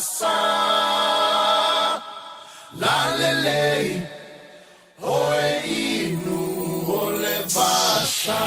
Sa Lalelei Oe inu o le vasa.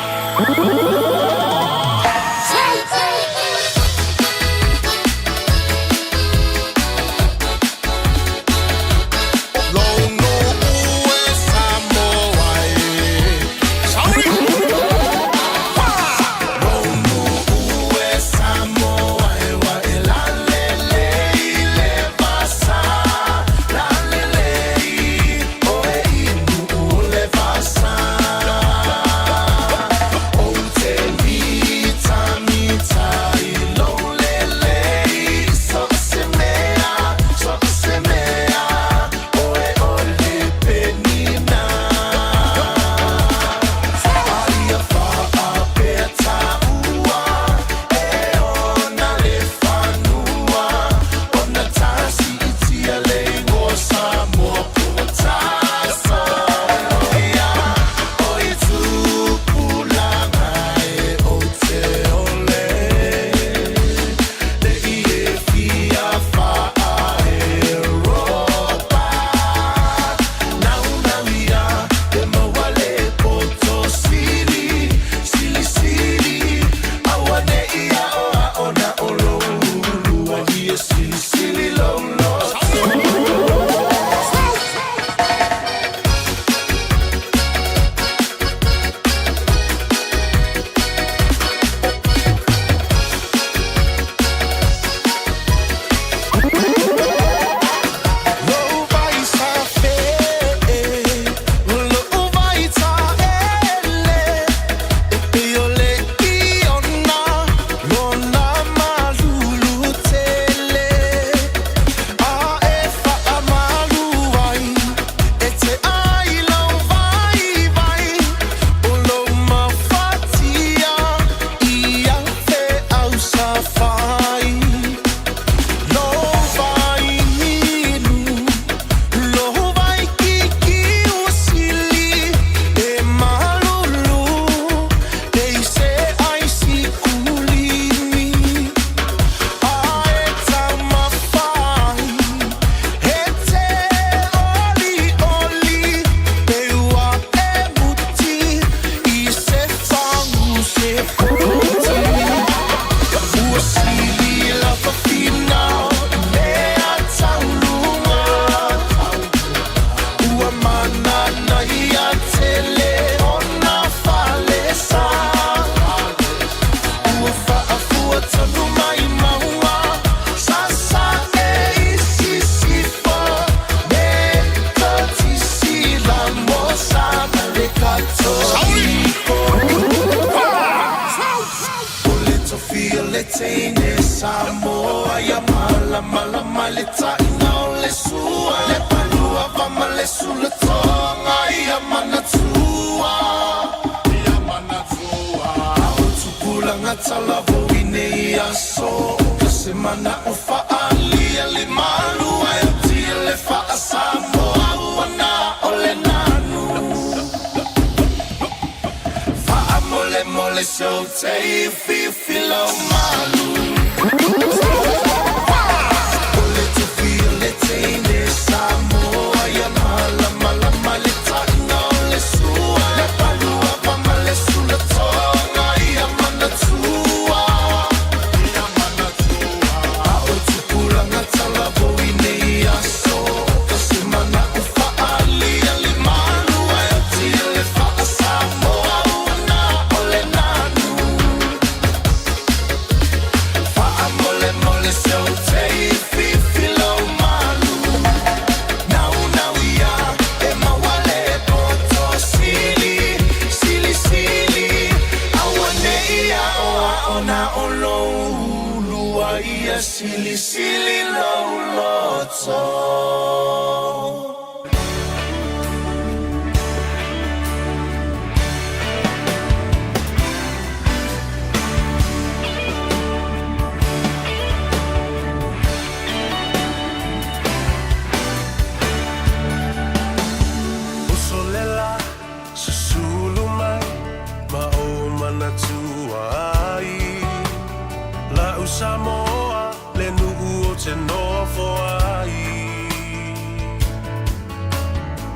nofo ai.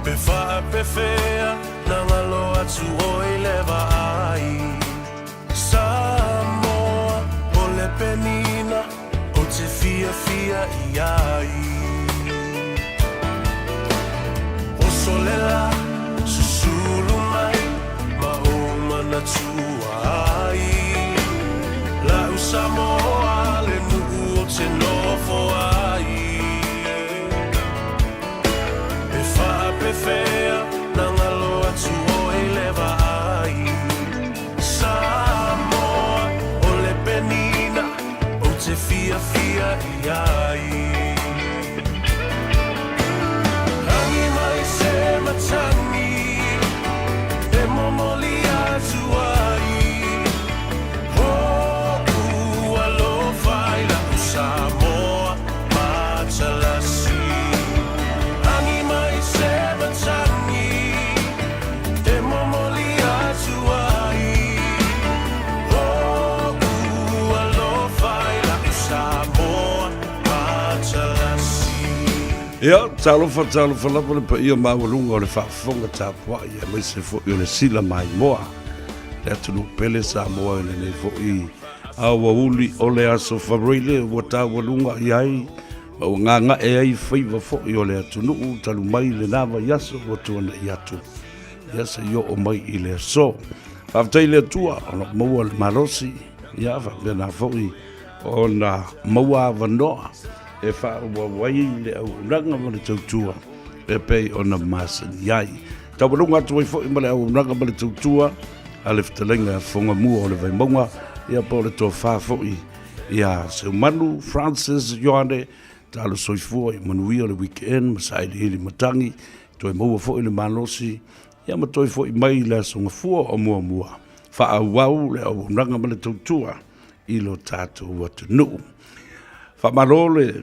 Pe faapefea na galo atu oe i le vaai. Samoa o le penina ou te fiafia i ai. Oso le la, susulu mai ma ou manatua ai. La'u Samoa le nuu ou te nofo ai. E faapefea na galo atu oe i le vaai. Samoa o le penina ou te fiafia i ai. Rangi mai se matagi e momoli atu ai. Ho'u alofa i la'u Samoa matalasi. Agi mai se matagi e momoli atu ai. Ho'u alofa i la'u Samoa matalasi. Ia, talofa, talofa lava le paia maualuga o le faafofoga tapuai aemaise foi o le sila maimoa le atunuu pele Samoa i lenei foi aoauli o le aso Fareile ua taualuga i ai ma ua gaga'e ai faiva foi o le atunuu talu mai lena vaiaso ua tuanai atu ia seia oo mai i le aso. Faafetai i le Atua o lo o maua le malosi, ia faapena foi ona maua avanoa e faaauau ai le auaunaga ma le tautua e pei ona masani ai. Taualuga atu ai foi ma le auaunaga ma le tautua a le fetalaiga Fogamua o le Vaimauga, ia po o le tofa foi ia Seumanu Francis Ioane. Talo soifua i manuia le weekend ma sailiili matagi, toe maua foi le malosi, ia ma toe foi mai i le aso Gafua o muamua, faaauau le auaunaga ma le tautua i lo tatou atunuu. Faamalo le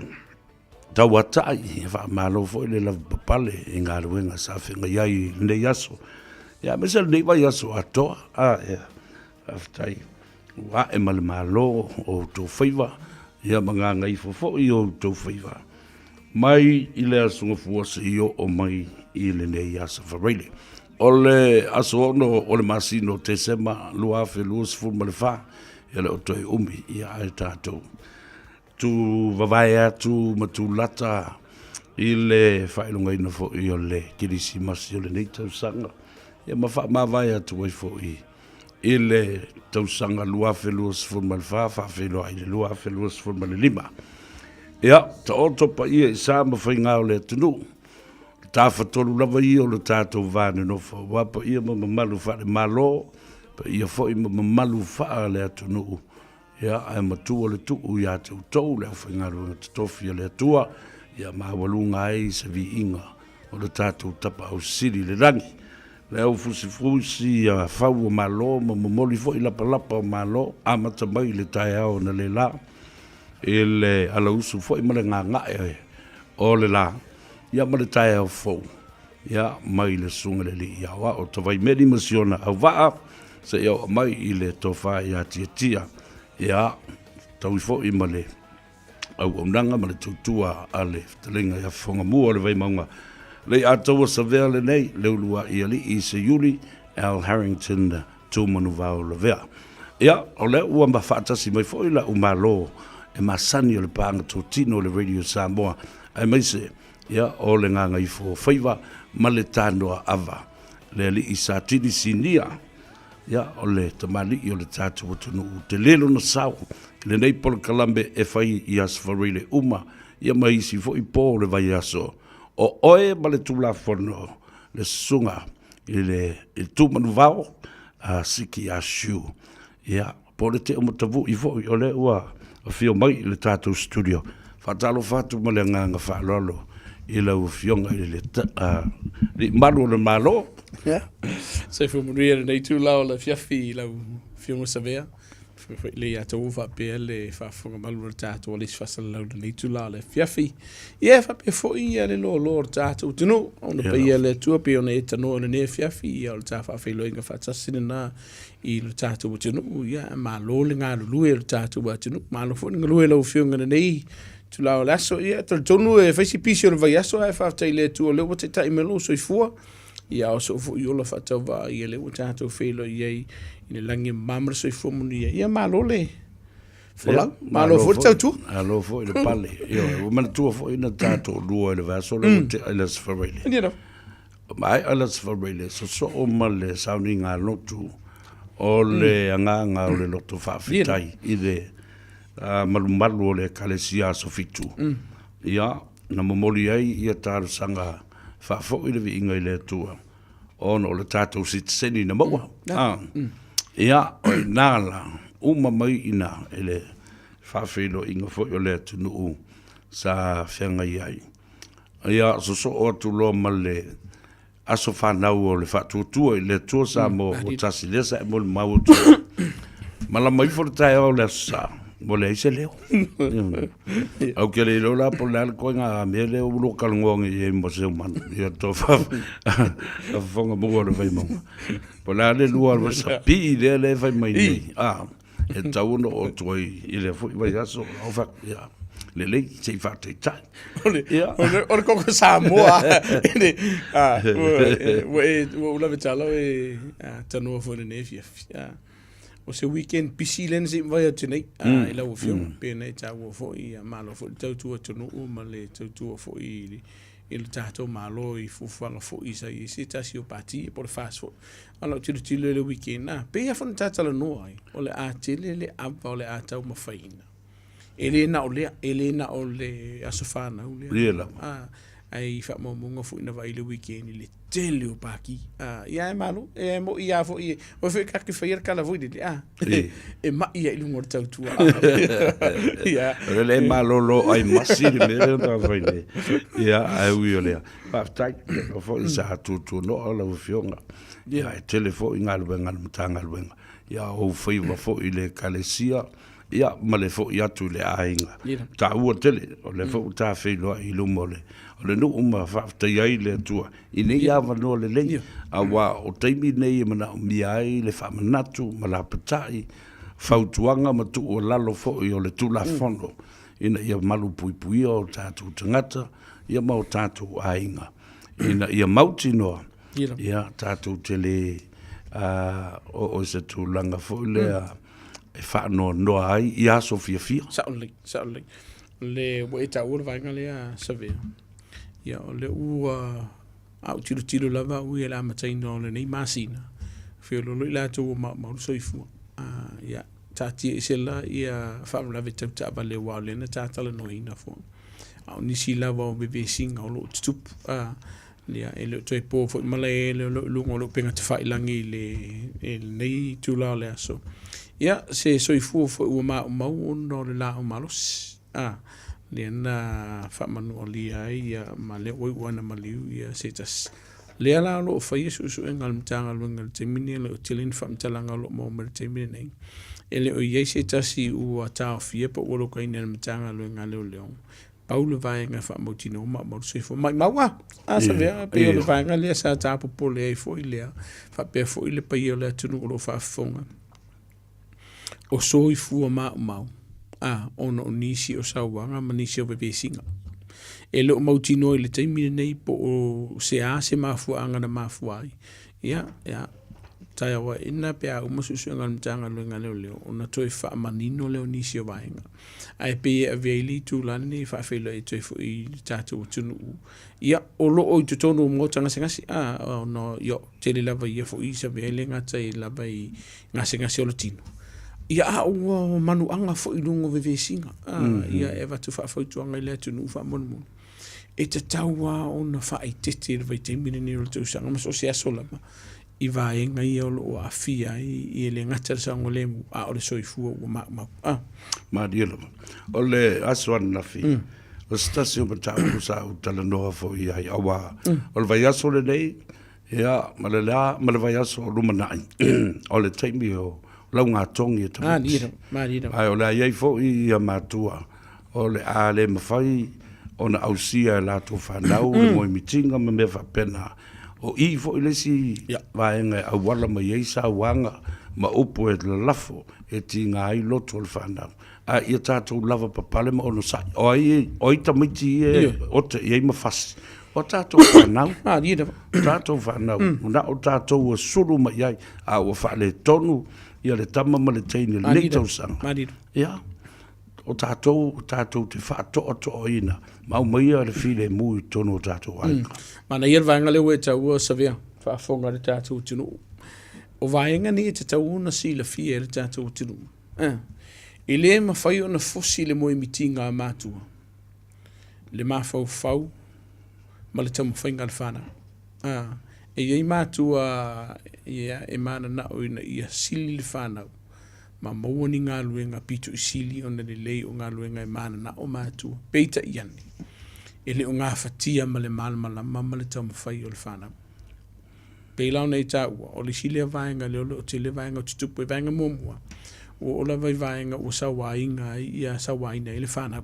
tauatai, faamalo foi le lavapapale i galuega sa feagai ai i lenei aso, ia aemaise lenei vaiaso atoa. A, ia, faafetai ua ae ma le malo o outou faiva, ia ma gagaifo foi o outou faiva mai i le aso Gafua seia oo mai i lenei aso Faraile. O le aso 6 o le masina o Tesema 2024, e le o toe umi, ia ae tatou tu vavae atu ma tulata i le faailogaina foi o le Kerisimasi o lenei tausaga, ia ma faamavae atu ai foi i le tausaga 2024 faafeiloai i le 2025. Ia, taoto paia i sa ma faiga o le atunuu, le tafatolu lava ia o le tatou va nonofo, aua paia ma mamalu faale-Malo, paia foi ma mamalu faale-atunuu, ia, ae matua le tuu ia te outou le aufaigaluega totofi a le Atua, ia maualuga ai se viiga o le tatou Tapaau Sili i le lagi. Le au fusifusi a fau o Malo ma momoli foi lapalapa o Malo, amata mai i le taeao analeila i le alausu foi ma le gaga'e o le la, ia ma le taeao fou, ia mai le Susuga i le Alii Aoao Tavaimeli ma si ona auvaa, seia oo mai i le tofa ia Tiatia, ia taui foi ma le auaunaga ma le tautua a le fetalaiga ia Fofogamua o le Vaimauga. Le Ataua Savea lenei, le uluai alii Seiuli Al Harrington Tumanuvao Lavea. Ia, o lea ua faatasi mai foi la'u malo e masani o le paaga totino o le Radio Samoa, aemaise ia o le gagaifo faiva ma le tanoa ava, le alii Satini Sinia, Ia, o le tamalii o le tatou atunuu, tele lona sao i lenei polokalame e fai i Aso Faraile uma, ia ma isi foi po o le vaiaso. O oe ma le Tulafono, le Susuga i le Tumanuvao a Siki Asiu. Ia, po o le Teo Matavui foi, o lea ua afio mai i le tatou studio. Faatalofa atu ma le agaga faaaloalo i lau Afioga i le Alii Malu o le Malo. Ia, soifua manuia lenei itula o le afiafi i lau Afioga Savea, foi le ia outou faapea le faafofoga malu o le tatou Alisi Faasalalau i lenei itula o le afiafi. Ia, e faapea foi ia le loaloa o le tatou atunuu, ona paia le Atua pei ona e tanoa i lenei afiafi, ia o le ta faafeiloaiga faatasi lena i lo tatou atunuu. Ia, malo le galulue o le tatou atunuu, malo foi le galue lau Afioga i lenei. Itula o le aso, ia, talitonu e fai si pisi o le vaiaso ae faafetai i le Atua o lea ua taitai mai lou soifua. Ia, a o sou foi ola faatauvaa, ia lea ua tatou feiloai ai i le lagi e mama ma le soifua manuia. Ia, malo le folau, malo foi le tautua. Malo foi le pale. Ioe, ua manatua foi na ta toalua i le vaiaso lea ua tea i le Aso Faraile. Ia lava. Maea le Aso Faraile, sosoo ma le sauniga lotu o le agaga o le loto faafetai i le malumalu o le Ekalesia Aso Fitu, ia, na momoli ai ia talosaga faafoi le viiga i le Atua ona o le tatou sitiseni na maua. Ia, o i ina la, uma mai i ina i le faafeiloaiga foi o le atunuu sa feagai ai. Ia, sosoo atu loa ma le aso fanau o le Faatuatua i le Atua Samoa ua tasi lea sa e molimau atu ai. Malama ifo le taeao o le Aso Sa, ua leai se leo. Ou te le iloa la po o le a le ituaiga mea lea ua lua talanoa nei i ai ma Seumanu, ia to faafofoga maua o le Vaimauga. Po o le a le lua resepi lea lea e fai mai nei, a. E tatau ona oo atu ai i lea foi vaiaso, o fai atu, ia, lelei, se i faataitai. O le, ia. O le, o le koko Samoa. Ene, a, ua, ua e, ua ou lavetala o e a, tanoa foi lenei afiafi. A, o se weekend pisi lea na se i mavae atu nei, a, i lau afioga. Pei ona e taua foi, ia, malo foi le tautua atunuu ma le tautua foi i le, i le tatou Malo i fuafuaga foi sa i ai se tasi o pati po o le FAST foi. A o lau tilotilo i le weekend, a, pei lava foi ona ta talanoa ai, o le a tele le ava o le a taumafaina. E le na o lea, e le na o le aso fanau lea. Ia lava. A, ae i faamaumauga foi na vaai i le weekend i le tele o paki. A, ia e malo, e mo'i lava foi, o foi ka te whaia le kala foi lele, a, e mai ai i luga o le tautua. Ia. O le le malolo ai masi le mea lea na fai nei. Ia, ae ui o lea. Faafetai, o foi sa tutunoa lau afioga. Ia, e tele foi galuega a le Matagaluega. Ia, o ou faiva foi i le Ekalesia, ia, ma le foi atu i le aiga. Taua tele, o lea foi ua ta feiloai i luma o le, o le nuu ma faafetaia ai le Atua i nei avanoa lelei, aua o taimi nei e manaomia ai le faamanatu ma lapatai, fautuaga ma tuualalo foi o le Tulafono ina ia malupuipuia o tatou tagata ia ma o tatou aiga ina ia mautinoa ia tatou te le oo i se tulaga foi lea e faanoanoa ai i aso fiafia. Sao lelei, sao lelei. O le, ua e taua le vaega lea Savea. Ia, o lea ua, a ou tilotilo lava au ia i le amataina o lenei masina, feoloolo i latou ua maumau le soifua. Ia, taatia ese la ia faalavelave tau taavale aua o lea na ta talanoaina foi. A o nisi lava o vevesiga o lo o tutupu. Ia, e le o toe po foi malae o lo o i luga o le upega tafailagi i le, i lenei itula o le aso. Ia, se soifua foi ua maumau ona o le laau malosi, a, lea na faamanualia ai ia, ma lea ua iu lava ina maliu ia se tasi. Lea la o lo o faia suesuega a le Matagaluega i le taimi lenei, e le o tele ni faamatalaga o lo o maua mai i le taimi lenei. E le o i ai se tasi ua taofia po ua lokaina e le Matagaluega a Leoleo Pau le vaega e faamautinoa maumau le soifua. Maimau a! A Savea, pei o le vaega lea sa ta popole ai foi lea, faapea foi le paia o le atunuu o lo o faafofoga, o soifua maumau, a, ona o nisi o sauaga ma nisi o vevesiga. E le o mautinoa i le taimi lenei po o se a se mafuaaga na mafua ai. Ia, ia, taeao aena pe a uma suesuega a le Matagaluega a Leoleo ona toe faamanino lea o nisi o vaega. Ae pei e ave ai le itula lenei e faafeiloai atu ai foi i le tatou atunuu. Ia, o lo o i totonu o maota gasegase, a, ona, ia, tele lava ia foi savea e le gata i lava i gasegase o le tino. Ia, a ua manuaga foi i luga o vevesiga, a, ia, e avatu faafautuaga i le atunuu faamolemole. E tatau lava ona faaeteete i le vaitaimi lenei o le tausaga ma so o se aso lava i vaega ia o lo o aafia ai e le gata le saogalemu a o le soifua ua maumau. Ah. Malie lava. O le aso ananafi, o se tasi o mataupu sa ou talanoa foi i ai, aua o le vaiaso lenei, ia, ma le la, ma le vaiaso o lumanai, o le taimi o laugatogi e tamaiti. Ae o le a i ai foi ia matua o le a le mafai ona ausia e latou fanau le moemitiga ma mea faapena. O i foi le isi vaega e auala mai ai sauaga ma upu e lalafo e tiga ai loto o le fanau. A ia tatou lavapapale ma onosai. O ai, o ai tamaiti ia e ote i ai ma fasi? O tatou fanau. Malie lava. O tatou fanau. Na o tatou ua sulu mai i ai, a ua faaletonu ia le tama ma le teine i lenei tausaga. Malie lava. Ia, o tatou, tatou te faatoatoaina ma aumaia le filemu i totonu o tatou aiga. Manaia le vaega lea ua e taua Savea, faafofoga a le tatou atunuu. O vaega nei e tatau ona silafia e le tatou atunuu. E le mafai ona fosi le moemitiga a matua, le mafaufau ma le taumafaiga a le fanau. E i ai matua e mananao ina ia sili le fanau ma maua ni galuega pito i sili ona lelei o galuega e mananao matua. Peitai ane, e le o gafatia ma le malamalama ma le taumafai o le fanau. Pei la ona e taua, o le isi lea vaega lea o lo o tele vaega o tutupu. E vaega muamua, ua oo lava i vaega ua sauaina ai ia sauaina ai le fanau.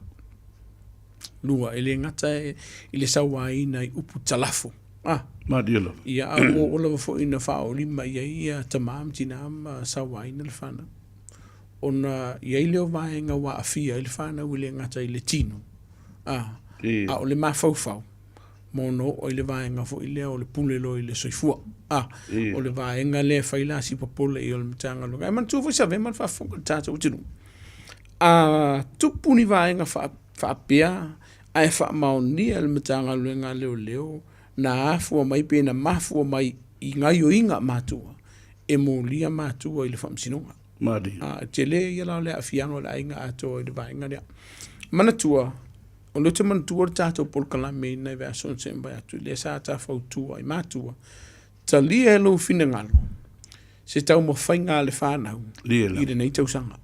Lua, e le gata i le sauaina i upu talafo, ah. Malie lava. Ia, a ua oo lava foi ina faaolima i ai ia tama ma tina ma sauaina le fanau. Ona i ai lea o vaega ua aafia ai le fanau e le gata i le tino, ah, a o le mafaufau. ma ona oo ai le vaega foi lea o le pule loa i le soifua. A, o le vaega lea e fai la si popole i o le Matagaluega. Ae manatua foi Savea ma le faafofoga a le tatou atunuu, a tupu ni vaega faapea ae faamaonia e le Matagaluega a Leoleo na afua mai pe na mafua mai i gaioiga a matua, e molia matua i le faamasinoga. Malie. A, e tele ia la o le aafiaga o le aiga atoa i le vaega lea. Manatua, O lea ou te manatua le tatou polokalame i nai vaiaso na se'i mai atu, lea sa ta fautua i matua, talia e lou finagalo se taumafaiga a le fanau i lenei tausaga.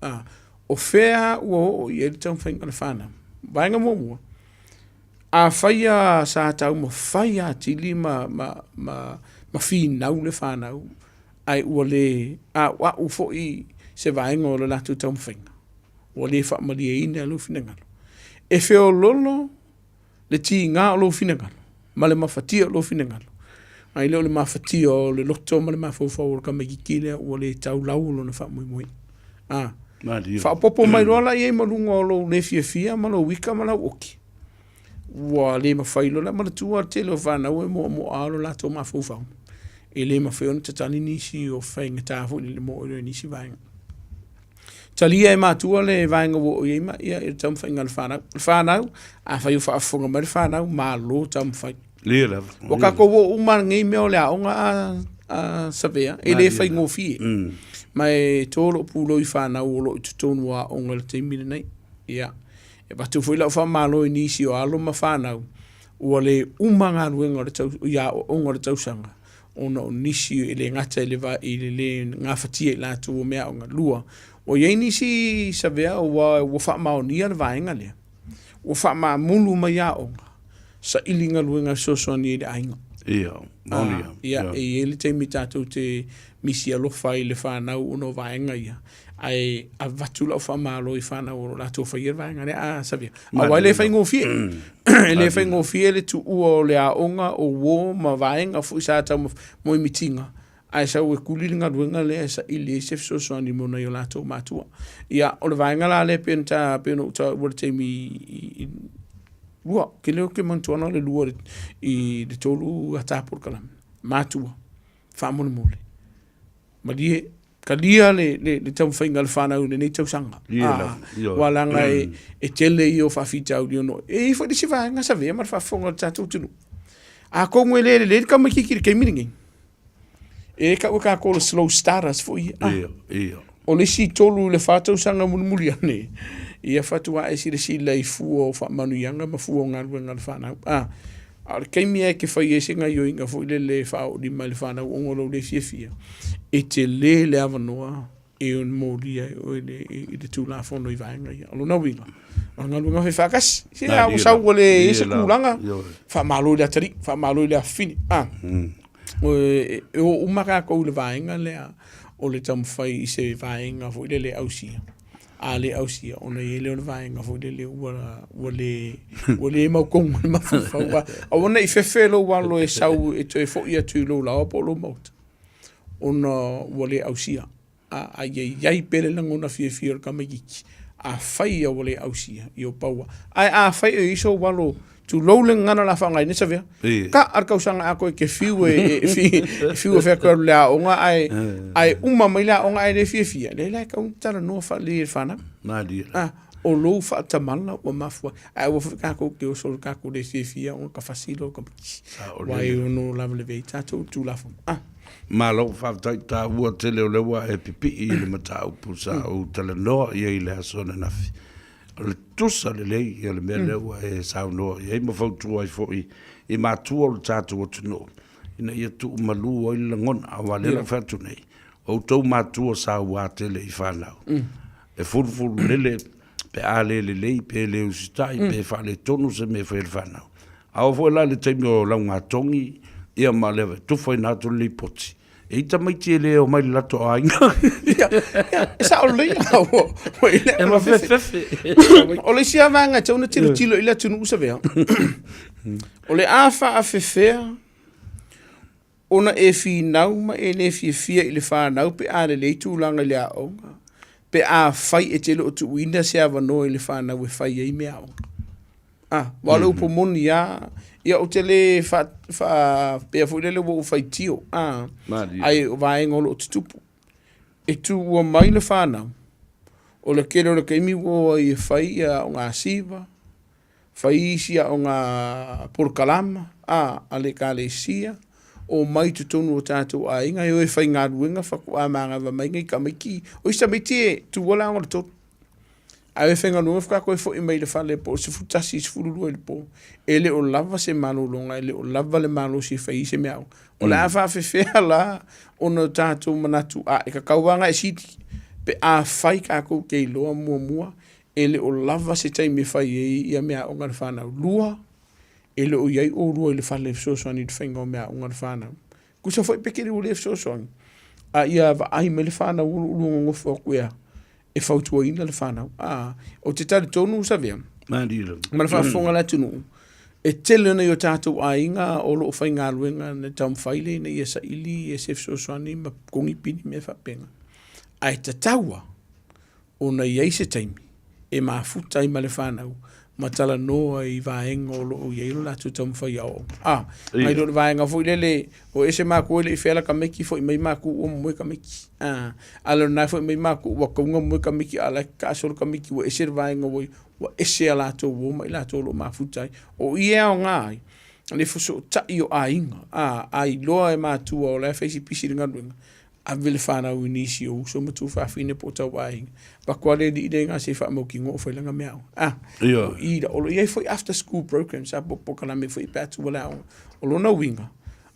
A, o fea ua oo i ai le taumafaiga a le fanau? Vaega muamua, afai sa taumafai atili ma, ma, ma, ma finau le fanau, ae ua le auau foi se vaega o le latou taumafaiga, ua le faamalieina lou finagalo. E feololo le tiga o lou finagalo ma le mafatia o lou finagalo, ae le o le mafatia o le loto ma le mafaufau o le tamaititi lea ua le tau lau lona faamoemoe. A, faaopoopo mai loa la i ai ma luga o lou le fiafia ma lou ika ma lau oki, ua le mafai loa la manatua le tele o fanau e moamoa lo latou mafaufau, e le mafai ona tatali nisi o faigata foi le mo i nisi vaega. Talia e matua le vaega ua oo i ai ma ia i le taumafaiga a le fanau. Le fanau, afai o faafofoga mai le fanau, malo taumafai. Lia lava. Ua tatou oo uma lenei mea o le aoga a, a Savea, e le faigofie. Ma e to lou pulou i fanau o lo o i totonu o aoga i le taimi lenei. Ia, e avatu foi lau faamalo i nisi o alo ma fanau ua le uma galuega o le tau, i aoaoga o le tausaga ona o nisi e le gata i le, i le le gafatia i latou o meaaoga. Lua, ua i ai nisi Savea ua, ua faamaonia le vaega lea, ua faamamulu mai aoga, saili galuega e fesoasoani ai i le aiga. Ia, maoni ia. Ia, e i ai le taimi tatou te misi alofa ai i le fanau ona o vaega ia, ae avatu lau faamalo i fanau o lo o latou faia le vaega lea. A, Savea, aua e le faigofie. E le faigofie le tuua o le aoga o uo ma vaega foi sa tau moemitiga, ae sau e kuli le galuega lea e saili ai se fesoasoani mo nai o latou matua. Ia, o le vaega la lea pei ona ta, pei ona ou taua i le taimi i lua, ke leo ke manatua na o le lua i le tolu ata polokalame, matua, faamolemole, malie, talia le, le, le taumafaiga a le fanau i lenei tausaga. Ia, ah, Ua laga e, e tele ia o faafitauli ono. E i ai foi le isi vaega sa vea ma le faafofoga o le tatou atunuu. Atonu e le lelei le tamaitiiti i le taimi lenei. E tau e tatou o le slow starters foi ia. Ah, Ia, ia. o le isi tolu i le fa tausaga mulimuli ane, ia faatoa e silasila i fua o faamanuiaga ma fua o galuega a le fanau. Ah, A o le taimi lava e te fai ai se gaoioiga foi lele e faaoolima i le fanau ona o lou le fiafia, e tele le avanoa e molia ai oe i le Tulafono i vaega ia. O lona uiga, o le galuega fai faatasi. Se a ua sau ua le i ai se tulaga, faamalo i le atalii, faamalo i le afafine. A, e o uma tatou i le vaega lea o le taumafai i se vaega foi lele e ausia. A le ausia, ona i ai lea o le vaega foi lele ua, ua le, ua le mautonu le mafaufau. Aua ne i fefe lou alo e sau e toe foi atu i lou laoa po o lou maota, ona ua le ausia. A, a ia i ai pea le lagona fiafia o le tamaitiiti. Afai ia ua le ausia, ia ua pau lava. Ae afai o i ai sou alo, tulou le gagana o le a faaaogaina Savea, ka a le tausaga atoa e te fiu e, e, fiu e fai atu e alu i le aoga ae, ae uma mai le aoga ae le fiafia, leai la e tatau ona talanoa faalelei e le fanau. Malie. Ah, o lou faatamala ua mafua ai. Ae aua foi tatou te oso i le tatou le fiafia ona tafasi loa tamaiti. Aua e ono lavelavea ai tatou i le Tulafono. Ah. Malo faafetai taua tele o lea ua e pipii i le mataupu sa ou talanoa i ai i le aso ananafi. O le tusa lelei ia le mea lea ua e saunoa i ai ma fautua ai foi i matua o le tatou atunuu ina ia tuumalu ai le lagona. Aua o lea na ou fai atu nei, o outou matua saua tele i fanau, e fulufulu lele pe a le lelei pe le usitai pe faaletonu se mea e fai e le fanau. A oo foi la i le taimi o laugatogi ia ma le tufaina atu le lipoti, e i ai tamaiti e le omai i le latou aiga. Ia, e sao lelei. E mafefefe. O le isi lava vaega e tatau ona tilotilo i le atunuu Savea, o le a faafefea ona e finau ma e le fiafia i le fanau pe a lelei tulaga i le aoga, pe afai e te le o tuuina se avanoa i le fanau e fai ai meaaoga. Ah, aua o le upu moni lava, ia ou te le faapea foi lele ua ou faitio, ah, ae o vaega o lo o tutupu. E tuua mai le fanau, o le tele o le taimi ua o ai e fai ia aoga siva, fai isi aoga polokalama a a le Ekalesia, omai i totonu o tatou aiga e o e faigaluega faatoa manava mai nai tamaiti. O isi tamaiti e tuua le aoga i le 3, ae o e faigaluega faatoa toe foi mai i le fale po o le 11 i le 12 i le po. E le o lava se malologa, e le o lava le malosi e fai ai se meaaoga. O le a faafefea la ona o tatou manatu a e tatau lava ona e sili pe afai tatou te iloa muamua e le o lava se taimi e fai ai ia meaaoga a le fanau. Lua, e le o i ai olua i le fale e fesoasoani i le faiga o meaaoga a le fanau. Tusa foi pe tele ua le fesoasoani, a ia vaai mai le fanau o lo o lua nonofo atu ea e fautuaina le fanau. A, ou te talitonu Savea, ma le faafofoga a le atunuu, e tele nai o tatou aiga o lo o faigaluega na taumafai lea ina ia saili ia se fesoasoani ma totogi pili mea faapena. Ae tatau lava ona i ai se taimi e mafuta ai ma le fanau ma talanoa i vaega o lo o i ai lo latou taumafai aoaoga. A, mai lo le vaega foi lele, o ese matou e le i fea la tamaiti, foi mai matou ua momoe tamaiti. A, a le lena foi mai matou ua kauga momoe tamaiti, a o la e kaaso le tamaiti ua ese le vaega ua i ai, ua ese a latou uo ma i latou o lo o mafuta ai. O i e aoga ai le fesootai o aiga, a, a iloa e matua o la e fai si pisi i le galuega, ave le fanau i nisi o uso ma tuafafine po o tauaiga. Avatu lava le alii lea i ina se i faamautinoa o fai lana meaaoga. Ah, o i la, o lo o i ai foi after school programs a po o polokalame foi pe a tuua le aoga. O lona uiga,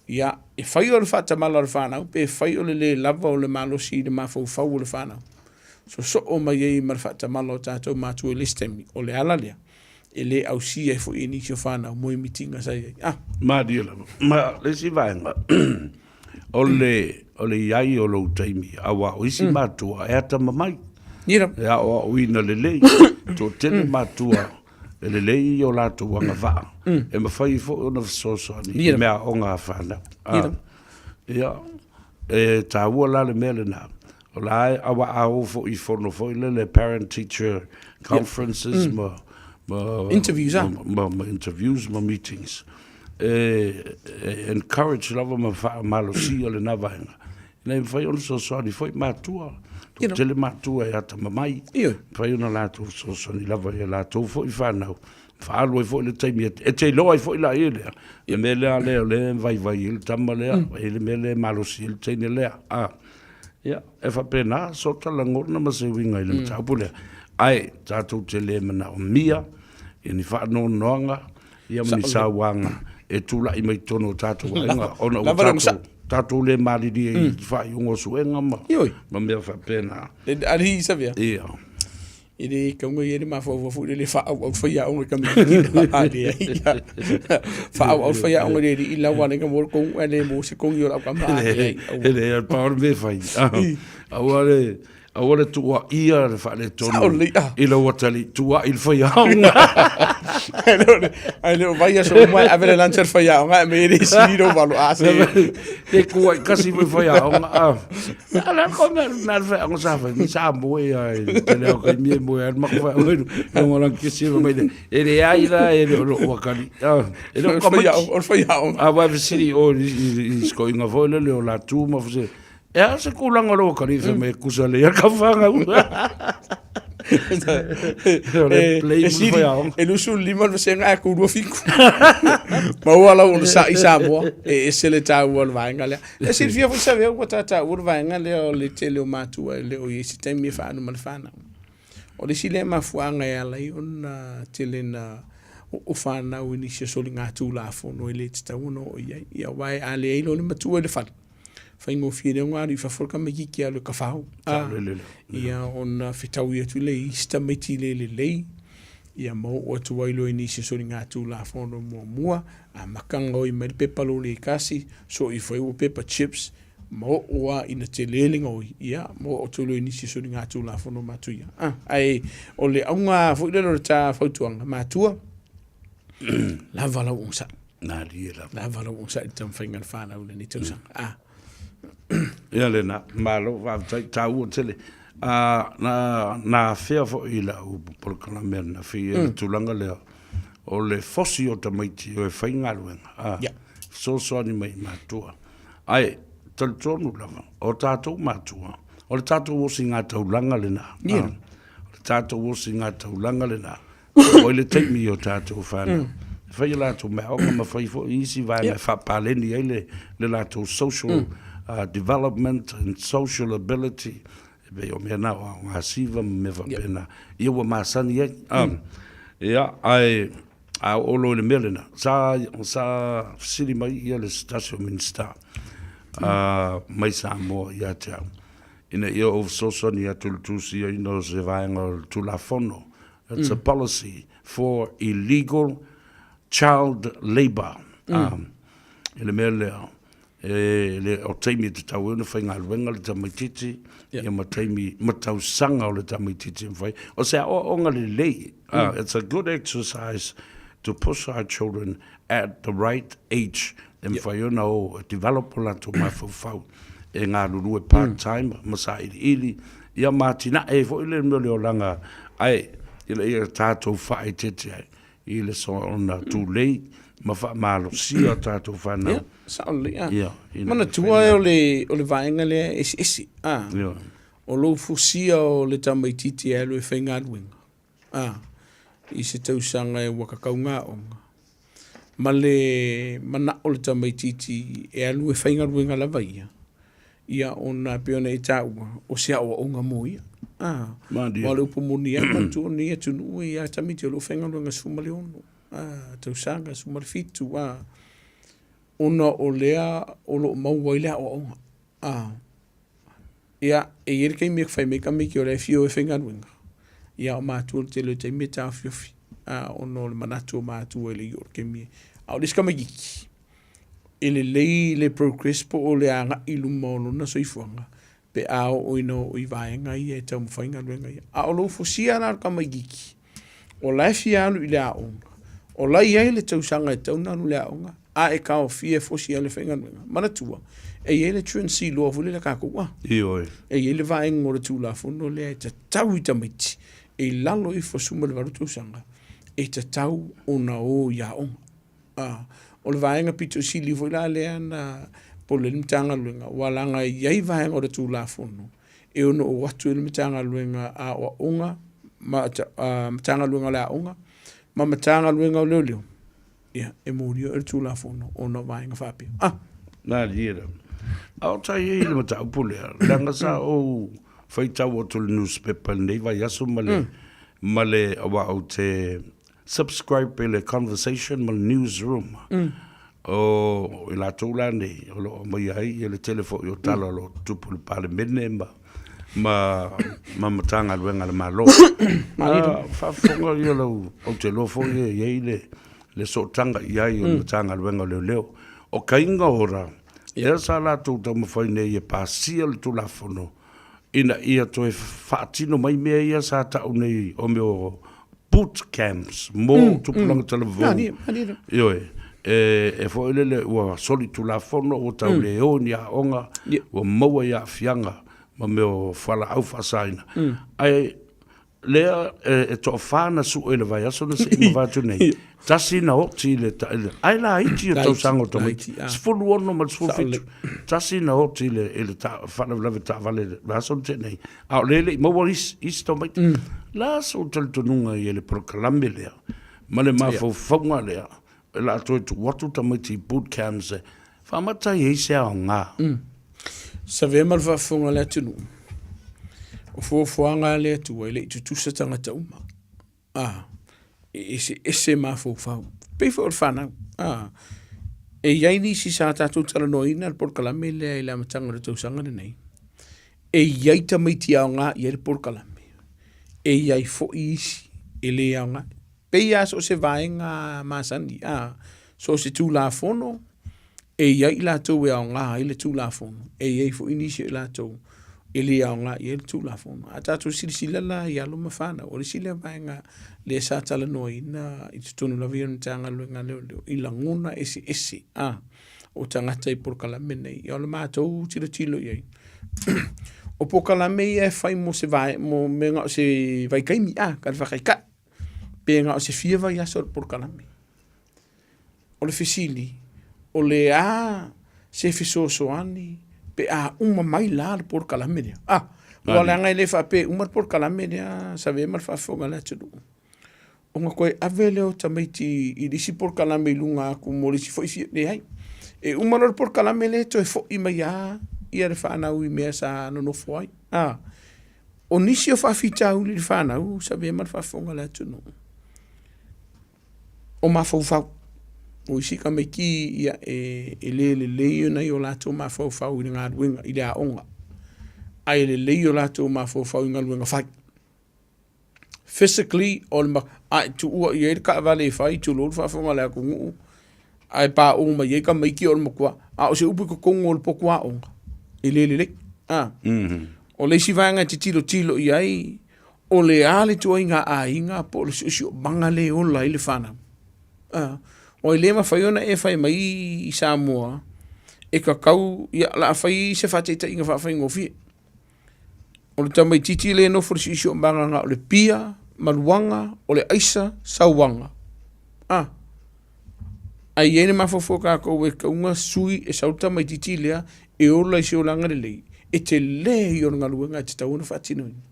ia, e fai o le faatamala o le fanau pe fai o le le lava o le malosi i le mafaufau o le fanau, sosoo mai ai ma le faatamala o tatou matua i le isi taimi, o le ala lea e le ausia ai foi e nisi o fanau moemitiga sa i ai. Ah. Malie lava. Ma le isi vaega, O le, o le i ai o lou taimi, aua o isi matua e atamamai. E aoaoina lelei, toatele matua e lelei o latou agavaa, e mafai foi ona fesoasoani i meaaoga a fanau. Ia, e taua la le mea lena, o la e, aua a o foi i fono foi lele parent teacher conferences ma, ma, Interviews, ah. ma, ma interviews ma meetings. e encourage lava ma faamalosia lena vaega, ina ia mafai ona fesoasoani foi matua, toatele matua e atamamai, mafai ona latou fesoasoani lava i a latou foi fanau, faaalu ai foi le taimi e te iloa ai foi laia lea, le mea lea lea o lea e vaivai ai le tama lea, e le mea lea e malosi ai le teine lea. Ia, e faapena sota lagona ma se uiga i le mataupu lea. Ae tatou te le manaomia ia ni faanoanoaga ia ma ni sauaga e tulai mai totonu o tatou aiga ona ua tatou, tatou le malilie i faaiuga o suega ma, ma mea faapena. Alii Savea. Ia. E le kauga ia le mafaufau foi lele faaauau faiaoga i tamaiti a leai. Faaauau faiaoga i le alii la ua ala ai ona maua le togu ae le maua se togi o lau tama. A leai. E leai, pau le mea e fai. Aua le Aua le tuuaia le faaletonu Sao lelei, ah. i lau atalii, tuuai i le faiaoga. Ae le o le- ae le o vaiaso uma e ave le lunch a le faiaoga ae aumai e le isi ni lou valo. Ah, se- Le tuuai kasi foi faiaoga. Ah, a le ko mea na le faiaoga sa fai, ni sa moe a i le tele o kaimi e moe ai le mako faiaoga i luga o lana kesi e fai mai le, e leai la e le o lou atalii. Ah, e le o O le tamaiti. faiaoga- o le faiaoga. A ua e fesili i o i si toeaina foi lele o Latu ma fesili, E a se tulaga o lou atalii fai mai e tusa lelei a ka fanau. O le play E mo le sili, faiaoga. e 25 le vasega ae 27. Maua lau onosai i Samoa, e ese le taua o le vaega lea. E silafia foi Savea ua ta taua le vaega lea o le tele o matua e le o i ai se taimi e faaalu ma le fanau. O le isi lea mafuaaga e ala ai ona tele na oo fanau i nisi o soligatulafono e le tatau ona oo i ai. Ia aua a leai loa le matua i le fale, faigofie lea ona alu i fafo le tamaititi e alu e kafao. Sao lelei lea. Ia ona fetaui atu lea i isi tamaiti le lelei, ia ma oo atu ai loa i nisi o soligatulafono muamua, amata ona gaoi mai le pepa loli e tasi, soo ifo ai ua pepa chips, ma oo lava ina tele le gaoi, ia ma oo atu loa i nisi o soligatulafono matuia. Ae o le auga foi lea o le ta fautuaga, matua, lava lau onosai. Malie lava. Lava lau onosai i le taumafaiga a le fanau i lenei tausaga. Ah. Ia lena, malo faafetai, taua tele. Na, na afea foi i lau polokalame ananafi le tulaga lea o le fosi o tamaiti o e faigaluega, a, Yeah. fesoasoani mai i matua. Ae talitonu lava, o tatou matua, o le tatou osigataulaga lena. Yeah. A, o le tatou osigataulaga lena. Oo ai le taimi i o tatou fanau. E fai a latou meaaoga ma fai foi isi vaega e faapaleni ai le, le latou social development and social ability. E pei o mea na o aogasiva ma mea faapena. Ia ua masani ai. Ia, ae a oo loa i le mea lena, sa, sa fesili mai ia le se tasi o Minisita mai Samoa ia te au, ina ia ou fesoasoani atu i le tusiaina o se vaega o le Tulafono. It's a policy for illegal child labour. I le mea lea, e le o taimi e tatau ai ona faigaluega le tamaitiiti, ia ma taimi ma tausaga o le tamaitiiti e mafai. O se aoaoga lelei, it's a good exercise to push our children at the right age e mafai ona o e develop o latou mafaufau e galulue part time ma sailiili ia ma atinae ai foi le mea o le olaga ae ina ia tatou faaeteete ai i le soona tulei ma faamalosia tatou fanau. Ia, sao lelei. Ah. Ia, ina ia Manatua fai o le, o le vaega lea e eseese. Ah. Ia. O lou fusia o le tamaitiiti e alu e faigaluega. A, i se tausaga e ua kakauga aoga, ma le manao o le tamaitiiti e alu e faigaluega lava ia, ia ona e pei ona e taua, o se aoaoga mo ia. A, aua o le upu moni lava, manatua o lenei atunuu e i ai lava tamaiti o lo o faigaluega 16, a, tausaga, 17, a, ona o lea o lo o maua ai le aoaoga. A, ia, e i ai le taimi e fai mai tamaiti o la e fia o e faigaluega, ia o matua i le tele o taimi e taofiofi, a, ona o le manatu o matua e le i oo i le taimi e. A o le isi tamaititi, e lelei le progress po o le agai i luma o lona soifuaga pe a oo ina oo i vaega ia e taumafai galuega ia. A o lou fosia la o le tamaititi, o la e fia alu i le aoga, o la e i ai le tausaga e tatau ona alu i le aoga, a e taofia e fosi ai le faigaluega. Manatua, e i ai le truancy law foi lele a tatou, a. Ioe. E i ai le vaega o le Tulafono lea e tatau i tamaiti e i lalo ifo 18 tausaga e tatau ona o i aoga. A, o le vaega pito sili foi la lea na pole ai le Matagaluega, aua leaga e i ai vaega o le Tulafono e ono oo atu ai le Matagaluega a Aoaoga ma Matagaluega o le Aoga ma Matagaluega o Leoleo, ia, e molia e le Tulafono ona o vaega faapea. Ah! Malie lava. A o tai ai le mataupu lea, leaga sa ou faitau atu i le newspaper i lenei vaiaso ma le, ma le, aua ou te subscribe i le Conversation ma le Newsroom. O i latou la nei o lo o aumaia ai le tele foi o tala o lo o tutupu i le Palemene ma ma ma Matagaluega a le Malo. A faafofoga ia lau, ou te iloa foi e i ai le le sootaga i ai o le Matagaluega o Leoleo. O Kainga Ora, lea sa latou taumafai nei e pasia le Tulafono. ina ia toe faatino mai mea ia sa tau nei o mea o boot camps mo tupulaga talavou. Ioe, e foi lele ua solitulafono, ua tau le o i ni aoga, ua maua i aafiaga ma mea o fualaau faasaina. Ae lea e toafa na sue i le vaiaso na sei mavae atu nei, tasi na oti i le, ae laiti o tausaga o tamaiti, 16 ma le 17, tasi na oti i le, i le faalavelave taavale i le vaiaso na tea nei, a o lea e le i maua isi, isi tamaiti. La sou talitonuga i le polokalame lea, ma le mafaufauga lea, o le a toe tuu atu tamaiti i boot camps e faamata ai ai se aoga. Savea ma le faafofoga a le atunuu, o fuafuaga a le Atua e le i tutusa tagata uma. A, e eseese mafaufau. Pei foi o le fanau. A, e i ai nisi sa tatou talanoaina le polokalame lea i le amataga o le tausaga lenei. E i ai tamaiti aoga i ai le polokalame, e i ai foi isi e le aoga. Pei lava so o se vaega masani, a, so o se Tulafono, e i ai i latou e aoga ai le Tulafono, e i ai foi nisi o i latou e le aoga i ai le Tulafono. A tatou silasila la i alo ma fanau, o le isi lea vaega lea sa talanoaina i totonu lava ia o le Matagaluega a Leoleo, i lagona eseese, a, o tagata i polokalame nei. Ia o le matou tilotilo i ai, o polokalame ia e fai mo se vae, mo mea na o se vaitaimi, a, ka le faataitai. Pe na o se fia vaiaso o le polokalame. O le fesili, o le a se fesoasoani pe a uma mai la le polokalame lea? Ah, ua leaga e le faapea e uma le polokalame lea Savea ma le faafofoga a le atunuu. Ona toe ave lea o tamaiti i le isi polokalame i luga atu mo le isi foi fia, leai. E uma loa le polokalame lea toe foi mai lava ia le fanau i mea sa nonofo ai. Ah, O nisi o faafitauli i le fanau, Savea ma le faafofoga a le atunuu, o mafaufau. O isi tamaiti ia e le lelei ona i o latou mafaufau i le galuega, i le aoga, ae lelei o latou mafaufau i galuega fai. Physically, o le a e tuua i ai le taavale e fai, tulou le faafofoga a le atunuu, ae pauu mai ai tamaiti o le matua, a o se upu i totonu o le potu aoga, e le lelei. A. O le isi vaega e te tilotilo i ai, o le a le ituaiga aiga po o le siosiomaga lea e ola ai le fanau. A. Aua e le mafai ona e fai mai i Samoa, e tatau, ia, o le a fai se faataitaiga faafaigofie. O le tamaitiiti lea e nofo i le siosiomaga na o le pia, maluaga, o le aisa, sauaga. A. Ae i ai le mafaufau o tatou e tatau ona sui e sau le tamaitiiti lea e ola i se olaga lelei, e tele ia o le galuega e tatau ona faatinoina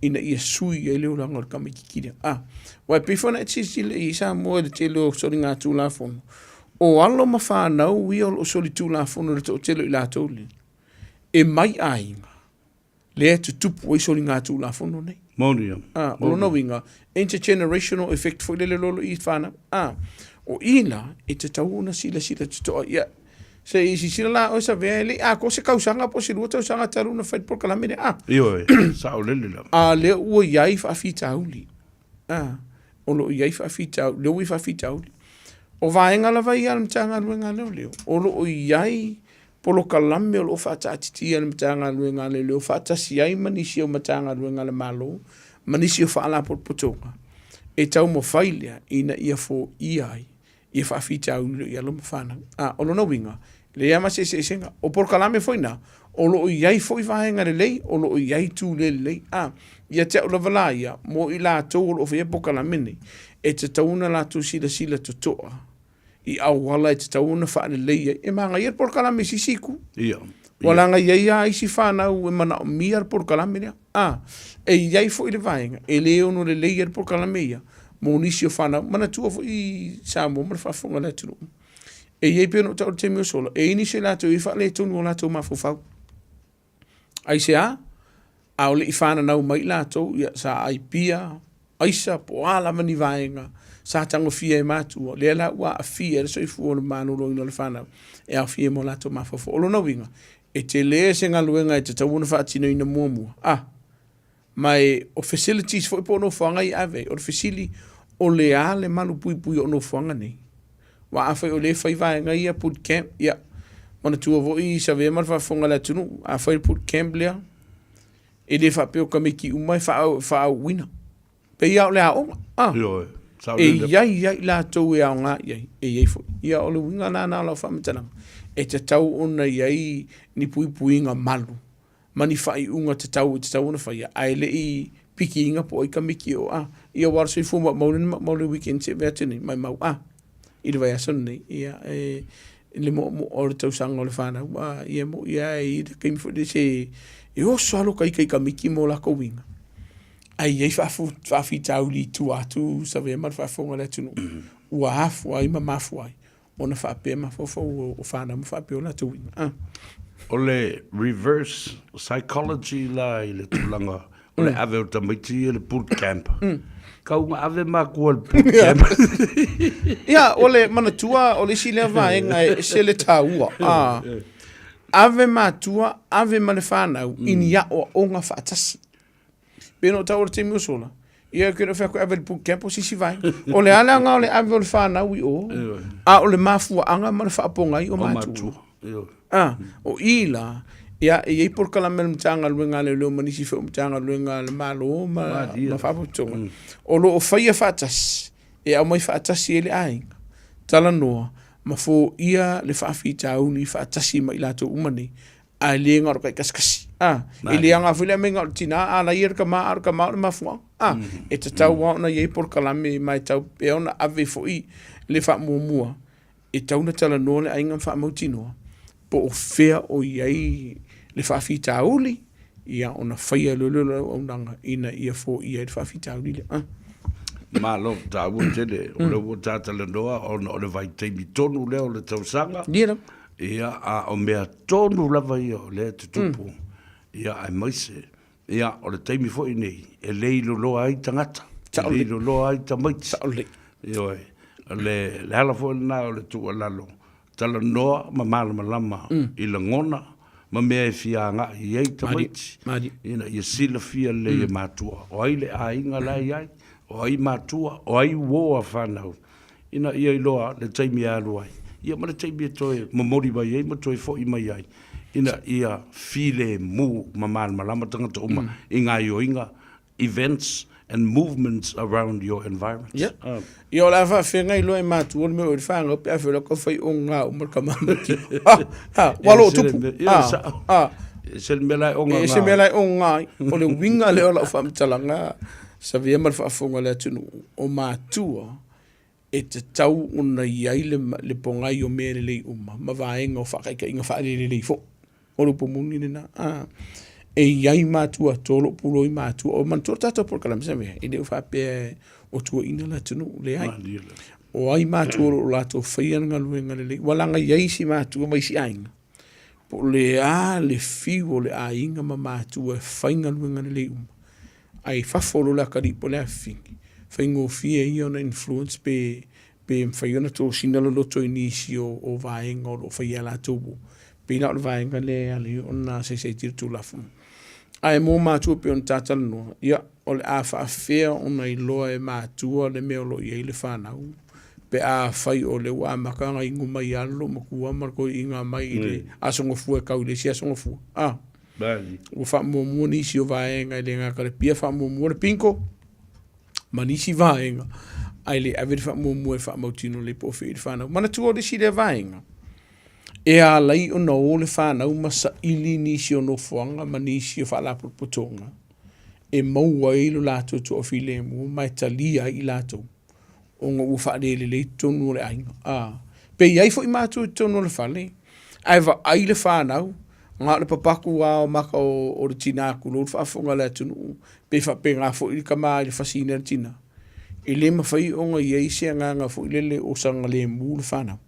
ina ia sui ai le olaga o le tamaitiiti lea. A, aua e pei foi ona e silasila i ai Samoa i le tele o soligatulafono, o alo ma fanau ia o lo o solitulafono i le toatele o i latou nei, e mai aiga lea e tutupu ai soligatulafono nei. Moni ia. Ah, o lona uiga, intergenerational effect foi lele lolo i whanau. Ah, o i la, e tatau ona silasila totoa ia. Se i silasila la oe Savea, e le i atoa se tausaga po o se 2 tausaga talu ona fai le polokalame lea. Ah. Ioe, saolele lava. A lea ua i ai faafitauli. Ah, o lo o i ai faafitauli, lea ua i ai faafitauli. O vaega lava ia a le Matagaluega a Leoleo, o lo o i ai polokalame o lo o faataatitia e le Matagaluega a Leoleo faatasi ai ma nisi o Matagaluega a le Malo ma nisi o Faalapotopotoga e taumafai lea ina ia foia ai ia faafitauli i alo ma fanau. A, o lona uiga, e leai lava ma se eseesega. O polokalame foi na, o lo o i ai foi vaega lelei, o lo o i ai itu le lelei. A, ia te au lava la ia, mo i latou o lo o faia polokalame nei, e tatau ona latou silasila totoa i auala e tatau ona faalelei ai. E manaia le polokalame i se isi itu. Ia. Ua leaga e i ai lava isi fanau e manaomia le polokalame lea. A, e i ai foi le vaega e le ono lelei ai le polokalame ia mo nisi o fanau. Manatua foi Samoa ma le faafofoga a le atunuu. E i ai pei ona ou taua i le taimi ua sola, e i ai nisi o latou e faaletonu o latou mafaufau. Aisea? A o le i fananau mai latou, ia, sa ai pia, aisa, po o a lava ni vaega sa tagofia e matua, lea la ua aafia ai le soifua o le maloloina o le fanau e aofia ai ma o latou mafaufau. O lona uiga, e tele se galuega e tatau ona faatinoina muamua. A, ma e, o facilities foi po o nofoaga ia e ave ai, o le fesili, o le a le malupuipuia o nofoaga nei? Aua afai o lea e fai vaega ia boot camp, ia, manatua foi Savea ma le faafofoga a le atunuu, a fai le boot camp lea, E le faapea o tamaiti uma e faaauuina. Pei lava o le aoga. Ah. Ioe. E i ai ia i latou e aoga i ai, e i ai foi. Ia o le uiga lena o lau faamatalaga, e tatau ona i ai ni puipuiga malu ma ni faaiuga tatau e tatau ona faia, ae le i pikiina po o ai tamaiti o a. Ia aua o le soifua maumau lea na maumau i le weekend se i vea atu nei, maumau a i le vaiaso lenei, ia e le moomoo o le tausaga o le fanau, a ia e moni lava e i ai le taimi foi lele e oso lava lota ita i tamaiti ma o latou uiga. Ae i ai faafitauli i tua atu Savea ma le faafofoga a le atunuu, ua afua ai ma mafua ai ona faapea mafaufau o fanau ma faapea o latou uiga. Ah. O le reverse psychology la i le tulaga o le ave o tamaiti i le boot camp. Kau na ave matua i le boot camp. Ia, o le manatua o le isi lea vaega e ese le taua. Ah. Ave matua, ave ma le fanau i ni aoaoga faatasi. Pei ona ou taua i le taimi ua sola, ia ou te le o fai atu e ave i le boot camp o se isi vaega. O le a le aoga o le ave o le fanau i o, a o le mafuaaga ma le faapogai o matua. Ah, o i la, ia, e i ai polokalame a le Matagaluega a Leoleo ma nisi foi o Matagaluega a le Malo ma, ma Faalapotopotoga, o lo o faia faatasi, e aumai faatasi ai le aiga, talanoa ma foia le faafitauli faatasi ma i latou uma nei, ae le na o le taikasikasi. A, e le aoga foi le aumaiga o le tina, a la ia le tama, a o le tama o le mafuaaga. A, e tatau lava ona i ai polokalame ma e tatau pea ona ave foi le faamuamua e tatau ona talanoa le aiga ma faamautinoa po o fea o i ai le faafitauli, ia ona faia loa lea o le auaunaga ina ia foia ai le faafitauli lea. A. Malo taua tele, o lea ua ta talanoa ona o le vaitaimi tonu lea o le tausaga. Ia lava. Ia, a o mea tonu lava ia o lea e tutupu, ia, aemaise, ia, o le taimi foi nei, e le iloloa ai tagata, e le iloloa ai tamaiti. Sao lelei. Ioe, o le, le ala foi lena o le tuualalo, talanoa ma malamalama i lagona ma mea e fia agai i ai tamaiti, ina ia silafia lelei e matua, o ai le aiga la e i ai, o ai matua, o ai uo a fanau, ina ia iloa le taimi e alu ai, ia ma le taimi e toe momoli mai ai ma toe foi mai ai, ina ia filemu ma malamalama tagata uma i gaoioiga, events and movements around your environment. Ia. Ia o le a faafeagai loa e matua le mea o i le fanau pe a fai loa ka fai o ngā uma le tama ma tino. Ha, ha, ua loo tupu. Ha, ha. E se le mea la e onga E se mea la e onga ai. O le uiga lea o lau faamatalaga, savea ma le faafofoga a le atunuu, o matua e tatau ona i ai le, le pogai o mea lelei uma ma vaega o faataitaiga faalelelei foi. O le upu moni lena. A, e i ai matua tolo puloi matua. O manatua le tatou polokalame sa mea, e le o faapea o tuuaiina le atunuu, leai. O ai matua o lo o latou faia le galuega lelei. Ua laga i ai isi matua ma isi aiga, po o le a le fiu o le aiga ma matua e fai galuega lelei uma. Ae i fafo loa le atalii po o le afafine, faigofie ia ona influence pe pe mafai ona tosina loloto i nisi o, o vaega o lo o faia e latou o. Pei la o le vaega lea e ala ai ona saisaitia le Tulafono. Ae mo matua pei ona ta talanoa, ia, o le a faafefea ona iloa e matua le mea o lo o i ai le fanau pe afai o lea ua amata ona inu mai lava le loomatua ma le toeaina mai i le Aso Gafua e tau i le isi Aso Gafua. A. Ua faamuamua nisi o vaega e le gata i le pia, faamuamua le bingo ma nisi vaega, ae le ave le faamuamua e faamautino lelei po o fea i le fanau. Manatua o le isi lea vaega, e ala ai ona o le fanau ma saili nisi o nofoaga ma nisi o faalapotopotoga e maua ai lo latou toafilemu ma e talia ai i latou ona ua faalelelei totonu o le aiga. A, pe i ai foi matou i totonu o le fale, ae vaai le fanau, na o le papatu lava o maka o, o le tina tulou le faafofoga a le atunuu, pe faapena foi le tama i le fasiina e le tina. E le mafai ona i ai se agaga foi lele o saogalemu le fanau.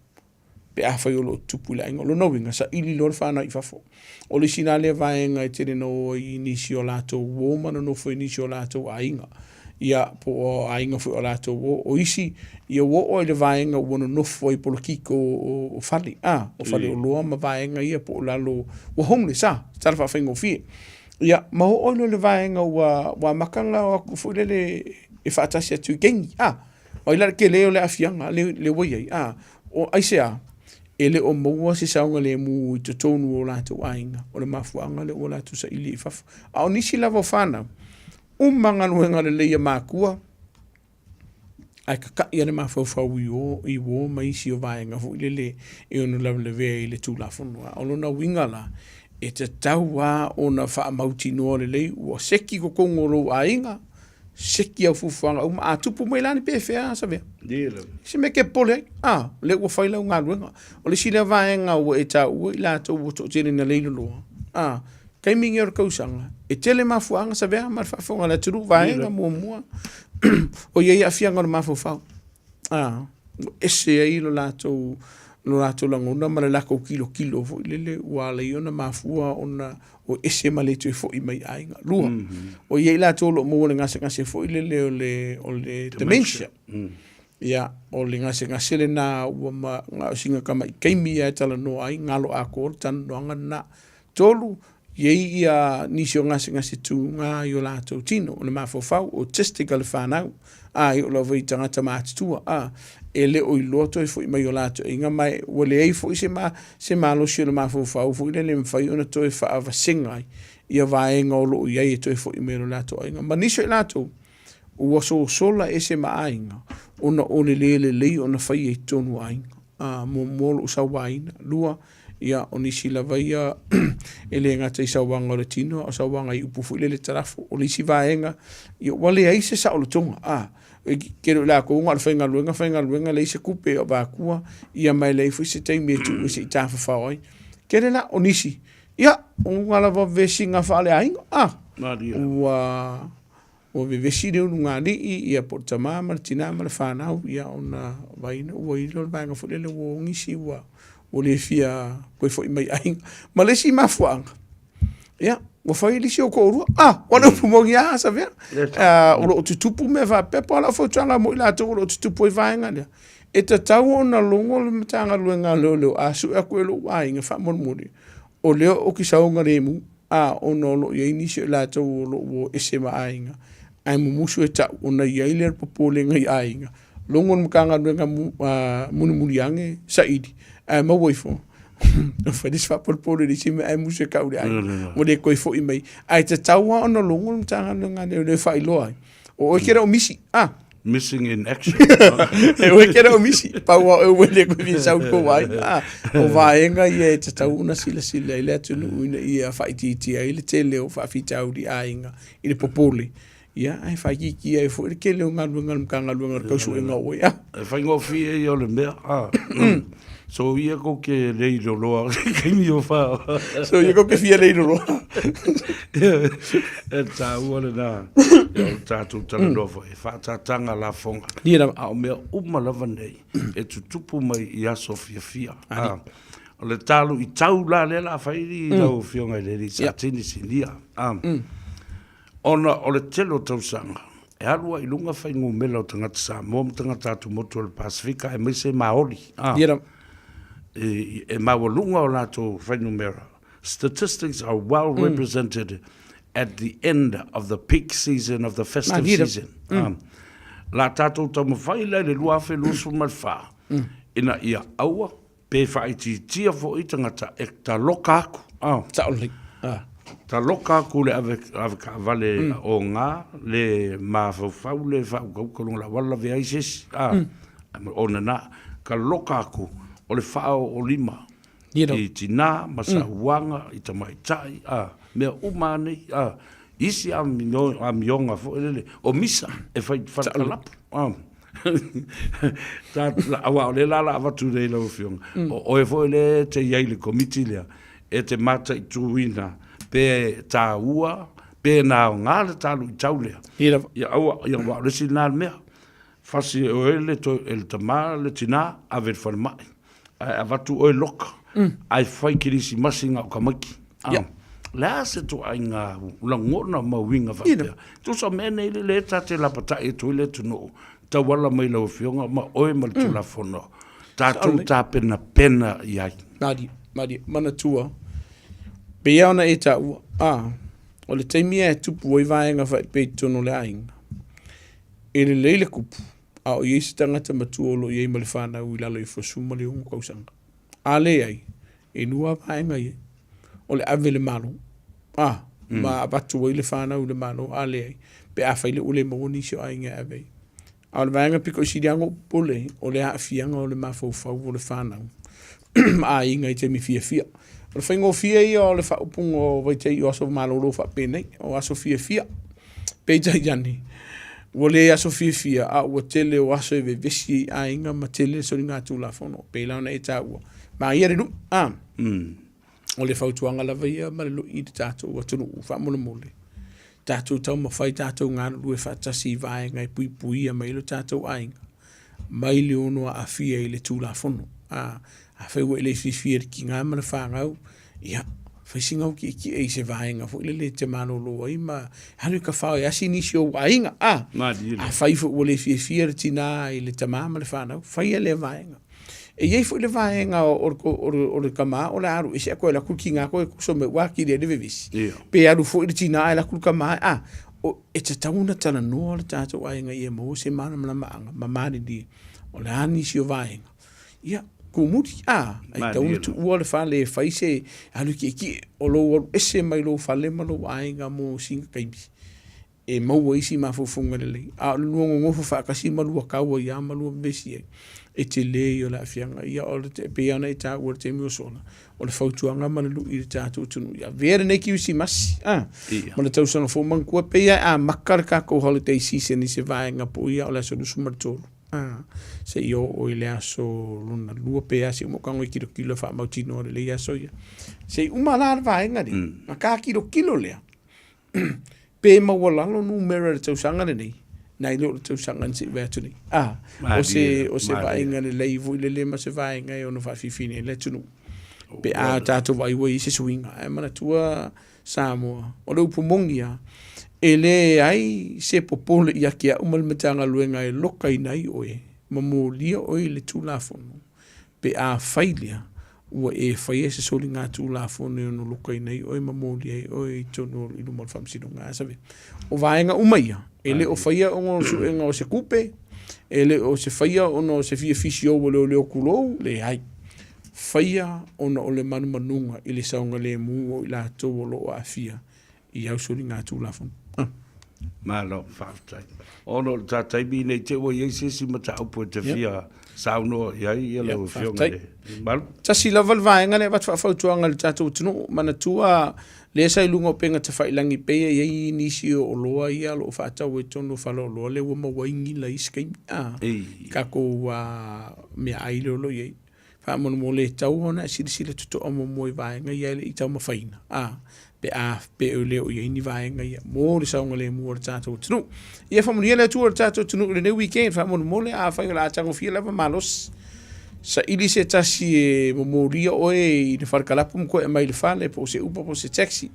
pe afai o lo o tutupu i le aiga. O lona uiga, saili loa le fanau i fafo. O le isi la lea vaega e tele na o ai i nisi o latou uo ma nonofo i nisi o latou aiga. Ia, po o aiga foi o latou uo. O isi, ia ua oo i le vaega ua nonofo ai polokiki o, o fale, a, o faleoloa ma vaega ia po o lalo, ua homeless, a, tala faafaigofie. Ia, ma oo ai loa i le vaega ua, ua amata ona o atu foi lele e faatasi atu i kengi, a. O ai la le tele o le aafiaga le ua i ai? A, o aisea? E le o maua se saogalemu i totonu o latou aiga, o le mafuaaga lea ua latou saili i fafo. A o nisi lava o fanau, uma galuega lelei a matua, ae kaka'i lava le mafaufau i o i uo ma isi o vaega foi lele e ono lavelavea i le Tulafono. A o lona uiga la, e tatau lava ona faamautinoa lelei ua seki totonu o lou aiga, seki au fuafuaga uma. A tupu mai la ni pefea Savea? Se mea e te popole ai, a, o lea ua fai lau galuega. O le isi lea vaega ua e taua i latou ua toatele ina leiloloa, a, taimi nei o le tausaga, e tele mafuaaga Savea ma le faafofoga a le atunuu, vaega muamua, o i ai aafiaga o le mafaufau, a, ua ese ai lo latou lo latou lagona ma le latou tilotilo foi lele ua ala ai ona mafua ona o ese ma le toe foi mai i aiga. Lua, o i ai latou o lo o maua i le gasegase foi lele o le, o le dementia. Ia, o le gasegase lena ua ma, na o sina tamai taimi lava e talanoa ai, galo atoa le talanoaga lena. 3, e i ai ia nisi o gasegase tuga i o latou tino, o le mafaufau, autistic a le fanau, a e oo lava i tagata matutua, a, e le o iloa toe foi mai o latou aiga, ma ua leai foi se, ma, se malosi o le mafaufau foi lele e mafai ona toe faavasega ai ia vaega o lo o i ai e toe foi mai i lo latou aiga. Ma nisi o i latou, ua sosola ese ma aiga, ona o le le lelei ona faia i totonu o aiga. A, muamua o lou sauaina, lua, Ia, o nisi lava ia e le gata i sauaga o le tino, a o sauaga i upu foi lele talafo. O le isi vaega, ia ua leai se saolotoga, a, e tele o i latou na o le faigaluega, faigaluega, leai se tupe e avatua, ia ma e leai foi se taimi e tuu ai se i tafafao ai. Tele la o nisi, ia, o luga lava o vesiga faaleaiga, a, ua Ua vevesi le ulugalii, ia po o le tama ma le tina ma le fanau, ia ona vaai lea ua i ai le vaega foi lele ua o nisi ua ua le fia toe foi mai i aiga. Ma le isi mafuaaga, ia, ua fai le isi ou toalua. Ah, o le upu moni lava Savea. Uh, o lo o tutupu mea faapea, po o lau fautuaga mo i latou o lo o tutupu ai vaega lea. E tatau ona logo le Matagaluega a Leoleo, a sue atu e lou aiga faamolemole, o lea ou te saogalemu. A, ona o lo o i ai nisi o i latou o lo o ua ese ma aiga, ae mumusu e ta'u ona i ai lea o le popolega i aiga, logo le Matagaluega mulimuli ane saili, ae maua ifo, ua fai le isi faapolepole i le isi mea ae musu e tau i le aiga, ua le toe foi mai. Ae tatau lava ona logo le Matagaluega a Leoleo e faailoa ai, o oe e te le o misi, a. Missing in action. E oe ke le o misi, pau a oe ua le koe fia sau i kou aiga. Ah, o vaega ia e tatau ona silasila ai le atunuu ina ia faaitiitia ai le tele o faafitauli aiga i le popole. Ia, ae faaitiitia ai foi le tele o galuega a le Matagaluega o le tausuega o oe. Ah. E faigofie ia o le mea. Ah. So ia kou ke lei loloa kaimi o wha. So ia kou ke fia lei loloa. E tāua le nā. Ia o tātou talanoa foi. E whaatatanga lafonga. Ia lava. A o mea uma lava nei e tutupu mai i aso fiafia. A, o le tālu i tau la lea la whairi i lau afioga i le alii Satini Sinia. A, Ona o le tele o tausaga, e alu ai i luga fuainumera o tagata Samoa ma tagata atumotu o le Pasefika aemaise Maori, ā, e, e maualuga o latou fuainumera. Statistics are well represented at the end of the peak season of the festive season. Ā, la tātou taumafai la i le 2024, ina ia aua Pe faaitiitia foi tagata e taloka aku, a. Sao lelei, a. Taloka aku le ave, avekaavale mm. o ngā, le mafaufau, le faaukauka luga la wala lavea ai se isi, a. Mm. Ona nā, ka loka aku o le faaoolima i tinā ma sauaga, i tamaitai, a, mea uma lava nei, a. Isi amioga foi lele, o misa e fai i fale kalapu. Aua o lea la o le a avatu nei i lau Afioga, o oe foi lea e te i ai i le Komiti lea, e te mataituina pe taua, pe na aoga le ta luitau lea. Ia lava. Ia aua, ia aua o le isi lena mea. Fasi e oe le, e le tama le tina, ave i le falemai. Ae avatu oe loka, ae fai kerisimasi na o tamaiti. Ia. O le a se ituaiga lagona ma uiga faapea? Tusa o mea nei lele e ta te lapatai atu ai le atunuu, tauala mai lau Afioga ma oe ma le Tulafono, tatou tapenapena i ai. Malie, malie, manatua, pei lava ona e taua, a, o le taimi lava e tupu ai vaega faapea i totonu o le aiga, e lelei le kupu, a o i ai se tagata matua o lo o i ai ma le fanau i lalo ifo o le 16 tausaga. A leai, e lua vaega ia. O le ave i le Malo, a, ma avatu ai le fanau i le Malo, a leai, pe afai le ua le maua nisi o aiga e ave ai. A o le vaega pito i sili lava ona ou popole, o le aafiaga o le mafaufau o le fanau ma aiga i taimi fiafia. O le faigofie ia o le faaupuga o vaitaimi o aso malolo faapenei, o aso fiafia. Peitai ane, ua le aso fiafia, a ua tele o aso e vevesi ai aiga ma tele le soligatulafono. E pei la ona e taua, manaia le lui, a. O le fautuaga lava ia ma le lui i le tatou atunuu, faamolemole, tatou taumafai tatou galulue faatasi i vaega e puipuia mai ai lo tatou aiga mai le ono aafia i le Tulafono. A, afai ua e le fiafia i le tiga ma le fanau, ia, fai sina au tietie i se vaega foi lele e te malolo ai ma alu i tafao e asi nisi o ou aiga. A, afai foi ua le fiafia le tina i le tama ma le fanau, faia lea vaega. E i ai foi le vaega o le tama o le a alu ese ae toe alu atu le tina toe toso mai ua atili ai le vevesi. Pe alu foi le tina ae alu atu le tama, a, e tatau ona talanoa le tatou aiga ia maua se malamalamaaga ma malilie o le a nisi o vaega. Ia, tumuli, a, e tatau ona tuua le fale e fai se alu tietie o lou alu ese mai lou fale ma lou aiga mo sina taimi e maua isi mafaufauga lelei. A o le lua nonofo faatasi ma lua tau ai lava ma lua vevesi ai, e tele ia o le aafiaga. Ia o le, e pei lava ona e taua i le taimi ua sola, o le fautuaga ma le lui i le tatou atunuu, ia avea lenei Kerisimasi, a, ma le tausaga fou. Manatua e pei lava e amata le tatou holiday season i se vaega poi ia o le aso 23, a, seia oo i le aso lona lua pe a, seia uma ou tago e tilotilo e faamautinoa lelei aso ia. Seia uma la le vaega lea, ona ta tilotilo lea, pe maualalo numera i le tausaga lenei, nai lo le tausaga na se i vae atu nei. A, o se, o se vaaiga lelei foi lele ma se vaega e ono faafiafia ai le atunuu. Pe a tatou vaai ua i ai se suiga. Ae manatua Samoa, o le upu moni lava, e leai se popole ia te au ma le Matagaluega e lokaina ai oe ma molia oe i le Tulafono pe a fai lea, ua e faia se soligatulafono e ono lokaina ai oe ma molia ai oe i totonu i luma o le Faamasinoga. A Savea. O vaega uma ia, e le o faia ona o le suega o se tupe, e le o se faia ona o se fia fisio ua leoleo tulou, leai. Faia ona o le manumanuga i le saogalemu o i latou o lo o aafia i au soligatulafono. Malo, faafetai. Ona o le ta taimi ne i te i ua i ai se isi mataupu e te fia saunoa i ai ia lau Afioga i le Malu. Tasi lava le vaega lea e avatu faafautuaga i le tatou atunuu, manatua lea sa i luga o upega tafailagi pei e i ai nisi o oloa ia o lo o faatau ai i totonu o faleoloa lea ua maua ai nila i isi taimi, i tatou meaai lea o lo o i ai. Faamolemole e tatau ona e silasila totoa muamua i vaega ia e le i taumafaina, a, pe a, pe le o i ai ni vaega ia mo le saogalemu o le tatou atunuu. Ia faamanuia le Atua i le tatou atunuu i lenei weekend, faamolemole afai o le a tagofia lava malosi, saili se tasi e momolia oe i le fale kalapu ma toe aumai i le fale, po o se Uber po o se taxi,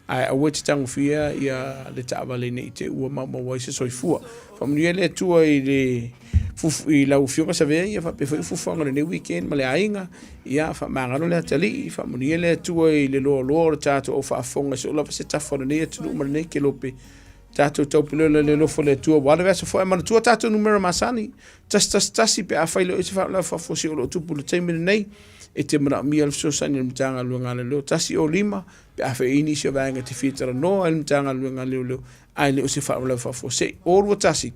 ae aua e te tagofia ia le taavale ne i te i ua maumau ai se soifua. Faamanuia le Atua i le fufu, i lau Afioga Savea ia faapea foi fuafuaga o lenei weekend ma le aiga. Ia faamagalo le atalii, faamanuia le Atua i le loaloa o le tatou au faafofoga i so o lava se tafa o lenei atunuu ma lenei kelope. Tatou taupulega le alofa o le Atua aua le vaiaso fou. Ae manatua tatou numera masani, 111 pe afai le o i se faalavelave faafuasei o lo o tupu i le taimi lenei, e te manaomia le fesoasoani a le Matagaluega a Leoleo 105 pe afai e i ai nisi o vaega e te fia talanoa ai i le Matagaluega a Leoleo ae le o se faalavelave faafuasei. 021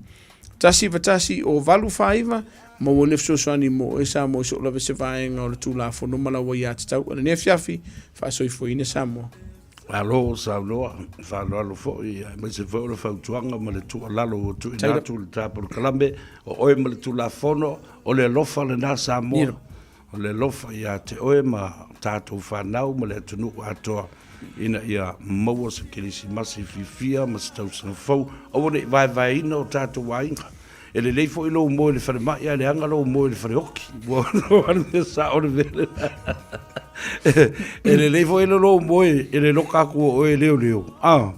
191 o 849 maua le fesoasoani mo oe Samoa i so o lava se vaega o le Tulafono ma lau aiatatau. O lenei afiafi, faasoifuaina Samoa. Malo saunoa, faaaloalo foi, aemaise foi o le fautuaga ma le tuualalo ua tuuina atu i le ta polokalame, o oe ma le Tulafono, o le alofa lena Samoa. O le alofa ia te oe ma tatou fanau ma le atunuu atoa ina ia maua se Kerisimasi fiafia ma se tausaga fou. Aua ne i vaevaeina o tatou aiga. E lelei foi lou moe i le falemai ae leaga lou moe i le faleoki. Ua le mea sao le mea lena. E lelei foi lou moe e le loka atu o oe e leoleo. Ah.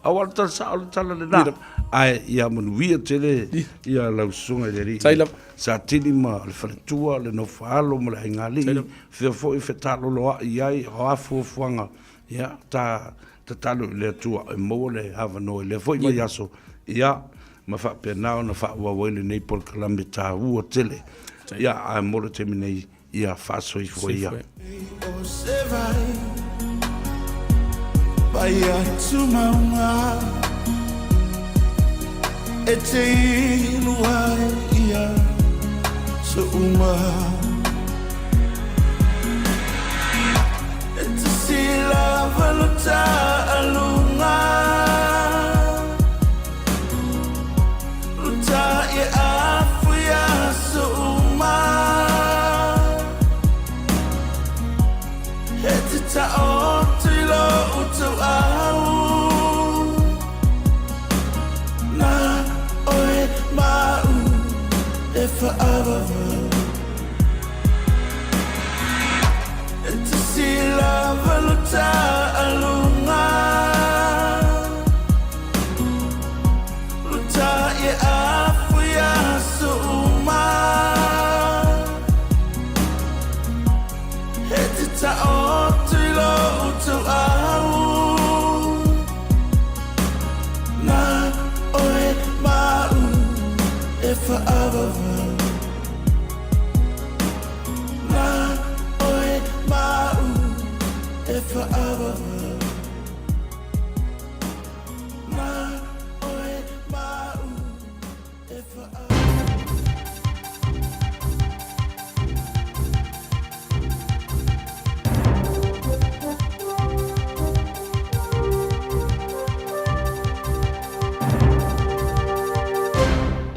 Aua o le tala sao le tala lena. Ae ia manuia tele ia lau susuga i le alii Satini ma le faletua, le nofoaalo ma le aigaalii, fea foi fetaloloai i ai, o a fuafuaga, ia ta tatalo i le Atua e maua le avanoa i lea foi vaiaso, ia ma faapena ona faaauau ai lenei polokalame taua tele. Ia ae mo le taimi nei. Ia faasoifua ia.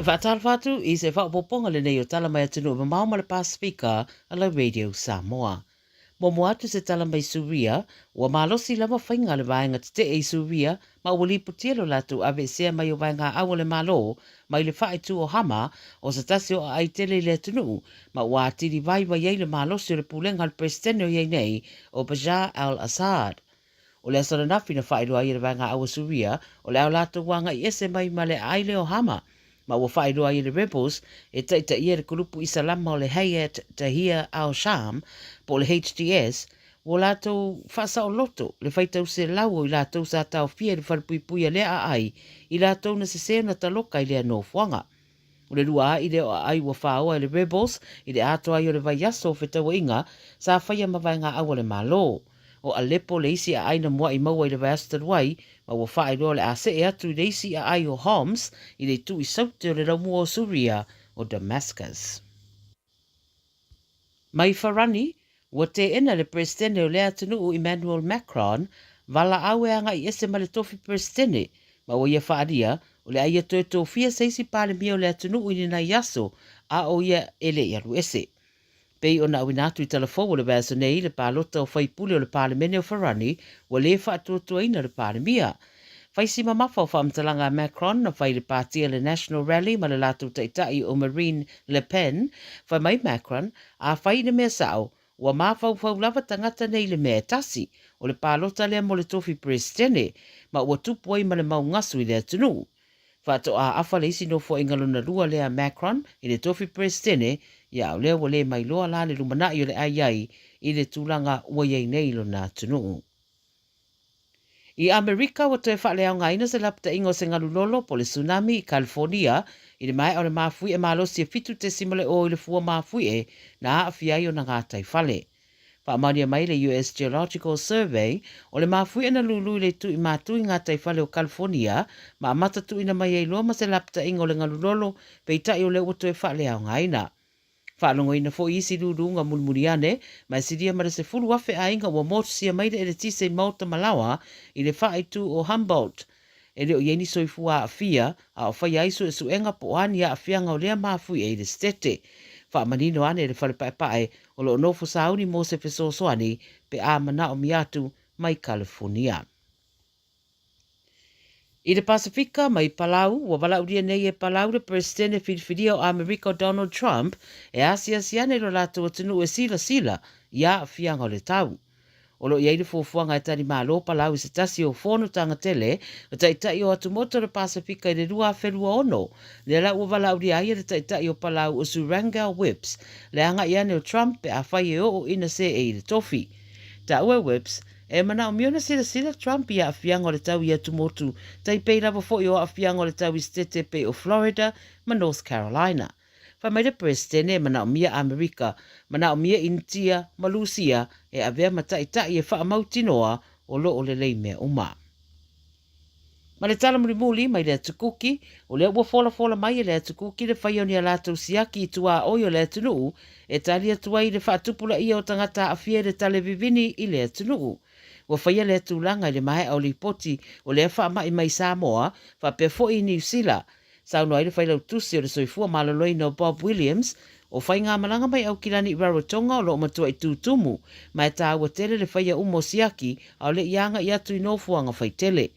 E faatalofa atu i se faaopoopoga lenei o Tala Mai Atunuu Mamao ma le Pasefika a la Radio Samoa. Muamua atu se tala mai Suria, ua malosi lava faiga a le vaega tetee i Suria ma ua lipotia lo latou aveesea mai o vaegaau a le Malo mai le faaitu o Hama o se tasi o aai tele i le atunuu ma ua atili vaivai ai le malosi o le pulega a le Peresetene o i ai nei o Bashar al-Assad. O le aso ananafi na faailoa ai e le Vaega Aua Suria o le a o latou agai ese mai ma le aai lea o Hama, ma ua faailoa ai e le Rebels e taitaia e le kulupu Isalama o le Hayat Tahrir al-Sham po o le HTS ua latou faasaoloto le faitau selau o i latou sa taofia i le falepuipui a lea aai i latou na sese ona taloka i lea nofoaga. O le lua aʻi lea o aai ua faoa e le Rebels i le atoa ai o le vaiaso o fetauaiga sa faia ma vaegaau a le Malo. O Aleppo le isi aai na muaʻi maua i le vaiaso talu ai, ma ua faailoa o le a see atu i le isi aai o Homs i le itu i saute o le laumua o Suria o Damascus. Mai Farani, ua teena le Peresetene o lea atunuu Emmanuel Macron valaau e agai ese ma le tofi Peresetene, ma ua ia faaalia o le a ia toe tofia se isi Palemia o le atunuu i lenai aso a o ia e le i alu ese. Pei ona auina atu i tala fou o le vaiaso nei le palota o faipule o le Palemene o Farani ua le faatuatuaina le Palemia. Fai si mamafa o faamatalaga a Macron na fai i le pāti a le National Rally ma le latou taitai o Marine Le Pen, fai mai Macron, a fai i le mea sao, ua mafaufau lava tagata nei i le mea e tasi, o le palota lea mo le tofi Peresetene, ma ua tupu ai ma le mau gasu i le atunuu. Faatoa afa le isi nofoaiga lona lua lea a Macron i le tofi Peresetene, ia a o lea ua le mailoa la le lumanai o le ai ai i le tulaga ua i ai nei lona atunuu. I Amerika, ua toe faaleaogaina se lapataiga o se galu lolo po o le tsunami i California i le maea o le mafuie malosi e 7.0 i le fua mafuie na aafia ai ona gatai fale. Faamaonia mai le US Geological Survey, o le mafuie na lulu i le itu i matu i gatai fale o California ma amata tuuina mai ai loa ma se lapataiga o le galu lolo, peitai o lea ua toe faaleaogaina. Faalogoina foi isi luluga mulimuli ane, ma e silia ma le 10,000 aiga ua motusia mai le eletise i maota ma laoa i le faaitu o Humboldt. E le o i ai ni soifua aafia, a o faia ai suesuega po o a ni aafiaga o lea mafuie i le setete. Faamanino ane le fale paepae o lo o nofo sauni mo se fesoasoani pe a manaomia atu mai Kalifonia. I le Pasefika, mai Palau, ua valaaulia nei e Palau le Peresetene filifilia o Amerika o Donald Trump e asiasi ane i lo latou atunuu e silasila i aafiaga o le tau. O lo o i ai le fuafuaga e tali malo Palau i se tasi o fonotaga tele o taitai o atumotu o le Pasefika i le 2026, lea la ua valaaulia ai e le taitai o Palau o Surangel Whipps le agai ane o Trump pe afai e oo ina seei i le tofi. Taua e Whipps, E manaomia ona silasila Trump i aafiaga o le tau i atumotu tai pei lava foi o aafiaga o le tau i setete pei o Florida ma North Carolina. Fai mai le Peresetene e manaomia Amerika, manaomia Initia ma Lusia e avea ma ta'ita'i e faamautinoa o lo o lelei mea uma. Ma le tala mulimuli mai le Atu Kuki, o lea ua folafola mai e le Atu Kuki le faia o ni a latou siaki i tuaoi o le atunuu e tali atu ai i le faatupulaia o tagata aafia i le tale vivini i le atunuu. Ua faia lea tulaga i le maea o lipoti o lea faamai mai Samoa faapea foi i Niu Sila. Saunoa ai le Failautusi o le Soifua Maloloina o Bob Williams, o faigamalaga mai Aukilani i Rarotonga o lo o matuai tutumu, ma e taua tele le faia uma o siaki a o le i agai atu i nofoaga faitele.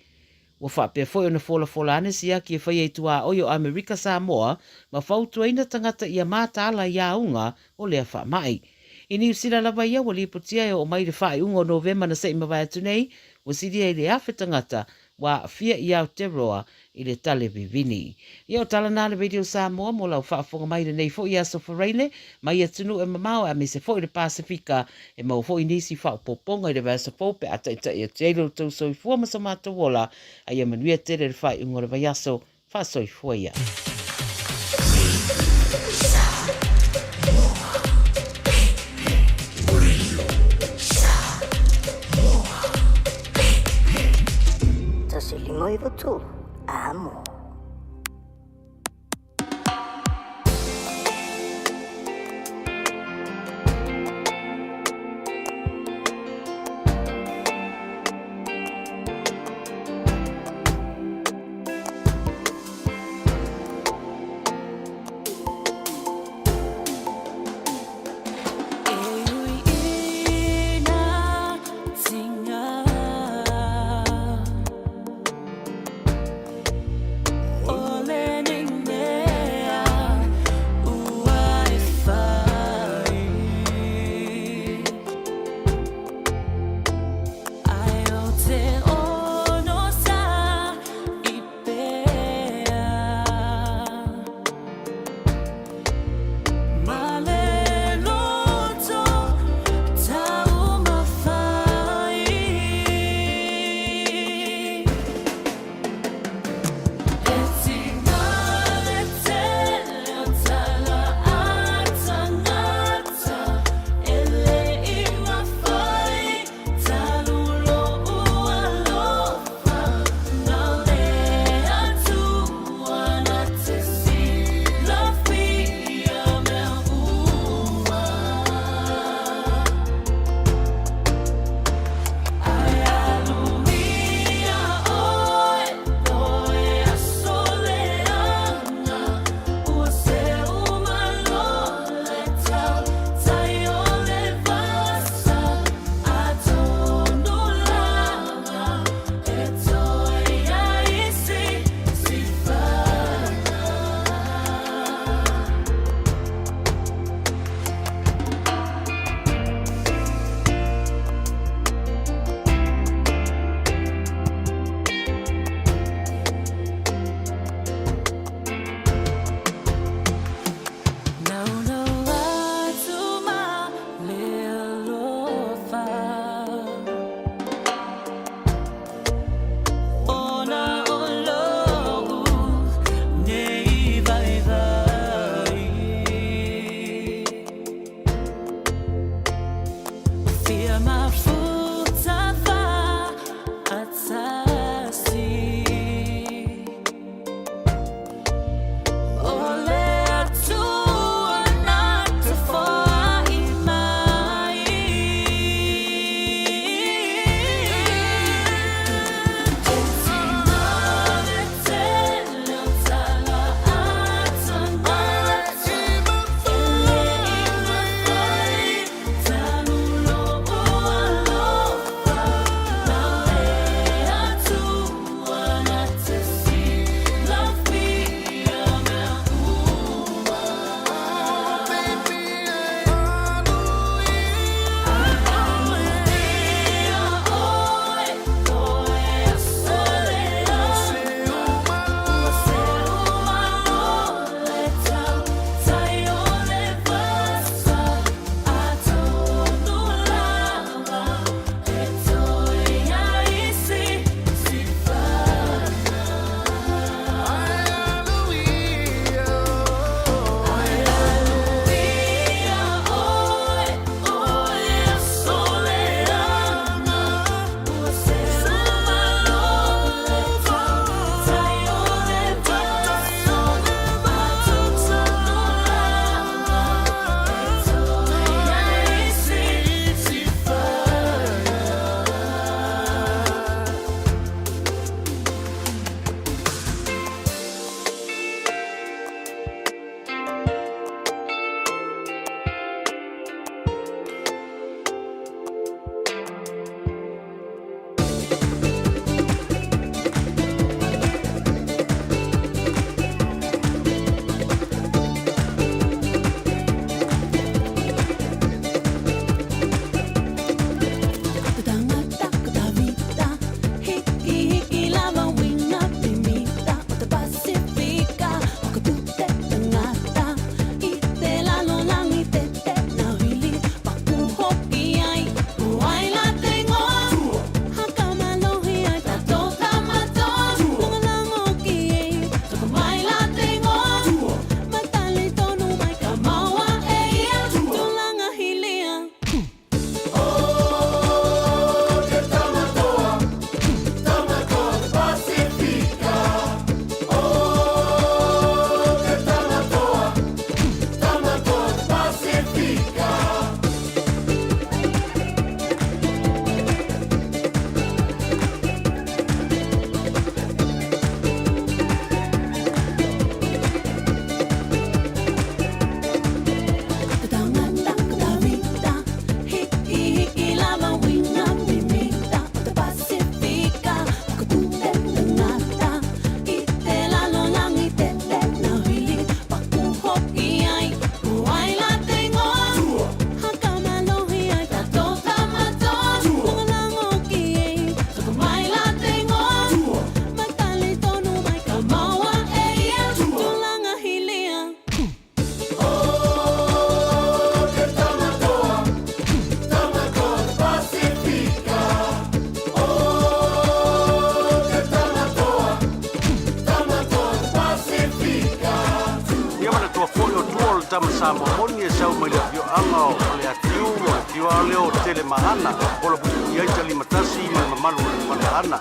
Ua faapea foi ona folafola ane siaki e faia i tuaoi o Amerika Samoa ma fautuaina tagata ia mataala i auga o lea faamai. I Niu Sila lava ia ua lipotia e oo mai i le faaiuga o Novema na se i mavae atu nei, ua silia i le 1,000 tagata ua aafia i Aotearoa i le tale vivini. Ia o tala na a le Radio Samoa mo lau faafofoga mai i lenei foi aso Faraile mai atunuu e mamao aemaise foi le Pasefika e maua foi nisi faaopoopoga i le vaiaso fou pe a taitai atu ai lo outou soifua ma so matou ola a ia manuia tele le faaiuga o le vaiaso. Faasoifua ia. 153, Amo. tama Samoa moni e sau mai le afioaga o Faleatiu, o le afioaga lea o Telemaana, pola puipui ai Talimatasi ma le mamalu o le Faleaana.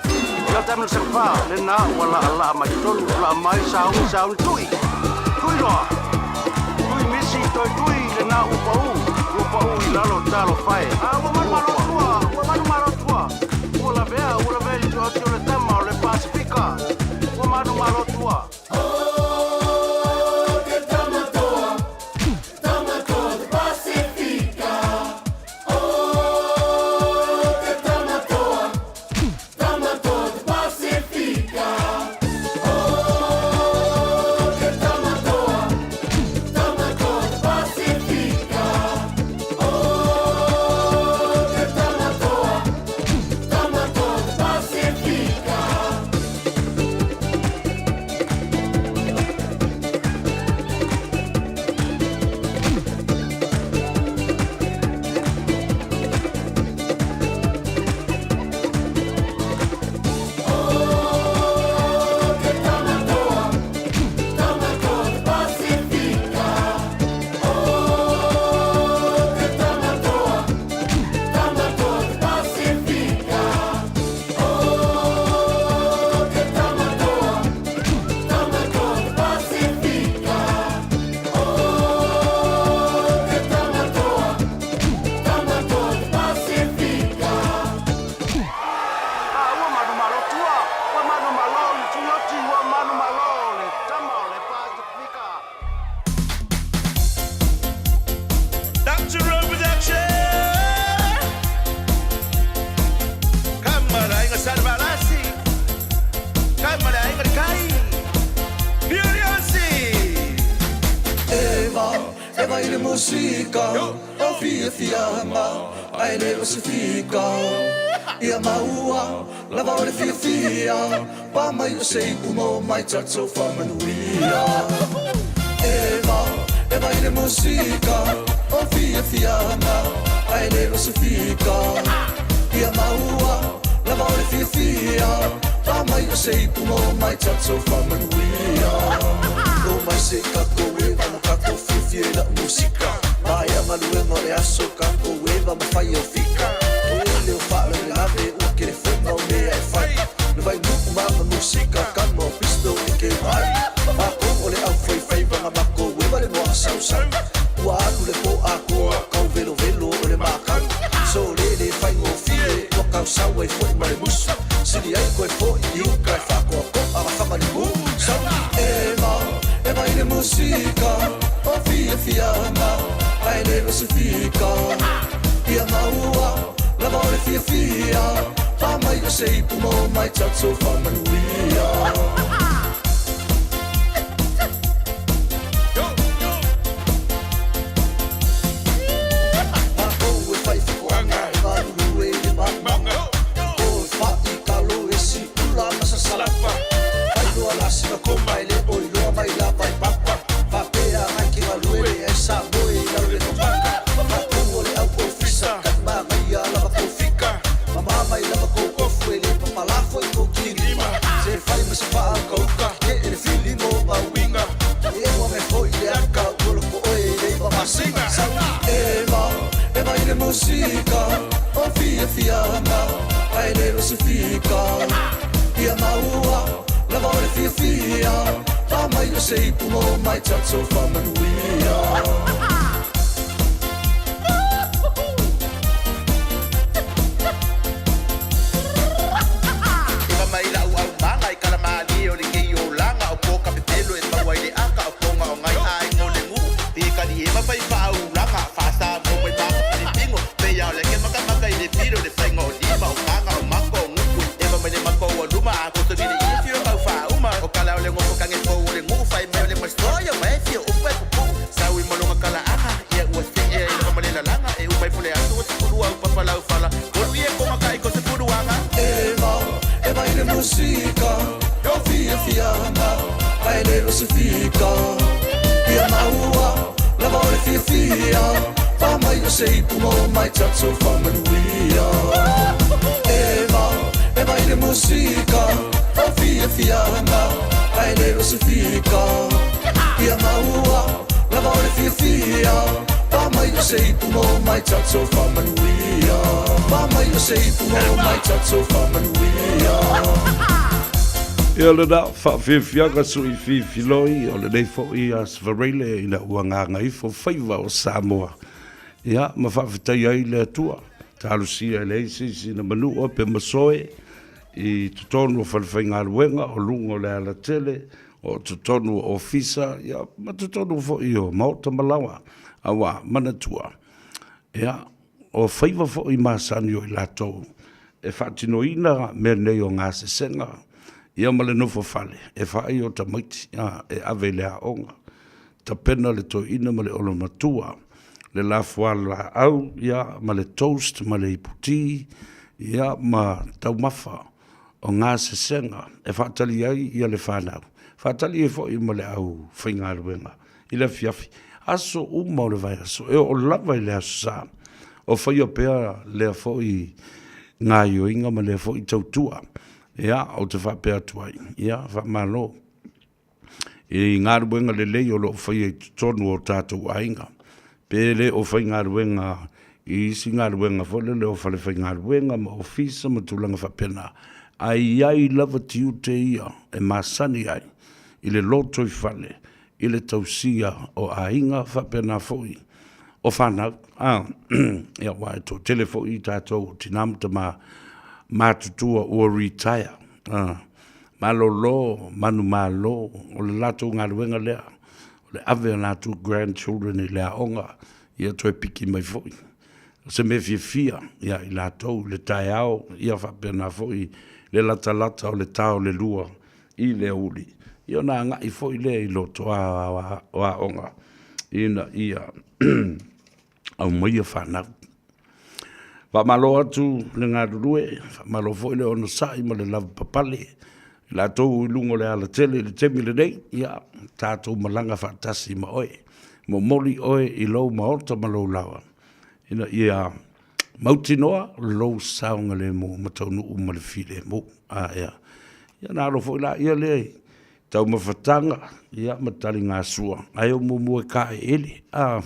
Ia taimi le Saga Fa, lena ua laalaa mai totonu, laa mai sauni sauni tui, tui loa, tui misi toe tui lena ua pau, ua pau i lalo talofa e. A ua manumalo tua, ua manumalo tua, ua lavea, ua lavea i le tuaoti o le tama o le Pasifika, ua manumalo tua. A ua manumalo tua, ua manumalo le Tuioti, ua manumalo le tama o le Pasifika. Doctor Road Production. Kamalainga Salvalasi. Kamalainga Kai. Furiosi. Eva, Eva i le musika O fiafiaga ae le o se fika Ia maua lava o le fiafia Pa mai o se ipu mo mai tatou faamanuia Eva, Eva i le musika O fiafiaga ae le o se fika Ia maua lava o le fiafia Pa mai o se ipu mo mai tatou faamanuia O mai se kako eva ma kako fiafia i lau musika Maea galuega o le aso kako eva ma fai au fika O ele o faalavelave ua kelefona o mea e fai Le vainuu ma ma musika kama o pistol e ke ai Makou o le au faifaiva ga makou eva le moa sausau Ua alu le po atoa kau velovelo o le makau Sole le faigofie ua kausau ai foi ma le musu Sili ai koe foi i uka e faakoakoa ma faga limu Sau Eva, Eva i le musika O fiafiaga ae le o se fika Ia maua lava o le fiafia Pa mai o se ipu mo mai tatou faamanuia. Makou e fai fakoaga e galulue i le mauga O e fa'i kalo e si'ula ma sasalapa Failoa lasina koma e le o iloa mai lava e papa Faapea agai ke galue le ai sa moe i lalo le topaka Makou o le au ofisa kaimagaia lava kou fika Mama mai lava kou ofu e le papalafo i kou kilima Se fai ma se faaukauka ke e le filimo ma uiga E ewa mai foi le aka ua loko oe i le iva masina Sau Eva, Eva i le musika O fiafiaga ae le o se fika Ia maua lava o le fiafia Pa mai o se ipu mo mai tatou faamanuia. Eva mai lau aumaga i kalamalie o le kei olaga o po ka pepelo e maua i le aka o ponga o ngai aiga o le nuu pe kaliema fai faaulaga faasamoa mai maka le pingo pe ia o le ke makamaka i le pilo le faiga o lima o kaga o mako o guku eva mai le mako ua luma a kotogi le ia fio kau faauma o kala o le gofo kage pou o le nuu fai mai o le mastoia ma e fio upu e pupuu sau i maloga kalaaga ia ua seea i le famalela e uma ifo le aso ua sefulu au papa lau fala kolu ia konga ka i ko sefuluaga. Eva, Eva i le musika O fiafiaga ae le o se fika Ia maua lava o le fiafia Pa mai o se ipu mo mai tatou faamanuia Eva, Eva i le musika O fiafiaga ae le o se fika Ia maua Lava o le fiafia Pa mai o se ipu mo mai tatou faamanuia Pa mai o se ipu mo mai tatou faamanuia. Ia lena faafiafiaga sui fifiloi o lenei foi Aso Faraile ina ua gagaifo faiva o Samoa. Ia ma faafetai ai le Atua talosia e leai se isi na manua pe masoe i totonu o falefaigaluega o luga o le alatele o totonu o ofisa, ia, ma totonu foi o maota ma laoa, auā, manatua, ia, o faiva foi masani o i latou e faatinoina mea nei o gasesega, ia ma le nofo fale, e vaai o tamaiti, a, e ave i le aoga, tapena le toeaina ma le olomatua, le lafualaau, ia, ma le toast ma le iputi, ia, ma taumafa. o gasesega e faatali ai ia le fanau, faatali ai foi ma le au faigaluega i le afiafi, aso uma o le vaiaso, e oo lava i le Aso Sa, o faia pea lea foi gaoioiga ma lea foi tautua. Ia, ou te faapea atu ai, ia, faamalo i galuega lelei o lo o faia i totonu o tatou aiga, pe le o faigaluega i isi galuega foi lele o falefaigaluega ma ofisa ma tulaga faapena, ae i ai lava tiute ia e masani ai i le lotoifale i le tausia o aiga faapena foi o fanau. A, ia, aua e toatele foi tatou o tina ma tama matutua ua retire, a, malolo, manumalo, o le latou galuega lea, o le ave o latou grandchildren i le aoga, ia toe piki mai foi. O se mea fiafia ia i latou i le taeao, ia faapena foi le latalata o le ta o le 2 i le aoauli, ia ona agai foi lea i lotoa o aoga ina ia aumaia fanau. Faamalo atu le galulue, faamalo foi le onosai ma le lavapapale i latou i luga o le alatele i le taimi lenei, ia tatou malaga faatasi ma oe. Momoli oe i lou maota ma lou laoa ina ia mautinoa lou saogalemu ma taunuu ma le filemu. A ea, ia ona alo foi laia lea i taumafataga, ia ma taligasua, ae o muamua e kaeele, a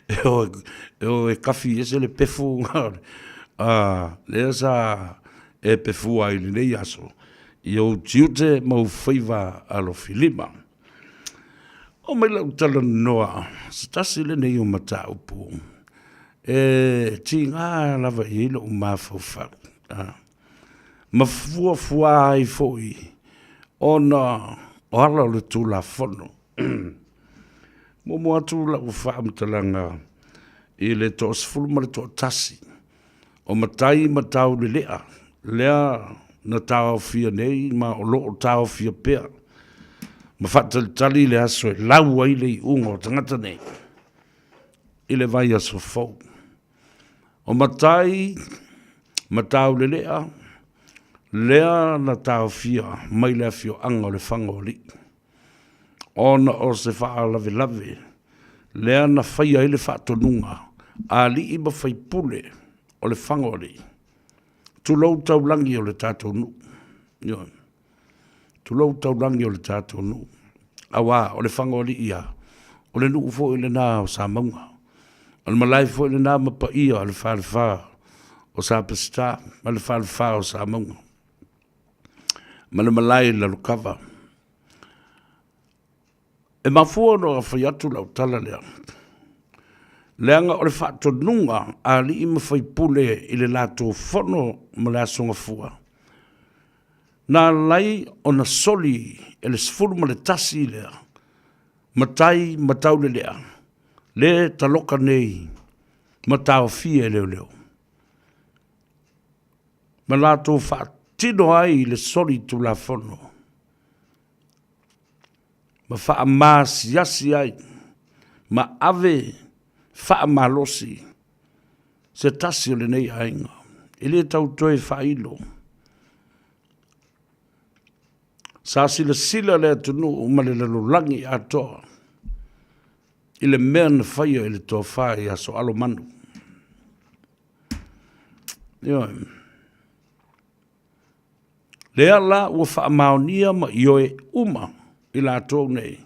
e o e kafi ese le pefu a lea sa e pefua ai i lenei aso i ou tiute ma ou faiva alofilima. Oo mai lau talanoa, se tasi lenei o mataupu e tiga lava i ai lou mafaufau, ma fuafua ai foi ona o ala o le Tulafono. Muamua atu lau faamatalaga i le 11 o matai ma taulelea lea na taofia nei ma o lo o taofia pea ma faatalitali i le aso e lau ai le iuga o tagata nei i le vaiaso fou. O matai ma taulelea lea na taofia mai le afioaga o Lefaga-o-Alii ona o se faalavelave lea na faia ai le faatonuga a alii ma faipule o Lefaga-o-Alii, tulou taulagi o le tatou nuu, ioe, tulou taulagi o le tatou nuu, aua o Lefaga-o-Alii lava, o le nuu foi lena o Samauga, o le malae foi lena ma paia o le falefa o Sa Peseta ma le falefa o Samauga ma le malae i Lalokava. E mafua ona fai atu lau tala lea, leaga o le faatonuga a alii ma faipule i le latou fono ma le Aso Gafua, na ala ai ona soli e le 11 lea matai ma taulelea le taloka nei ma taofia e leoleo ma latou faatino ai le soli tulafono ma faamasiasi ai ma ave faamalosi se tasi o lenei aiga. E le tau toe faailo. Sa silasila le atunuu ma le lalolagi atoa i le mea na faia i le tofa ia Soalomanu. Ioe. Lea la ua faamaonia ma ioe uma i latou nei.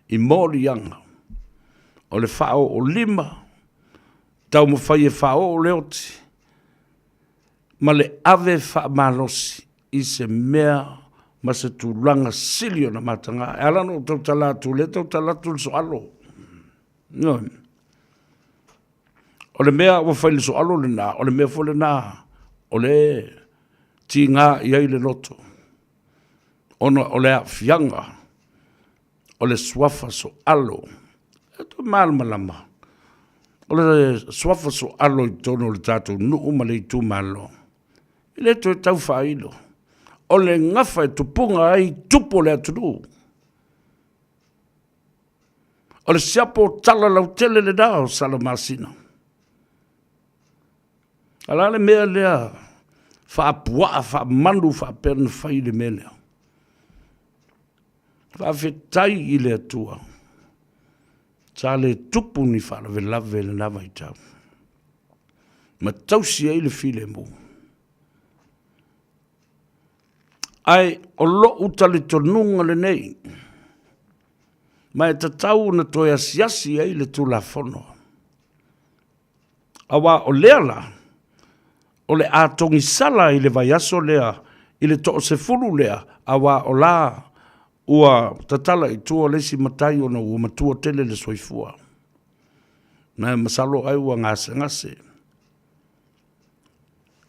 i moliaga o le faaoolima, taumafai e faaoo le oti ma le ave faamalosi i se mea ma se tulaga sili ona mataga. E ala ona ou tautala atu, o lea e tautala atu le soalo. Ioe. O le mea ua fai i le soalo lena, o le mea foi lena o lea e tiga i ai le loto, ona o le aafiaga o le suafa soalo. E toe malamalama, o le suafa soalo i totonu o le tatou nuu ma le itumalo, e le toe tau faailo. O le gafa e tupuga ai tupu o le atunuu. O le siapo tala lautele lena o Salamasina. A o le a le mea lea faapuaa faamanu faapea na fai le mea lea? Faafetai i le Atua, sa le tupu ni faalavelave i lena vaitau, ma tausi ai le filemu. Ae o lou talitonuga lenei, ma e tatau ona toe asiasi ai le Tulafono, aua o lea la, o le a togisala i le vaiaso lea i le toasefulu lea, aua o la ua tatala i tua le isi matai ona ua matua tele le soifua. Ma e masalo ai ua gasegase.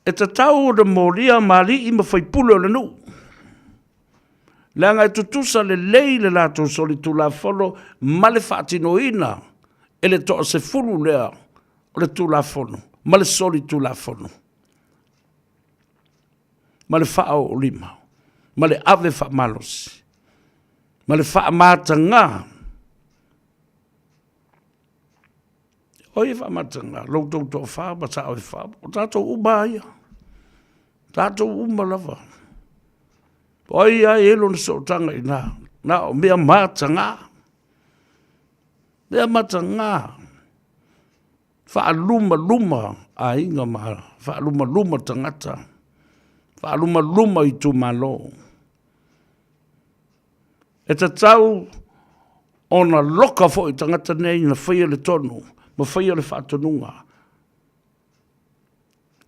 E tatau ona molia ma alii ma faipule o le nuu, leaga e tutusa lelei le latou solitulafono ma le faatinoina e le toasefulu lea o le Tulafono ma le solitulafono ma le faaoolima ma le ave faamalosi ma le faamataga. O ai e faamataga? Lo outou toafa ma sao e fa, o tatou uma lava ia, tatou uma lava. O ai lava e i ai lona sootaga i ina, na o mea mataga, mea mataga, faalumaluma aiga ma faalumaluma tagata, faalumaluma itumalo. E tatau ona loka foi tagata nei na faia le tonu ma faia le faatonuga.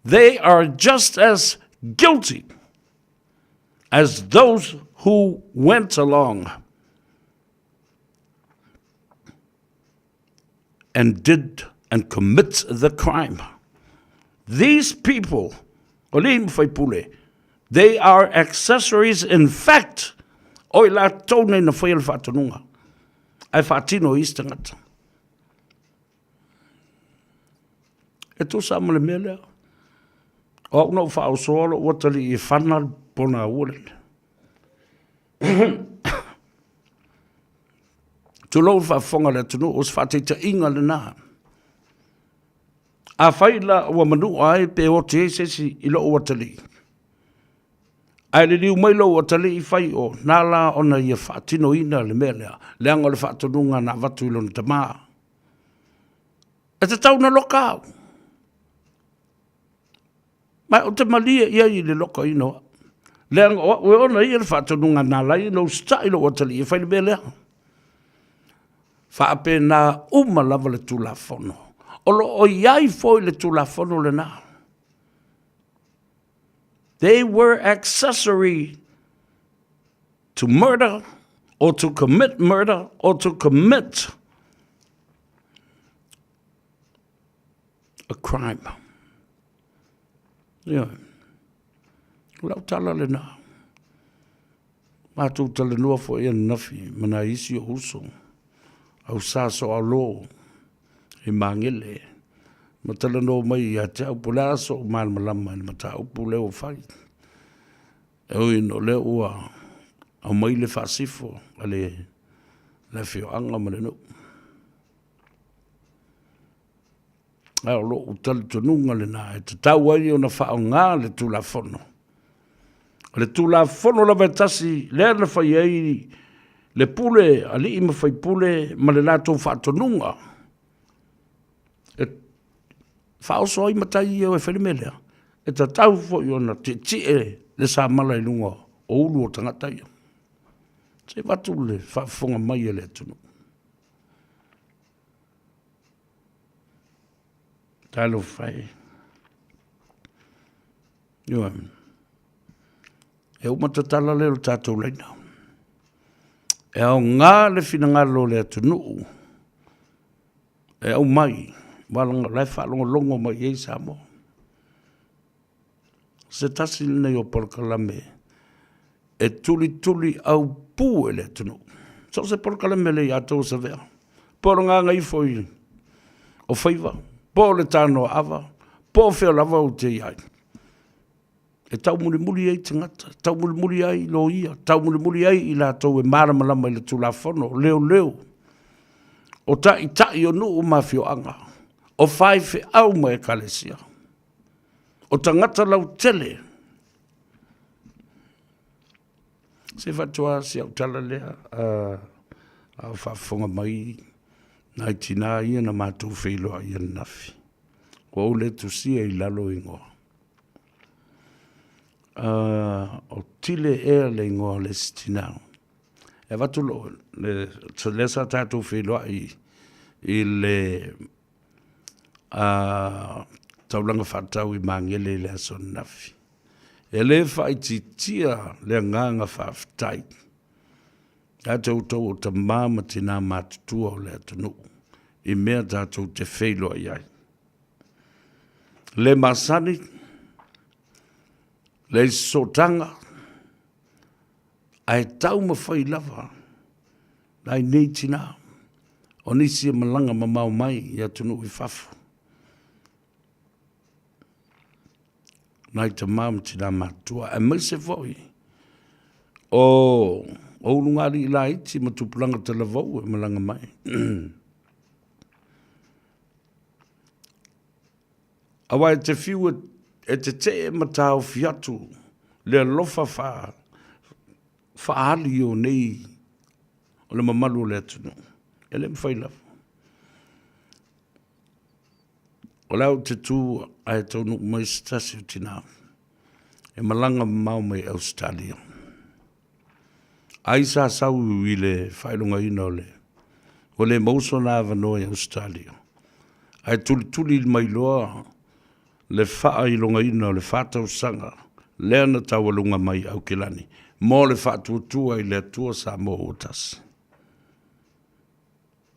They are just as guilty as those who went along and did and commit the crime. These people, o alii ma faipule, they are accessories in fact o i latou nei na faia le faatonuga ae faatino e isi tagata. E tusa ma le mea lea. O au na ou faaosoa lou atalii e fana le ponaua lena. Tulou le faafofoga a le atunuu, o se faataitaiga lena. Afai la ua manua ai pe oti ai se isi i lou atalii, ae liliu mai lou atalii fai o, na la ona ia faatinoina le mea lea, leaga o le faatonuga na avatu i lona tama. E tatau ona loka au. Ma ou te malie i ai i le lokaina o au. Leaga o au e ona ia le faatonuga na ala ai ona usitai lou atalii e fai le mea lea. Faapena uma lava le Tulafono. O lo o i ai foi le Tulafono lena. They were accessory to murder or to commit murder or to commit a crime. Ioe. O lau tala lena. Matou talanoa foi ananafi ma nai isi o uso, au sa soaolo i Magele, ma talanoa mai ia te au po o le a so'u malamalama i le mataupu lea ua fai. E ui ina o lea ua aumai le faasifo a le afioaga ma le nuu. A o lou talitonuga lena e tatau ai ona faaaoga le Tulafono. O le Tulafono lava e tasi lea na fai ai le pule alii ma faipule ma le latou faatonuga e faaoso ai matai ia e fai le mea lea, e tatau foi ona tietie le samala i luga o ulu o tagata ia. Se i avatu le faafofoga mai a le atunuu. Talofa e. Ioe. E uma tatala lea o le tatou laina. E aoga le finagalo o le atunuu e aumai, o la e faalogologo mai i ai Samoa. Se tasi lenei o polokalame e tulituli aupu e le atunuu. So o se polokalame lelei atoa ua savea, po o le gagaifo o faiva, po o le tanoaava, po o fea lava ou te i ai, e taumulimuli ai tagata, taumulimuli ai loia, taumulimuli ai i latou e malamalama i le Tulafono, o leoleo, o taitai o nuu ma afioaga, o faifeau ma ekalesia, o tagata lautele. Se i faatua si au tala lea, a o faafofoga mai nai tina ia na matou feiloai ananafi. Ua ou le tusia i lalo igoa. O Tile ea le igoa o le isi tina. E avatu lou, lea sa tatou feiloai i le taulaga faatatau i Magele i le aso ananafi. E le faaitiitia le agaga faafetai ia te outou o tama ma tina matutua o le atunuu i mea tatou te feiloai ai. Le masani, leai se sootaga, ae taumafai lava nai nei tina, o nisi e malaga mamao mai i atunuu i fafo, nai tama ma tina matutua, aemaise foi o ulugalii laiti ma tupulaga talavou e malaga mai. Aua e te fiu e tetee ma taofi atu le alofa faaali o nei o le mamalu o le atunuu, e le mafai lava. O la ou te tu ae taunuu mai se tasi o tina e malaga mamao mai Ausetalia. Ai sa sau i le faailogaina o le ua le maua sona avanoa i Ausetalia, ae tulituli mai loa le faailogaina o le 4 tausaga lea na taualuga mai i Aukilani mo le faatuatua i le Atua Samoa ua tasi.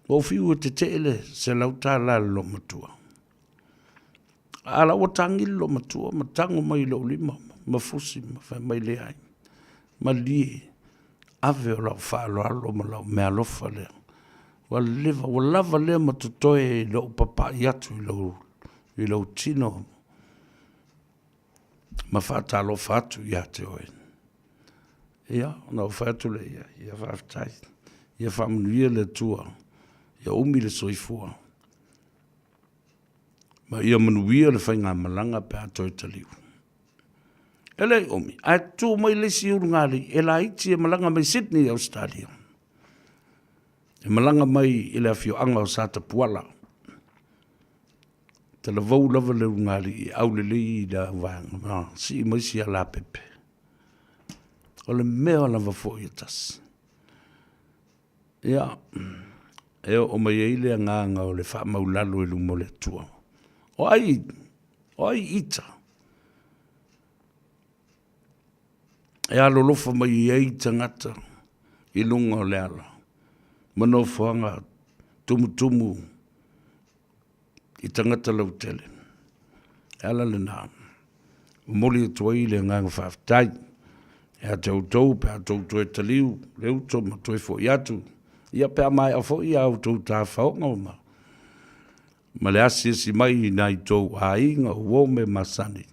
Ua ou fiu e tetee le $100 a le loomatua, a o la ua tagi le loomatua ma tago mai i lou lima ma fusi ma fai mai, leai, malie, ave o lau faaaloalo ma lau meaalofa lea, ua leva, ua lava lea ma totoe i lou papai atu i lou tino ma faatalofa atu ia te oe. Ia, ona ou fai atu lea, ia faafetai, ia faamanuia le Atua, ia umi le soifua, ma ia manuia le faigamalaga pe a toe taliu. E le i umi, ae tu mai le isi ulugalii e laiti e malaga mai Sydney, Ausetalia. E malaga mai i le afioaga o Satapuala. Talavou lava le ulugalii e aulelei i le vaega, ma sii mai si alapepe. O le mea lava foi e tasi. Ia, e oo mai ai le agaga o le faamaulalo i luma o le Atua. O ai, o ai ita e alolofa mai ai tagata i luga o le ala ma nofoaga tumutumu i tagata lautele. E ala lena, momoli atu ai le agaga faafetai ia te outou pe a outou toe taliu le uto ma toe foi atu, ia pe a maea foi a outou tafaoga ma le asiasi mai i nai tou aiga, o uo ma mea masani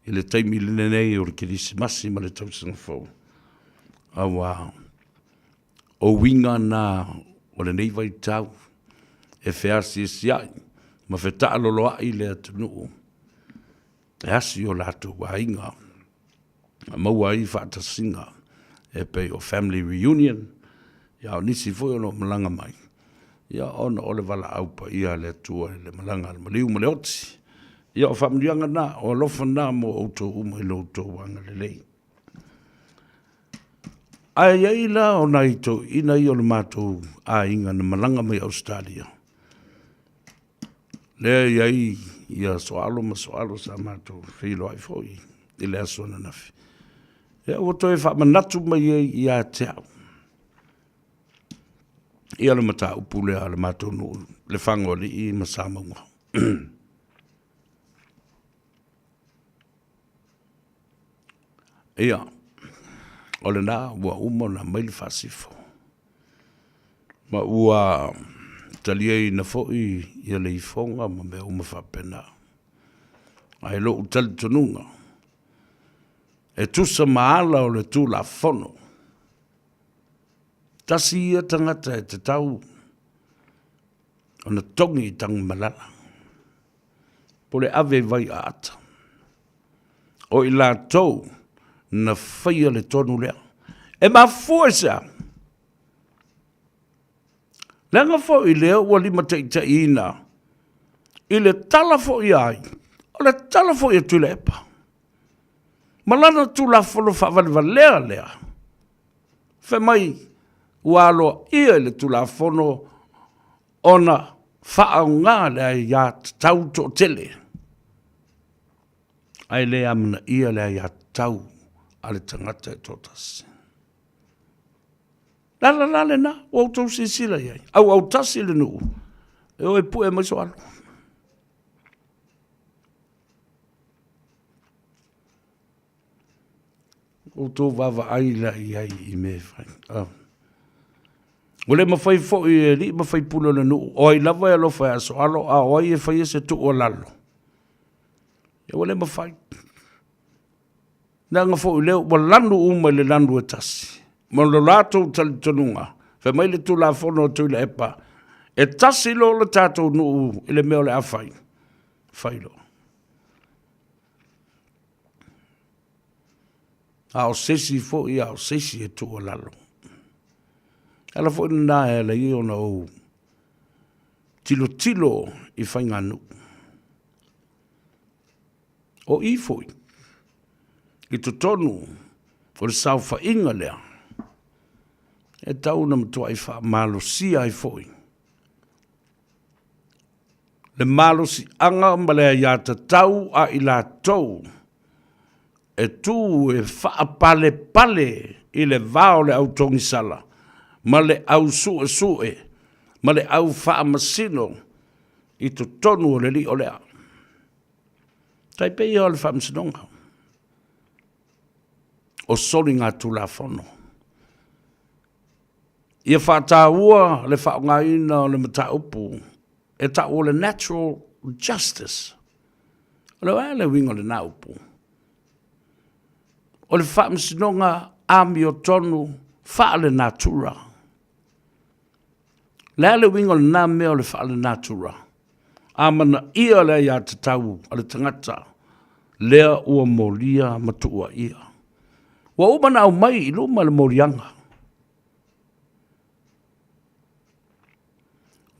i le taimi lenei o le Kerisimasi ma le tausaga fou. Aua O uiga na o lenei vaitau e feasiasia'i ma fetaaloloa'i le atunuu e asi o latou aiga ma maua ai faatasiga e pei o family reunion, a o nisi foi o lo o malaga mai ona o le valaau paia a le Atua i le malaga a le maliu ma le oti. Ia o faamanuiaga na, o alofa na mo outou uma i lo outou agalelei. Ae i ai la o nai toeaiina ia o le matou aiga na malaga mai Ausetalia, lea e i ai ia Soalo ma Soalo sa matou feiloai foi i le aso ananafi. Ia ua toe faamanatu mai ai ia te au ia le mataupu lea a le matou nuu, Lefagoalii ma Samauga. Ia, o lena ua uma ona aumai le faasifo, ma ua taliaina foi ia le ifoga ma mea uma faapena. Ae i lou talitonuga, e tusa ma ala o le Tulafono, tasi ia tagata e tatau ona togi i Tanumalala, po o le ave i Vaiaata. O i latou na faia le tonu lea. E mafua i se a? Leaga foi lea ua limataitaiina i le tala foi a ai, o le tala foi a Tuilaepa ma lana Tulafono faavalevalea lea, fai mai ua aloaia i le Tulafono ona faaaoga le aiatatau toatele, ae le amanaia le aiatatau a le tagata e toatasi. Le ala la lena ua outou silasila i ai, auautasi le nuu e o e pue mai Soalo. Outou vaavaai la i ai i mea e fai. Oh. Ua le mafai foi e alii ma faipule o le nuu, o ai lava e alofa ia Soalo, a o ai e faia se tuualalo. Ia ua le mafai. Leaga foi lea ua lanu uma i le lanu e tasi. Ma lo latou talitonuga, fai mai le Tulafono a Tuilaepa, e tasi loa le tatou nuu i le mea o le a fai, fai loa. A o se isi foi, a o se isi e tuualalo. E ala foi lena e ala ai ona ou tilotilo i faiganuu. O i foi, i totonu o le saofaiga lea, e tatau ona matuai faamalosia ai foi le malosiaga ma le aiatatau a i latou e tu e faapalepale i le va o le au togisala ma le au suesue ma le au faamasino i totonu o le lio lea. Tai pei o le faamasinoga o soligatulafono. Ia faataua le faaaogaina o le mataupu e tau o le natural justice. O le a le uiga o lena upu? O le faamasinoga amiotonu faale-natura. Le a le uiga o lena mea o le faale-natura? Amanaia le aiatatau a le tagata lea ua molia ma tuuaia. Ua uma ona aumai i luma le moliaga.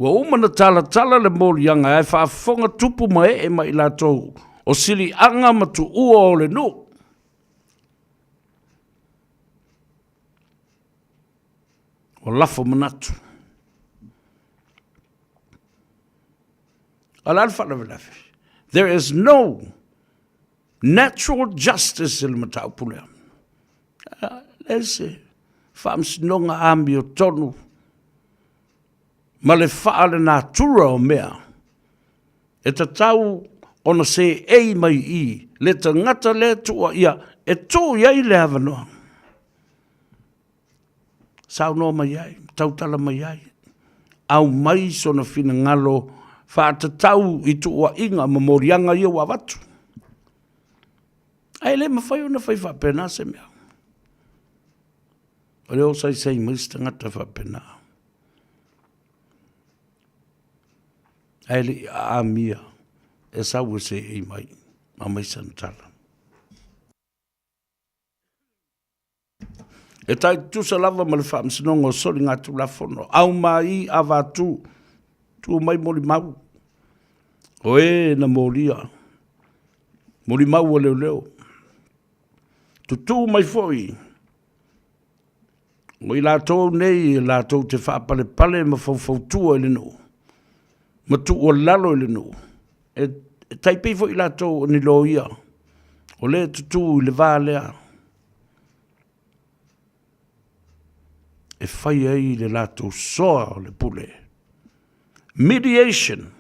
Ua uma ona talatala le moliaga ae faafofoga tupu ma ee ma i latou o siliaga ma tuua o le nuu. Ua lafo manatu. A o le a le faalavelave? There is no natural justice i le mataupu lea. Leai se faamasinoga amiotonu ma le faalenatura o mea e tatau ona seei mai i i le tagata lea e tuuaia e tuu i ai le avanoa. Saunoa mai ai, tautala mai ai, aumai sona finagalo faatatau i tuuaiga ma moliaga ia ua avatu. Ae le mafai ona fai faapena se mea. O le o saisai mai se tagata faapena. Ae le i aamia e sau e seei mai ma aumai sana tala. E tai tutusa lava ma le Faamasinoga o Soligatulafono, aumai avatu, tu mai molimau, o e na molia, molimau a leoleo. Tutū mai foi o i latou nei e latou te faapalepale ma faufautua i le nuu, ma tuualalo i le nuu, e E tai pei foi latou o ni loia, o lea e tutū i le va lea, e fai ai le latou soa o le pule. Mediation.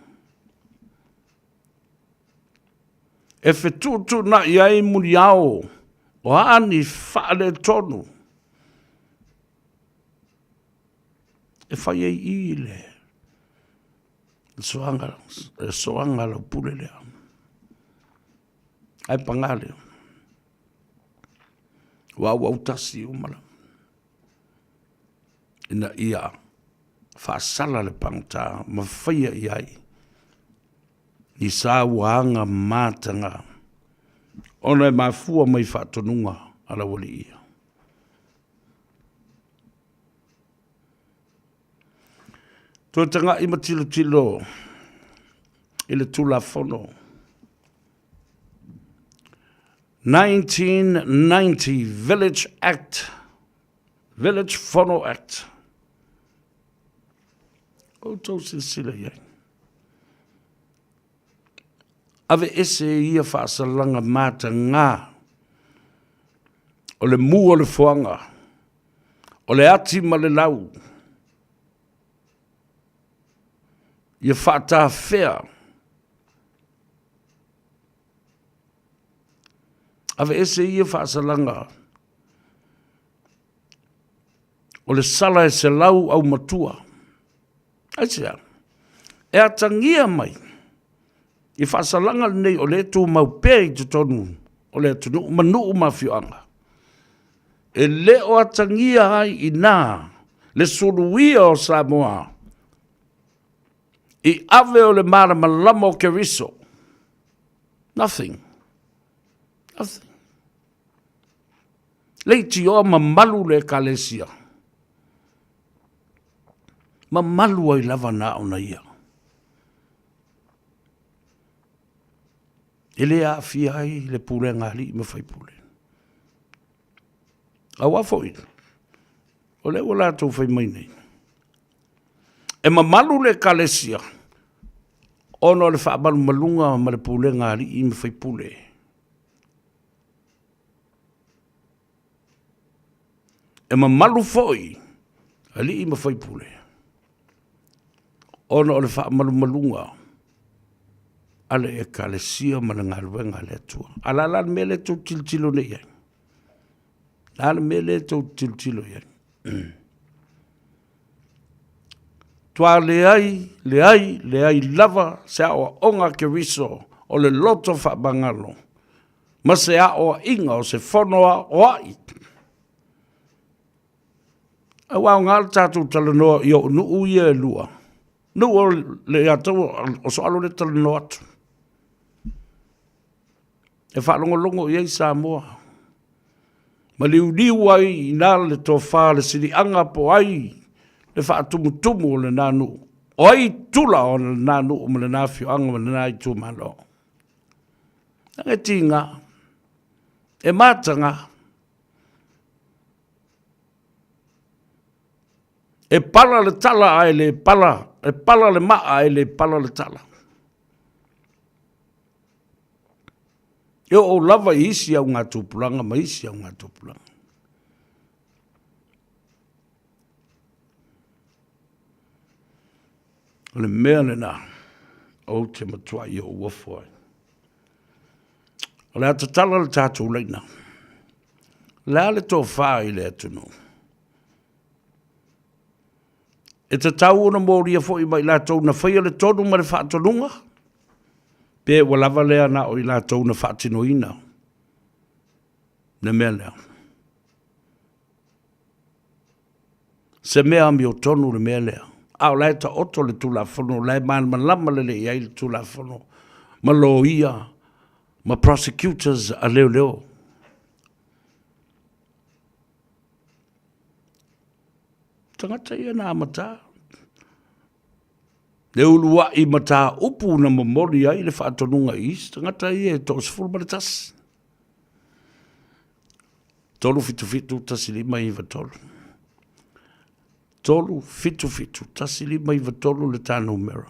E fetuutuunai ai muniao o a ni faaletonu e fai ai i le soaga, le soaga lau pule lea. Ae pagā lea, ua auautasi uma lava ina ia faasala le pagota ma faia i ai ni sauaga mataga ona e mafua mai faatonuga a lau Alii ia. Toe tagai ma tilotilo i le Tulafono 1990 Village Act, Village Fono Act. Outou silasila i ai. Aveese ia faasalaga matagā o le mu o le foaga, o le ati ma le lau, ia faatafea. Aveese ia faasalaga o le sala e selau aumatua. Aisea? E atagia mai i faasalaga lenei o lea e tumau pea i totonu o le atunuu ma nuu ma afioaga. E le o atagia ai i ina le suluia o Samoa i ave o le malamalama o Keriso. Nothing. Nothing. Leitioa mamalu le Ekalesia. Mamalu ai lava na ona ia. E le aafia ai le pulega a alii ma faipule. Aua foi, o lea ua latou fai mai nei, e mamalu le Ekalesia ona o le faamalumaluga ma le pulega a alii ma faipule. E mamalu foi alii ma faipule ona o le faamalumaluga a le Ekalesia ma le galuega a le Atua. A o le a la le mea lea tou te tilotilo nei i ai? O le a le mea lea tou te tilotilo i ai? Tua leai, leai, leai lava se aoaoga a Keriso o le loto faamagalo ma se aoaiga o se fono aoai. Aua aoga le tatou talanoa i ou nuu ia e lua, nuu o Leiataua o Soalo lea e talanoa atu. E faalogologo i ai Samoa ma liuliu ai i ina le tofa, le siliaga po o ai le faatumutumu o lena nuu, o ai tula o lena nuu ma lena afioaga ma lena itumalo. Leaga e tiga, e mataga, e pala le tala ae le pala, e pala le maa ae le pala le tala. E oo lava i isi augatupulaga ma isi augatupulaga. O le mea lena ou te matuai ou ofo ai. O le a tatala le tatou laina. O le a le tofa i le atunuu? E tatau ona molia foi ma i latou na faia le tonu ma le faatonuga, pe ua lava lea na o i latou na faatinoina le mea lea. Se mea amiotonu le mea lea, a o la e taoto le Tulafono, o la e malamalama lelei i ai le Tulafono ma loia ma prosecutors a leoleo. Tagata ia na amata le uluai mataupu na momoli ai le faatonuga i isi tagata ia e 31. 377 1593. 377 1593 le tā numera.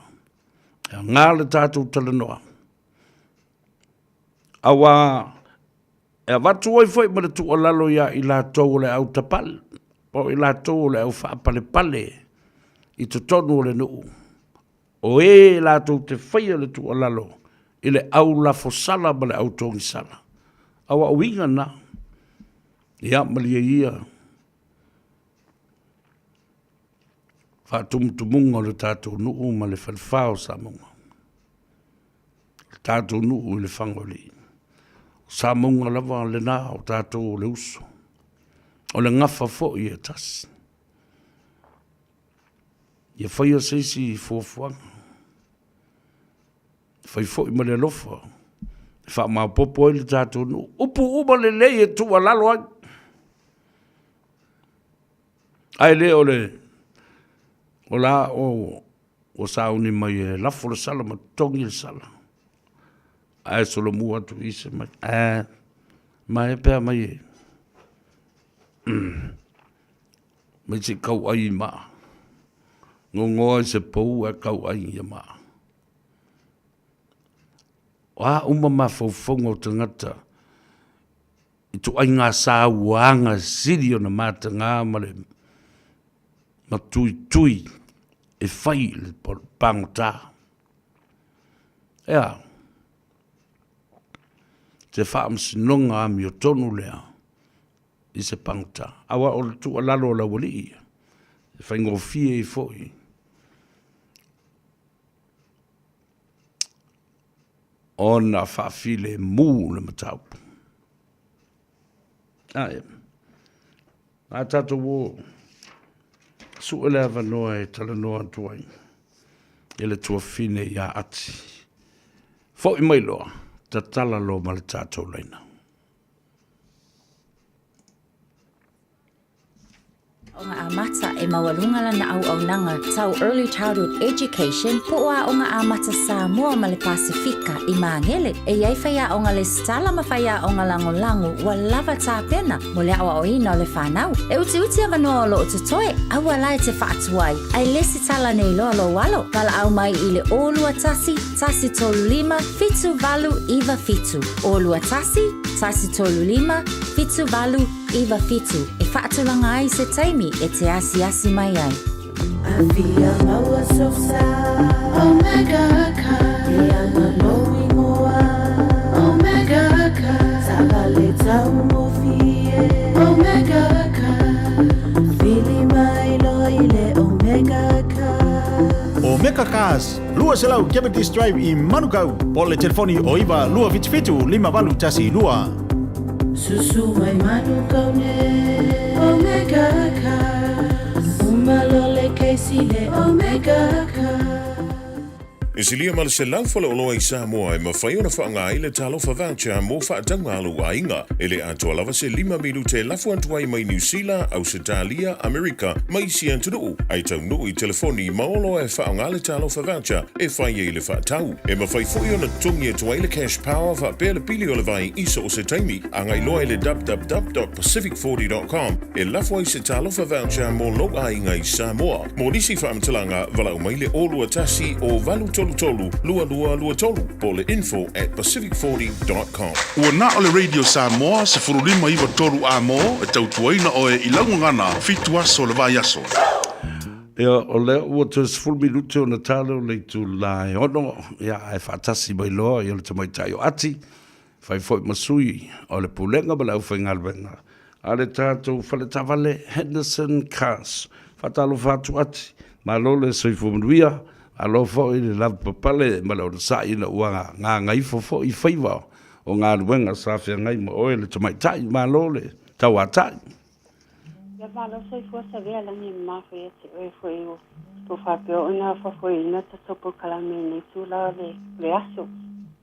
E aoga le tatou talanoa. Auā e avatu ai foi ma le tuualalo iā i latou o le au tapale, po o i latou o le au faapalepale i totonu o le nuu, o e latou te faia le tuualalo i le au lafosala ma le au togisala. Auā o uiga na, ia malie ia faatumutumuga o le tatou nuu ma le falefa o Samoa. Le tatou nuu i le Fagoalii. O Samoa lava lena o tatou o le uso. O le gafa foi e tasi. Ia faia se isi fuafuaga. Fai foi ma le alofa e faamaopoopo ai le tatou nuu. Upu uma lelei e tuualalo ai. Ae le o le o la o ua sauni mai e lafo le sala ma totogi le sala. Ae solomua atu i se mai. Ae mai pea mai e. Mai se kau ai i maa. Ngongoa i se pou ae kau ai i maa. O a uma mafaufauga o tagata ituaiga sauaga sili ona mataga ma le matuitui e fai i le pagota. E a? Se faamasinoga amiotonu lea i se pagota. Aua o le tuualalo a le aualii ia, e faigofie ai foi ona faafilemu le mataupu. Ae, a tatou o, sue le avanoa e talanoa atu ai i le tuafine ia Ati. Foi mai loa, tatala loa ma le tatou laina. Aoga Amata e maualuga lana auaunaga tau Early Childhood Education po o Aoga Amata Samoa ma le Pasefika i Magele. E i ai faiaoga lesitala ma faiaoga lagolago ua lava tapena mo le aoaoina o le fanau. E utiuti avanoa o lo o totoe, aua la e te faatuai, ae lesitala nei loa lou alo. Valaau mai i le 021 135 7897. 021 135 7897. 97 e faatulaga ai se taimi e te asiasi mai ai. Afia maua sosa Omega car E ana lou ingoa Omega car Taavale taugofie Omega car Vili mai loa i le Omega car Omega Cars, 200 Cavendish Drive i Manukau, po o le telefoni o 9 277 5812. Susu mai Manukau nei Omega Cars Uma loa le case i le Omega Cars. E silia ma le 100 faleoloa i Samoa e mafai ona faaaoga ai le Talofa Voucher mo faatauga a lou aiga. E le atoa lava se lima minute e lafo atu ai mai Niu Sila, Ausetalia, Amerika ma isi atunuu, ae taunuu i telefoni ma oloa e faaaoga le Talofa Voucher e fai ai le faatau. E mafai foi ona totogi atu ai le cash power faapea le pili o le vai i so o se taimi. Agai loa i le www.pacific40.com e lafo ai se Talofa Voucher mo lou aiga i Samoa. Mo nisi faamatalaga, valaau mai le 021 833 2223 po o le info at pacific40.com. Ua na o le Radio Samoa 15 9 3 A-mo e tautuaina oe i lau gagana fitu aso o le vaiaso. Ia, o lea ua toe 10 minute ona ta lea o le itula e ono, ia, ae faatasi mai loa ia le tamaitai o Ati, fai foi ma sui o le Pulega ma le aufaigaluega a le tatou fale taavale Henderson Cars. Faatalofa atu Ati, malo le soifua manuia, malo foi le lavapapale ma le onosai ina ua gagaifo foi i faiva o galuega sa feagai ma oe le tamaitai, malo le tauatai. Ia malo soifua Savea lagi e mama foi ia te oe foi o to faapea ona faafoeina tatou polokalame i lenei itula o le le aso.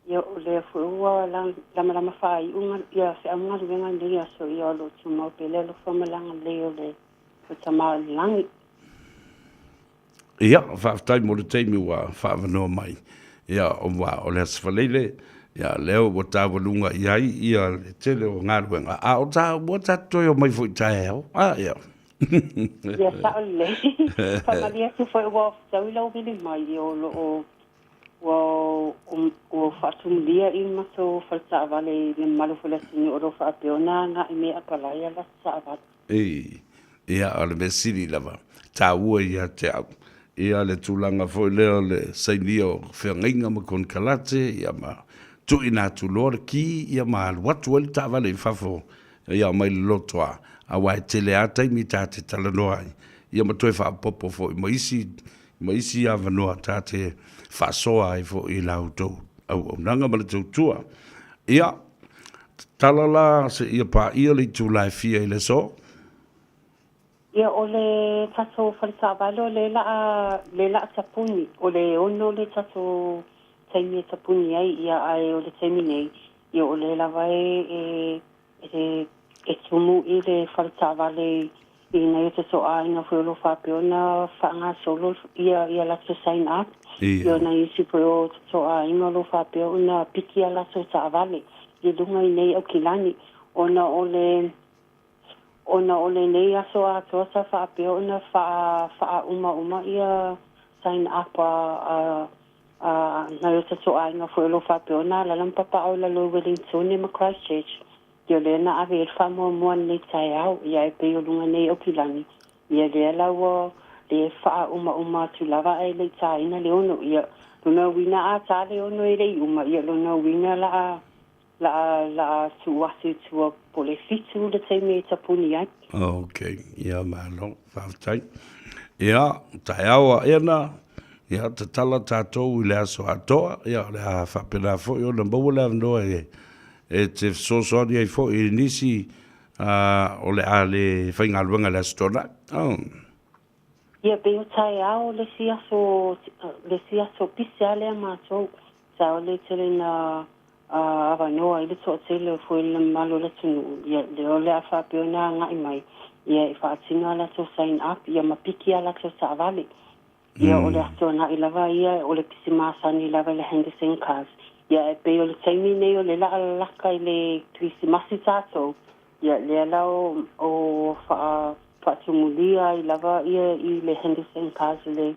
Ia o lea foi ua lamalama faaiuga ia feau ma galuega i lenei aso ia o lo o tumau pea le alofa ma le agalelei o le Tama o le Lagi. Ia, faafetai mo le taimi ua faaavanoa mai. Ia, aua o le Aso Faraile, ia, lea ua taualuga i ai ia le tele o galuega, a o ta, ua tatou toe omai foi taeao. A, ia. Ia, sao lelei. Faamalie atu foi ua fetaui lau vili mai, o lo o Ua ua faatumulia i le matou fale taavale i le mamalu foi o le atunuu o lo o faapea ona agai mai e apalai a latou taavale. Ii, Ia, o le mea sili lava, taua ia te au, ia le tulaga foi lea o le sainia o feagaiga ma konekarate, ia ma tuuina atu loa le ki, ia ma alu atu ai le taavale i fafo, ia mai le lotoa, aua e tele lava taimi ta te talanoa ai, ia ma toe faaopoopo foi ma isi ma isi avanoa ta te faasoa ai foi i la outou auaunaga ma le tautua. Ia, tatala la seia paia le itula e fia i le aso. Ia, o le tatou fale taavale o lea la lea la tapuni, o le 6 le tatou taimi e tapuni ai, ia ae o le taimi nei, ia o lea lava e e E, e tumu i le fale taavale i nai o tatou aiga foi o lo o faapea ona faagasolo ia, ia latou sign up. Ia o nai isi foi o tatou aiga o lo o faapea ona piki a latou taavale i luga i nei Aukilani, ona o le, ona o lenei aso atoa sa faapea ona faa, faaumauma ia sign up a, a A nai o tatou aiga foi o lo o faapea ona alaala ma papaaao i lalo i Wellingtone ma Christchurch, ia o lea na ave i ai le faamuamua lenei taeao, ia ae pei o luga nei Aukilani, ia lea la ua le faaumauma atu lava ae le i taina le 6. Ia, lona uiga a ta le 6 e le i uma, ia lona uiga la a la a la a tuu atu i tua po o le 7 le taimi e tapuni ai. Ok, ia malo, faafetai. Ia, taeao aena, ia tatala tatou i le aso atoa, ia o le a faapena foi ona maua le avanoa e, e te fesoasoani ai foi i nisi o le a le faigaluega i le Aso Toonai. Oh. Ia, pei o taeao le isi aso, le isi aso pisi lava lea matou. Taeao le tele na avanoa ai le toatele o foi le mamalu o le atunuu, ia, lea o le a faapea ona agai mai, ia, e faatino a latou sign up, ia, ma piki a latou taavale. Ia, o le aso agai lava ia, o le pisi masani lava i le Henderson Cars. Ia, ae pei o le taimi nei o le la a lalaka i le Kerisimasi tatou, ia, lea la o, o faa, faatumulia ai lava ia i le Henderson Cars le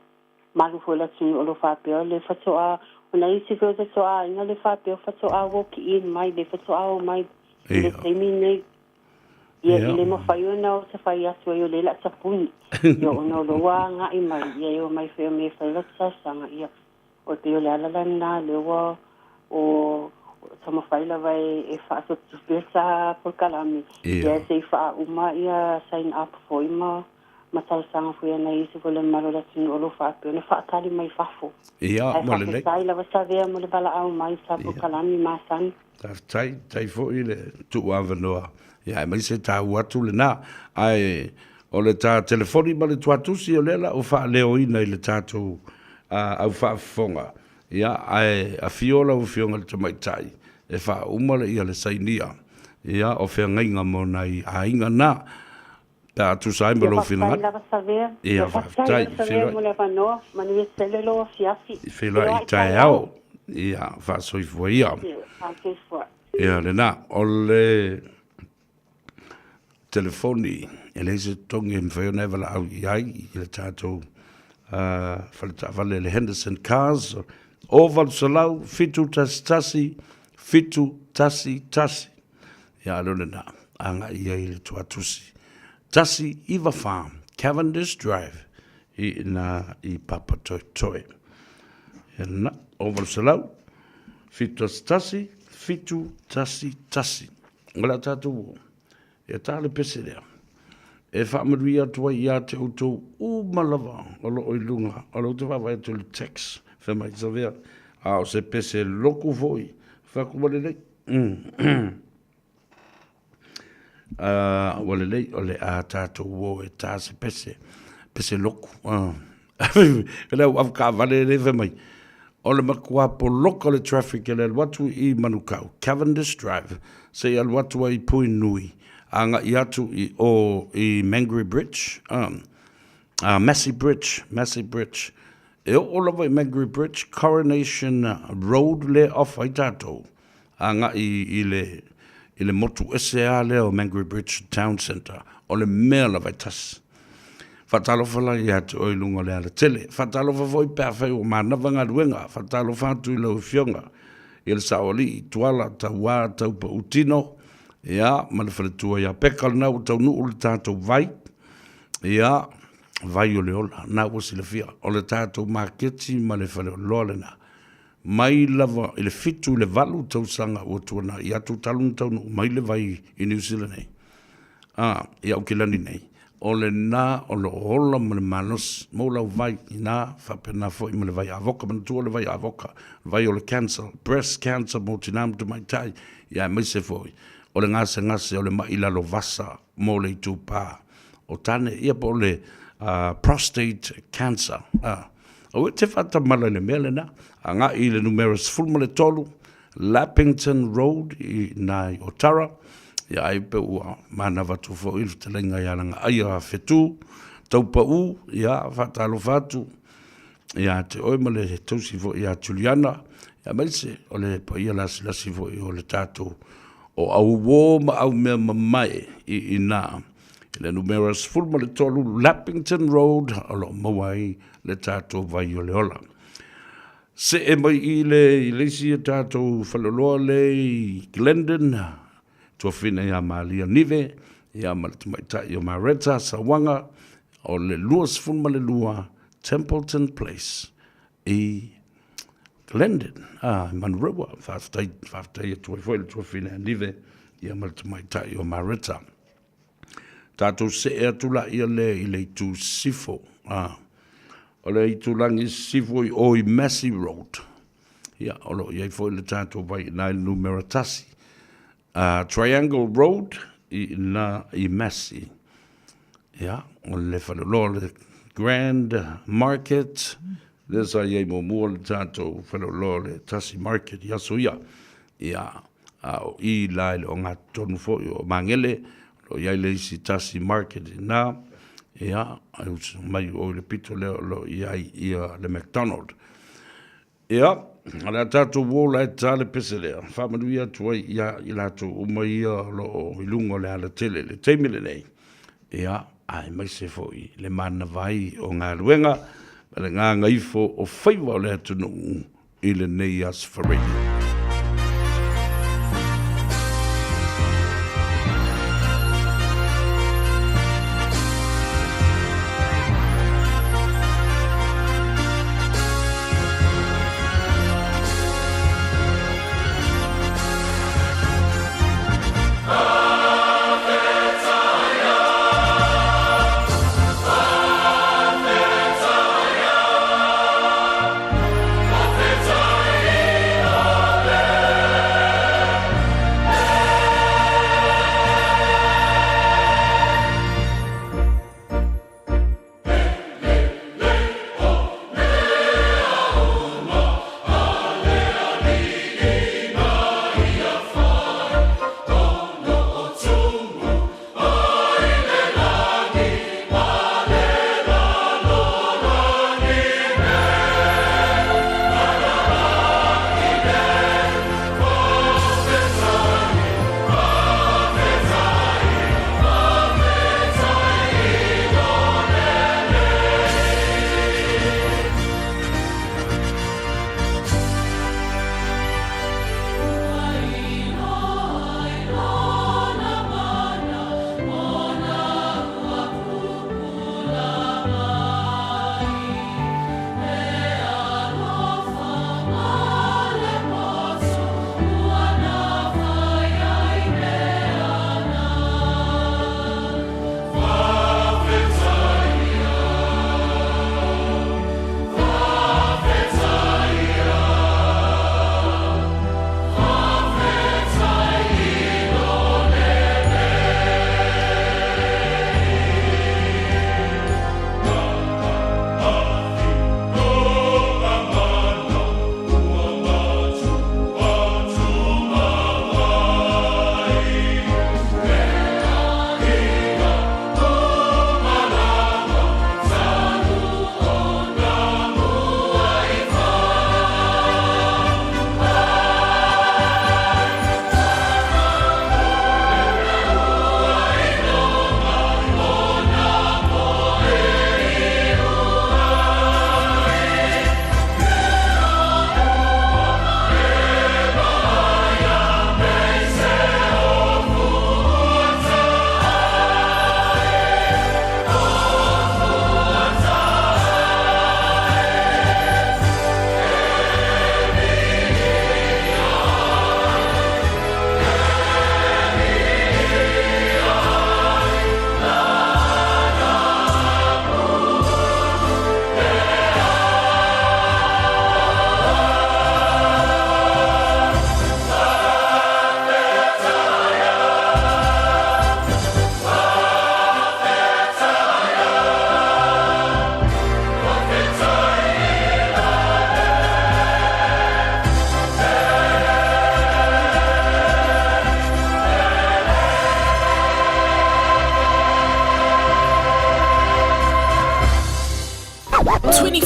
malu foi o le atunuu o lo o faapea o le faatoa, o nai isi foi o tatou aiga le faapea faatoa walk in mai, le faatoa o mai i le taimi nei. Ia, e le mafai ona o ta fai atu ai o lea o le a tapuni. Ia, ona o lea ua agai mai, ia e omai foi e omai e fai latou talosaga, ia, o pei o le ala la lena lea ua o taumafai lava e faatupitupe sa polokalame, ia se i faauma ia sign up foi ma ma talosaga foi a nai isi foi o le mamalu o le atunuu o lo o faapea ona faatali mai fafo. Ia, Ae ua lelei. faafetai lava Savea mo le valaau mai sa polokalame masani. Faafetai, faafetai foi le tuu avanoa, ia aemaise taua atu lena. Ae o le ta telefoni ma le tuatusi o lea la ua faaleoina i le tatou au faafofoga, ia ae afio lau Afioga i le Tamaitai e faauma le ia le sainia ia o feagaiga mo nai aiga na. Pe a tusa ai ma Ia lou faafetai finagalo. lava Savea. Ia Ia faafetai faafetai, lava Savea feiloai. mo le avanoa. Manuia tele lou afiafi. Feiloai Feiloai i taeao. Ia faasoifua ia. Ia faasoifua. Ia lena, o le telefoni e leai se totogi e mafai ona e valaau i ai i le tatou fale taavale le Henderson Cars o 800 711 711. Ia a leo lena, agai i ai i le tuatusi 194 Cavendish Drive i ina i Papatoetoe. Ia lena, o 800 711 711. O le a tatou o. Ia tā le pese lea. E faamanuia atu ai ia te outou uma lava o lo o i luga o le ou te vaavaai atu i le text fai mai Savea a o se pese loku foi fai atu ua lelei ua lelei o le a tatou o e tā se pese pese loku e le au avetaavale lea fai mai o le matua poloka o le traffic e le alu atu i Manukau, Cavendish Drive, seia alu atu ai i Puinui, agai atu i o i Mangere Bridge, Massey Bridge, Massey Bridge. E oo lava i Mangere Bridge, Coronation Road lea e off ai tatou, agai i le, i le motu ese lava lea o Mangere Bridge Town Centre, o le mea lava e tasi. Faatalofa la ia te oe i luga o le alatele. Faatalofa foi pe afai ua manava galuega. Faatalofa atu i lau Afioga i le Saoalii, Tuala, Tauā, Taupautino, ia, ma le faletua ia Peka lena ua taunuu le tatou vai, ia, vai o le ola, lena ua silafia, o le tatou maketi ma le faleoloa lena. Mai lava i le 7 i le 8 tausaga ua tuanai atu talu ona taunuu mai le vai i Niu Sila nei, a, i Aukilani nei, o lena o lo o ola ma le malosi mo lau vai ina, faapena foi ma le vai avoka. Manatua le vai avoka, vai o le cancer, breast cancer mo tina ma tamaitai, ia aemaise foi o le gasegase o le ma'i lalovasa mo le itupa o tane, ia po o le prostate cancer. A, aua e te faatamala i le mea lena. Agai i le numera 13, Lappington Road i ina i Otara, ia ai pe ua manava atu foi le fetalaiga ia Lagaaia Fetu Taupau, ia faatalofa atu ia te oe ma le tausi foi ia Juliana, ia aemaise o le paia lasilasi foi o le tatou o auo ma aumea mamae i ina i le numera 13 Lappington Road o lo o maua ai le tatou vai o le ola. See mai i le i le isi a tatou faleoloa le i Glendon, tuafina ia Malia Nive, ia ma le tamaitai o Mareta Sauaga, o le 22 Templeton Place i Glendon, a, i Manurewa. Faafetai, faafetai atu ai foi le tuafina ia Nive, ia ma le tamaitai o Mareta. Tatou see atu laia lea i le itu sisifo, a, o le itulagi sisifo i o i Massey Road. Ia, o lo o i ai foi le tatou vai i ina i le numera 1. Triangle Road i ina i Massey. Ia, o le faleoloa o le Grand Market, lea sa i ai muamua le tatou faleoloa o le Tasi Market i aso ia. Ia, a o i la i le ogatotonu foi o Magele, o lo o i ai le isi tasi market i ina, ia, ae usu mai o i le pito lea o lo o i ai ia le McDonald. Ia, o le a tatou uo la e ta le pese lea, faamanuia atu ai ia i latou uma ia o lo o i luga o le alatele i le taimi lenei, ia, aemaise foi le manava ai o galuega ma le gagaifo o faiva o le atunuu i lenei Aso Faraile.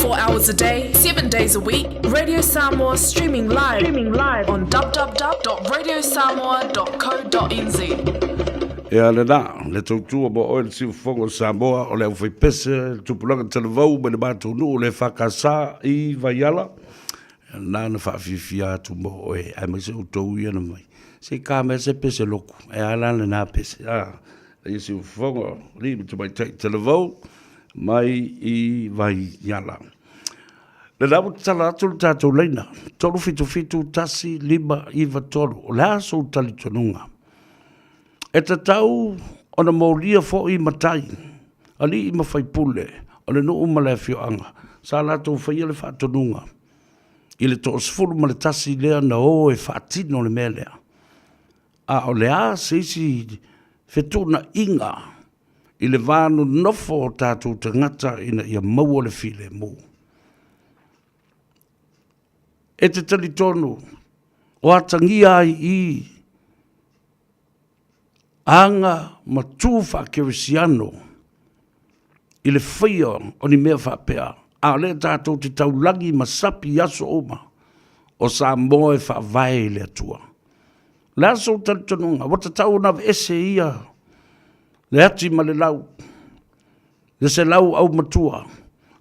24 hours a day, 7 days a week. Radio Samoa streaming live, streaming live on www.radiosamoa.co.nz. Ia lena, le tautua mo oe le siufofoga o Samoa, o le aufaipese, le tupulaga talavou mai le matou nuu o le EFKS i Vaiala. Ia lena na faafiafia atu mo oe, aemaise outou ia na mai. Se i ka mai se pese loku, e a la lena pese, a. Ia siufofoga, alii ma tamaitai talavou mai i Vaiala. Lena ua tatala atu le tatou laina, 377 1593. O le a sou talitonuga? E tatau ona molia foi matai, alii ma faipule o le nuu ma le afioaga sa latou faia le faatonuga i le toasefulu ma le tasi lea na o e faatino le mea lea. A o le a se isi fetuunaiga i le va nonofo o tatou tagata ina ia maua le filemu? E te talitonu o atagia ai i aga ma tu faakerisiano i le faia o ni mea faapea, a o lea tatou te taulagi ma sapi i aso uma o Samoa e faavae i le Atua. O le a sou talitonuga? Ua tatau ona aveese ia le ati ma le lau, le selau aumatua,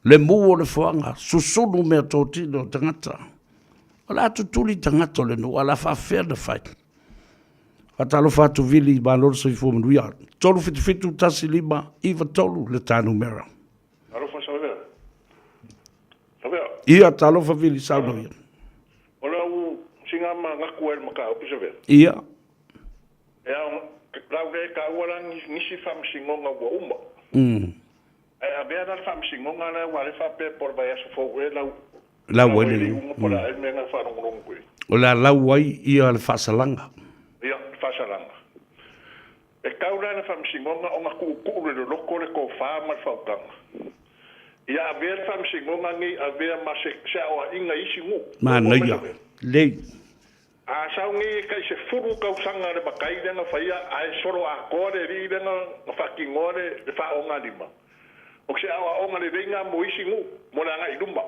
le mu o le foaga, susunu meatotino o tagata. O le a tutuli tagata o le nuu, a o le a faafefea ona fai? Faatalofa atu Vili, malo le soifua manuia. 377 15 93 le ta numera. Talofa Savea. Savea. Ia, talofa Vili, saunoa ia. O lau siga ma gaku ai le mataupu Savea. Ia. E ao, lau le taua la nisi faamasinoga ua uma. Ae avea la le faamasinoga lea aua lea faapea po o le vaiaso fou ea lau lau ai le iuga po o le a ea le mea na faalogologo i ai. O le a lau ai ia le faasalaga. Ia, le faasalaga. E tau la i le faamasinoga ona tuutuu le loloto le tofa ma le faautaga. Ia avea le faamasinoga nei avea ma se se aoaiga i isi nuu. Manaia. Lelei. A sau nei e tai 10 tausaga le matai lea na faia ae solo atoa le alii lea na faatinoa le faaogalima. O se aoaoga lelei na mo isi nuu mo le agai i luma.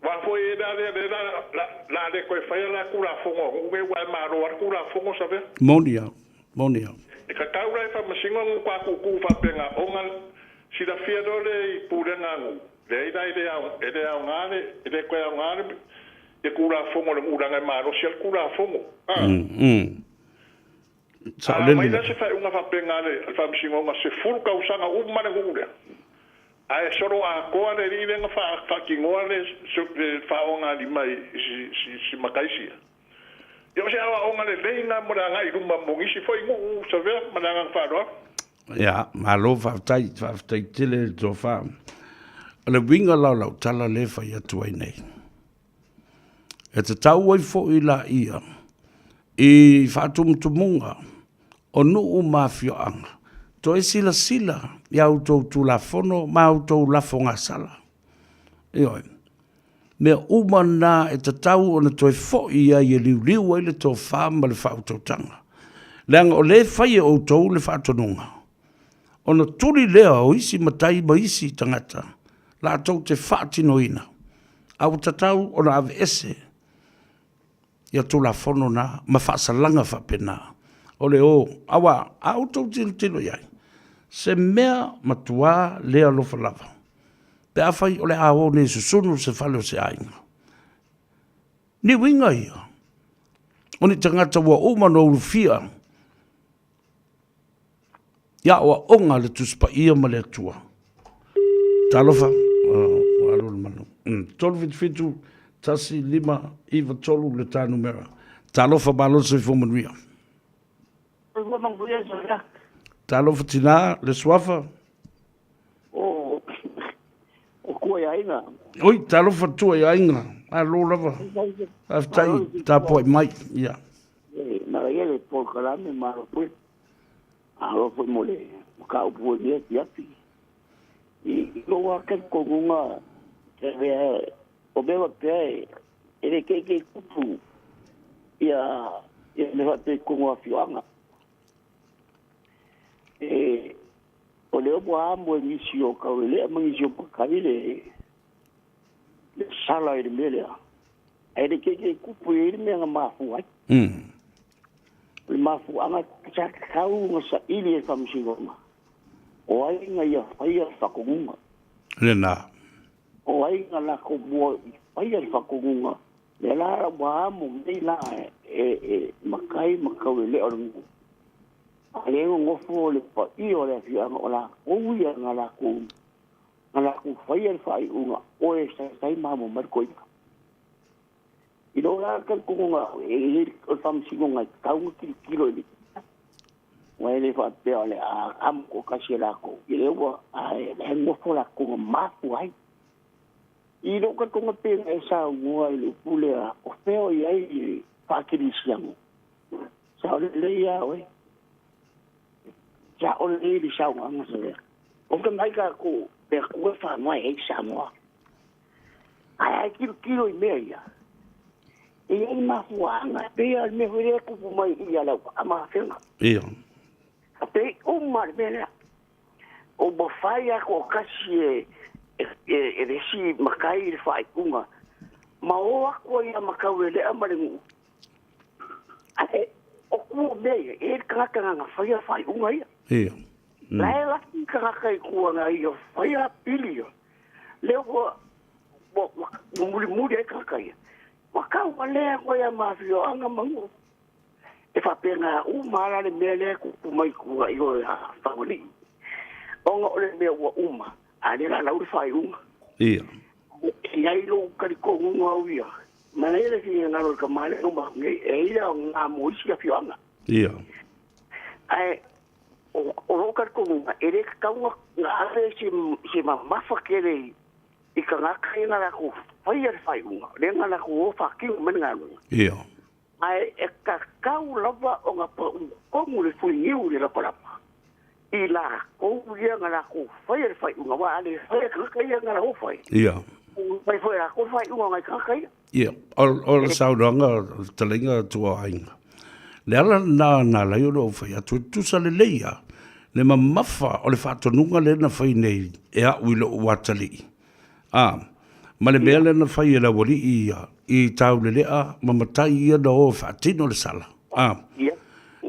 Aua foi e la lea lea la la le toe faia la Tulafono a nuu nei aua e malo lava le Tulafono Savea. Moni lava, moni lava. E tatau la e faamasino nuu taatuutuu faapena ona silafia loa le i pulega a nuu, leai la e le e le aoga le e le toe aoga le le Tulafono a le nuu leaga e malosi lava le Tulafono. A. A aumai la se faaiuga faapena a le Faamasinoga, 10 tausaga uma le nuu lea, ae solo atoa le alii lea na faatinoa le faaogalima i si matai sia. Ia o se aoaoga lelei lena mo le agai i luma mo nisi foi nuu Savea ma le agaga faaaloalo. Ia, malo faafetai, faafetai tele le tofa. O le uiga la o lau tala lea e fai atu ai nei, e tatau ai foi laia i faatumutumuga o nuu ma afioaga, toe silasila i a outou Tulafono ma a outou lafo gasala. Ioe. Mea uma na e tatau ona toe foi ai e liuliu ai le tofa ma le faautautaga. Leaga o lea e fai e outou le faatonuga, ona tuli lea o isi matai ma isi tagata latou te faatinoina, a ua tatau ona aveese ia Tulafono na ma faasalaga faapena o le o, aua a outou tilotilo i ai, se mea matuā le alofa lava, pe afai o le a o nei susunu se fale o se aiga. Ni uiga ia, o ni tagata ua uma ona ulufia i aoaoga a le Tusi Paia ma le Atua. Talofa, ua alu le manu. 377 1 5 9 3 le ta numera. Talofa malo le soifua manuia. Soifua manuia Soia. Talofa tinā, le suafa. O, o tua i aiga. Oi, talofa tua i aiga. Malo lava. Faafetai, tapuai mai. Ia. E manaia le polokalame malo foi. Malo foi mo le mataupu foi i lenei afiafi. I lou lava talitonuga, o mea faapea e le teitei tupu ia mea faapea i totonu o afioaga. E, o lea ua amo e nisi o Kauelea ma nisi o Makai le le sala i le mea lea. Ae le keikei kupu i ai le mea na mafua ai. O le mafuaaga sa tatau ona saili e le Faamasinoga, o ai na ia faia le faatonuga. Lena. O ai na latou mua i faia le faatonuga, lea la ua amo nei la e e matai ma tauelea o le nuu. A lea e nonofo le paia o le afioaga o latou ia na latou na latou faia le faaiuga o e saisai ma amo mai le toeaina. I lou la talitonuga e i ai o le faamasinoga e tatau ona tilotilo i le aua e le faapea o le a amo toatasi e latou ia lea ua ae la e nofo latou na mafua ai. I lou talitonuga pei ona e saunoa i le upu lea o fea o i ai le faakerisiano, sao lelei lava oe. Sao lelei le saunoaga sa lea. Ou te mai tatou le Atua e faanoa ai Samoa. Ae a e tilotilo i mea ia, e i ai mafuaaga, e pei lava o le mea foi lea e tupu mai i i a Lauaa ma Afega. Ia. A pei uma le mea lea. O ua fai lava toatasi e, e, e, e le isi matai le faaiuga, ma o atu ai ia Mataulelea ma le nuu. Ae o tua o mea ia, e i ai le tagata na na faia faaiuga ia. Ia. La e laki le tagata i tua na ia faia pili ia. Lea ua ua ua mulimuli ai tagata ia. Ua tauvalea atu ai a ma afioaga ma nuu. E faapena uma lava la le mea lea e tupu mai tua i o ia Fagalii. Ona o le mea ua uma, a lea la lau le faaiuga. Ia. E i ai lou talitonuga au ia, manaia le finagalo o le tama lea e uma atu nei, e i ai le aoga mo isi afioaga. Ia. Ae o, o lou talitonuga, e le tatau ona ave se, se mamafa tele i, i tagata ia na latou faia le faaiuga, lea na latou o faatino mai le galuega. Ia. Ae e tatau lava ona pau tonu le fuiniu i le lapalapa i latou ia na latou faia le faaiuga, aua a le faia e tagata ia na latou fai, Ia. ua fai foi e latou le faaiuga o nai tagata ia. Ia, o le saunoaga, o le fetalaiga a tua o aiga, le ala lena na ala ai ona ou fai atu, e tutusa lelei lava le mamafa o le faatonuga lea na fai nei e au i lou atalii, a, ma le mea lea na fai e le aualii ia i Taulelea ma matai ia na o e faatino le sala, a,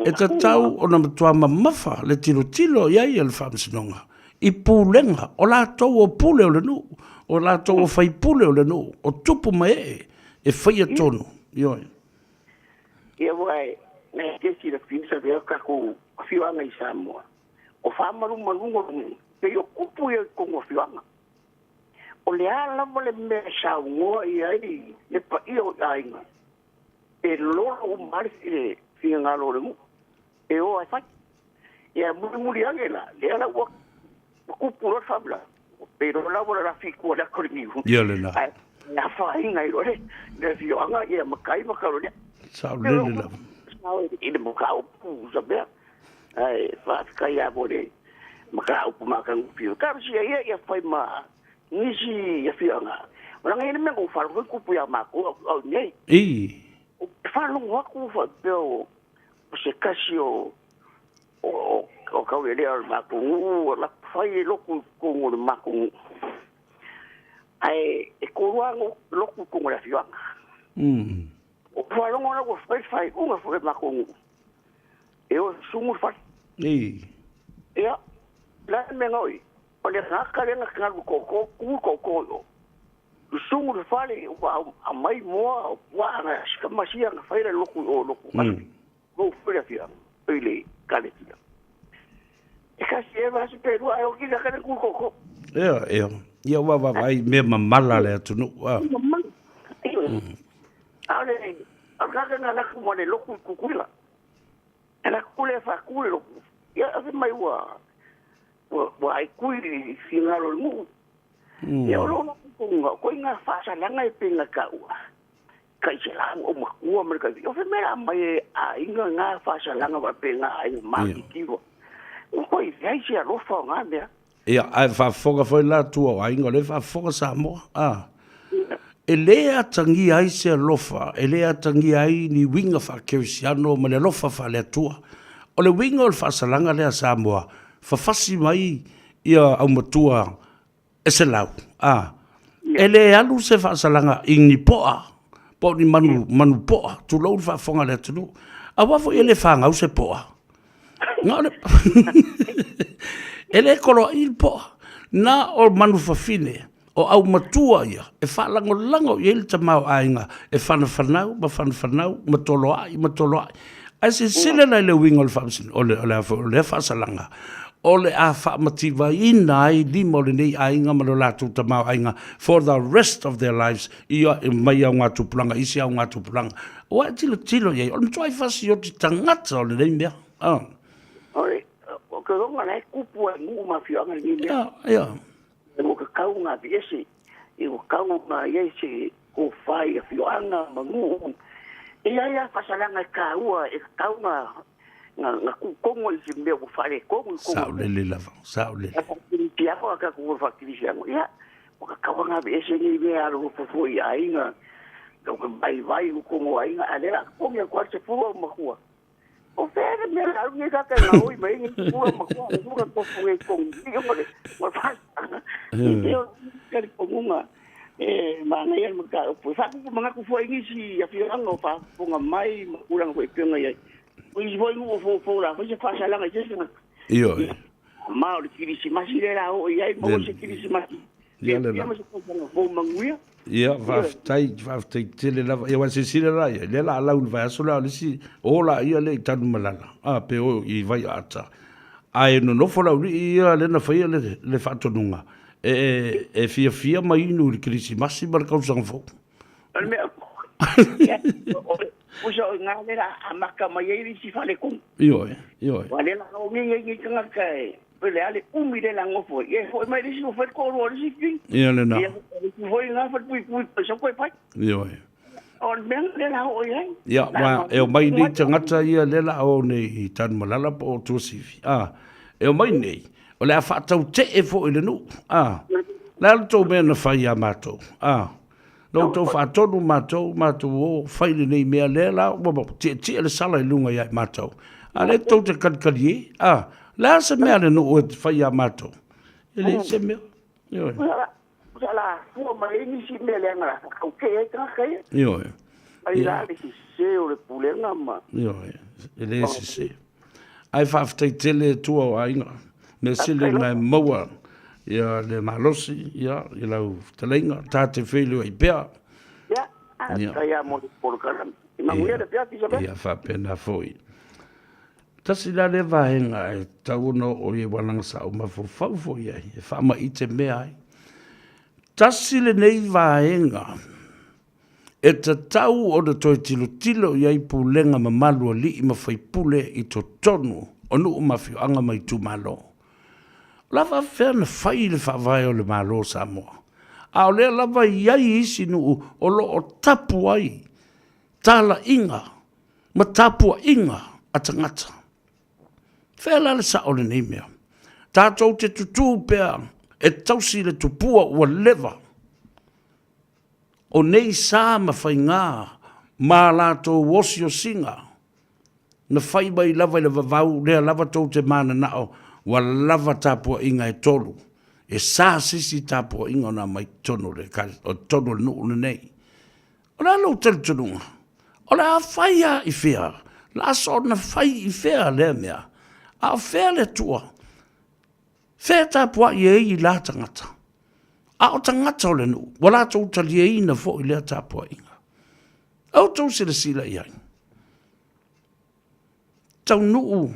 e tatau ona matua mamafa le tilotilo i ai a le Faamasinoga i pulega o latou o pule o le nuu, o latou o faipule o le nuu, o tupu ma ee e faia tonu. Ioe. Ia aua e te silafia Savea o tatou afioaga i Samoa, o faamalumaluga o le nuu, pei o kupu ia i totonu o afioaga. O le a lava le mea e saunoa i ai le paia o aiga, e lolo uma lava le finagalo o le nuu e o ae fai. Ia mulimuli ane la, lea la ua tupu loa le faalavelave, pei loa la ua lalafi i tua i le ata o le niu. Ia lena. Ae afaina ai loa le afioaga ia matai ma Kalonia. Saolele lava. Sao i le mataupu Savea. Ae faafetai lava mo le mataupu matagofie. Talosia ia ia fai ma nisi afioaga. Leaga e i ai le mea na ou faalogo ai tupu ia matou au i inei. I. Ou te faalogo atu faapea o se tasi o o Tauelea o le matou nuu ua latou fai le lotu i totonu o le matou nuu. Ae e toalua lotu i totonu o le afioaga. Ou te faalogo la ua fai le faaiuga foi a le matou nuu e o e sumu le fale. Ia, o le a le mea na oo i ai? O le tagata lea na te alu i tootoo, tu i tootoo i o. Sumu le fale ua aumai moa o puaa na tama sia na fai le lotu i o lotu lou foi le afioaga i le ekalesia. E kasi e vasi pe lua ai o kina kana ku koko. Ia, ia. Ia ua vaavaai mea mamala a le atunuu. A. Mamala. A o le o le tagata na laku ma le lotu i Tutuila. E laku le faatu le lotu. Ia fai mai ua ua ua aikui i finagalo o le nuu. Ia o lou talitonuga, o ituaiga faasalaga e pei ona taua, taiselau au matua ma le taifi. O fea mea la aumai e aiga na faasalaga faapena aiga matitiva. Ua toe leai se alofa o na mea. Ia, ae faafofoga foi la tua o aiga, o lea e faafofoga Samoa, a. E le atagia ai se alofa, e le atagia ai ni uiga faakerisiano ma le alofa faale-Atua. O le uiga o le faasalaga lea a Samoa, fafasi mai. ia aumatua e selau, a, e le alu se faasalaga i ni poa, po o ni manu, manu poa, tulou le faafofoga a le atunuu. Aua foi e le fagau se poa. Na o le e le koloai le poa. Na o manu fafine, o aumatua ia, e faalagolago i ai le tamaoaiga e fanafanau ma fanafanau ma toloai ma toloai. Ae silasila la i le uiga o le faamasino, o le, o le a foi, o lea faasalaga, o le a faamativaina ai lima o lenei aiga ma lo latou tamaoaiga for the rest of their lives i mai augatupulaga i isi augatupulaga. Ua e tilotilo i ai, o le matuai fasioti tagata o lenei mea. Ah. O le, o ke ronga la e kupu ai nuu ma afioaga lenei mea. Ia, ia. Ua kakau ngā viese, i ua kau ngā iai se kofa i afioaga ma nuu. E iai a faasalaga e kāua e kakau ngā ngā ngā kūkongo i se mea ua faaletonu i kongo. Saolele lava, saolele. A whakakirisiano, a ka kua whakakirisiano. Ia, ua kakau ngā viese nei mea alo fofo i aiga, ka ka vai vai u kongo aiga, a lea kongi a kua se fua o makua. O fea le mea la ngi ka ka ngau mai ngi pua ma kua o ka tofu ngi kong i o le ma fa i te o ka le kongunga e ma ngai al maka o pu fa ku manga ku foi ngi si a fi ranga o fa ponga mai ma kuranga foi penga ia o i foi ngu fo fo la foi se fa sa langa se se Io e. Ma o le kirisimasi le la o i ai mo se kirisimasi. Ia le la. Ia, faafetai, faafetai tele lava. Ia, ua silasila la ia, lea la lau i le vaiaso lea o le isi, o la ia lea i Tanumalala, a, pe o i Vaiaata. Ae nonofo le aualii ia lea na faia le, le faatonuga, e, e, e fiafia ma inu i le Kerisimasi ma le tausaga fou. O le mea, ia, o le, usa o ngā lea la amata mai ai le isi faletonu. Ioe, ioe. Ua lea la o ngi ngi tagata e, Pe le a le umi le lago foi. Ia e foi mai le isi ua fai le toalua o le isi fili. Ia lena. Ia le isi foi na fai puipui pai sau koe fai. Ioe. O le mea lea la oo i ai. Ia, wa, e omai nei tagata ia lea la o nei i Tanumalala po o Tuasivi. A, e omai nei, o le a faatautee foi i le nuu. A, le a le tou mea na fai ia matou? A, na outou faatonu matou, matou o fai lenei mea, lea la ua tietie le sala i luga ia i matou. A lea tou te kalikali e, a, le a se mea a le nuu e fai ia matou? E leai se mea. Ioe. Sa la fua mai ai nisi mea leaga la whakautē ai tagata ia. Ioe. Mai la le sese o le pulega ma. Ioe, e le sese. Ae faafetai tele e tua o aiga. Mea sili ona e maua ia le malosi ia i lau fetalaiga ta te feiloai pea. Ia, faafetai lava mo le polokalame. Manuia le afiafi Isabella. Ia faapena foi. Tasi la lea vaega e tatau ona oo i ai wānanga sa ou mafaufau foi i ai, e faamaite mea ai. Tasi lenei vaega E tatau ona toe tilotilo i ai pulega mamalu alii ma faipule i totonu o nuu ma afioaga ma itumalo. O le a faapefea ona fai le faavae o le Malo o Samoa, a o lea lava e i ai isi nuu o lo o tapu ai talaiga ma tapuaiga a tagata. Fea la le sao o lenei mea? Tatou te tutū pea e tausi le tupua ua leva. O nei sa ma faigā ma a latou osiosiga, na fai mai lava i le vavau, lea lava tou te mananao, ua lava tapuaiga e tolu, e sa sisi tapuaiga ona aumai totonu o totonu o le nuu lenei. O le a lou talitonuga? O le a fai a i fea? La soona fai i fea lea mea? A o fea le Atua? Fea e tapuai ai i la tagata? A o tagata o le nuu, ua latou taliaina foi lea tapuaiga. A outou silasila i ai. Taunuu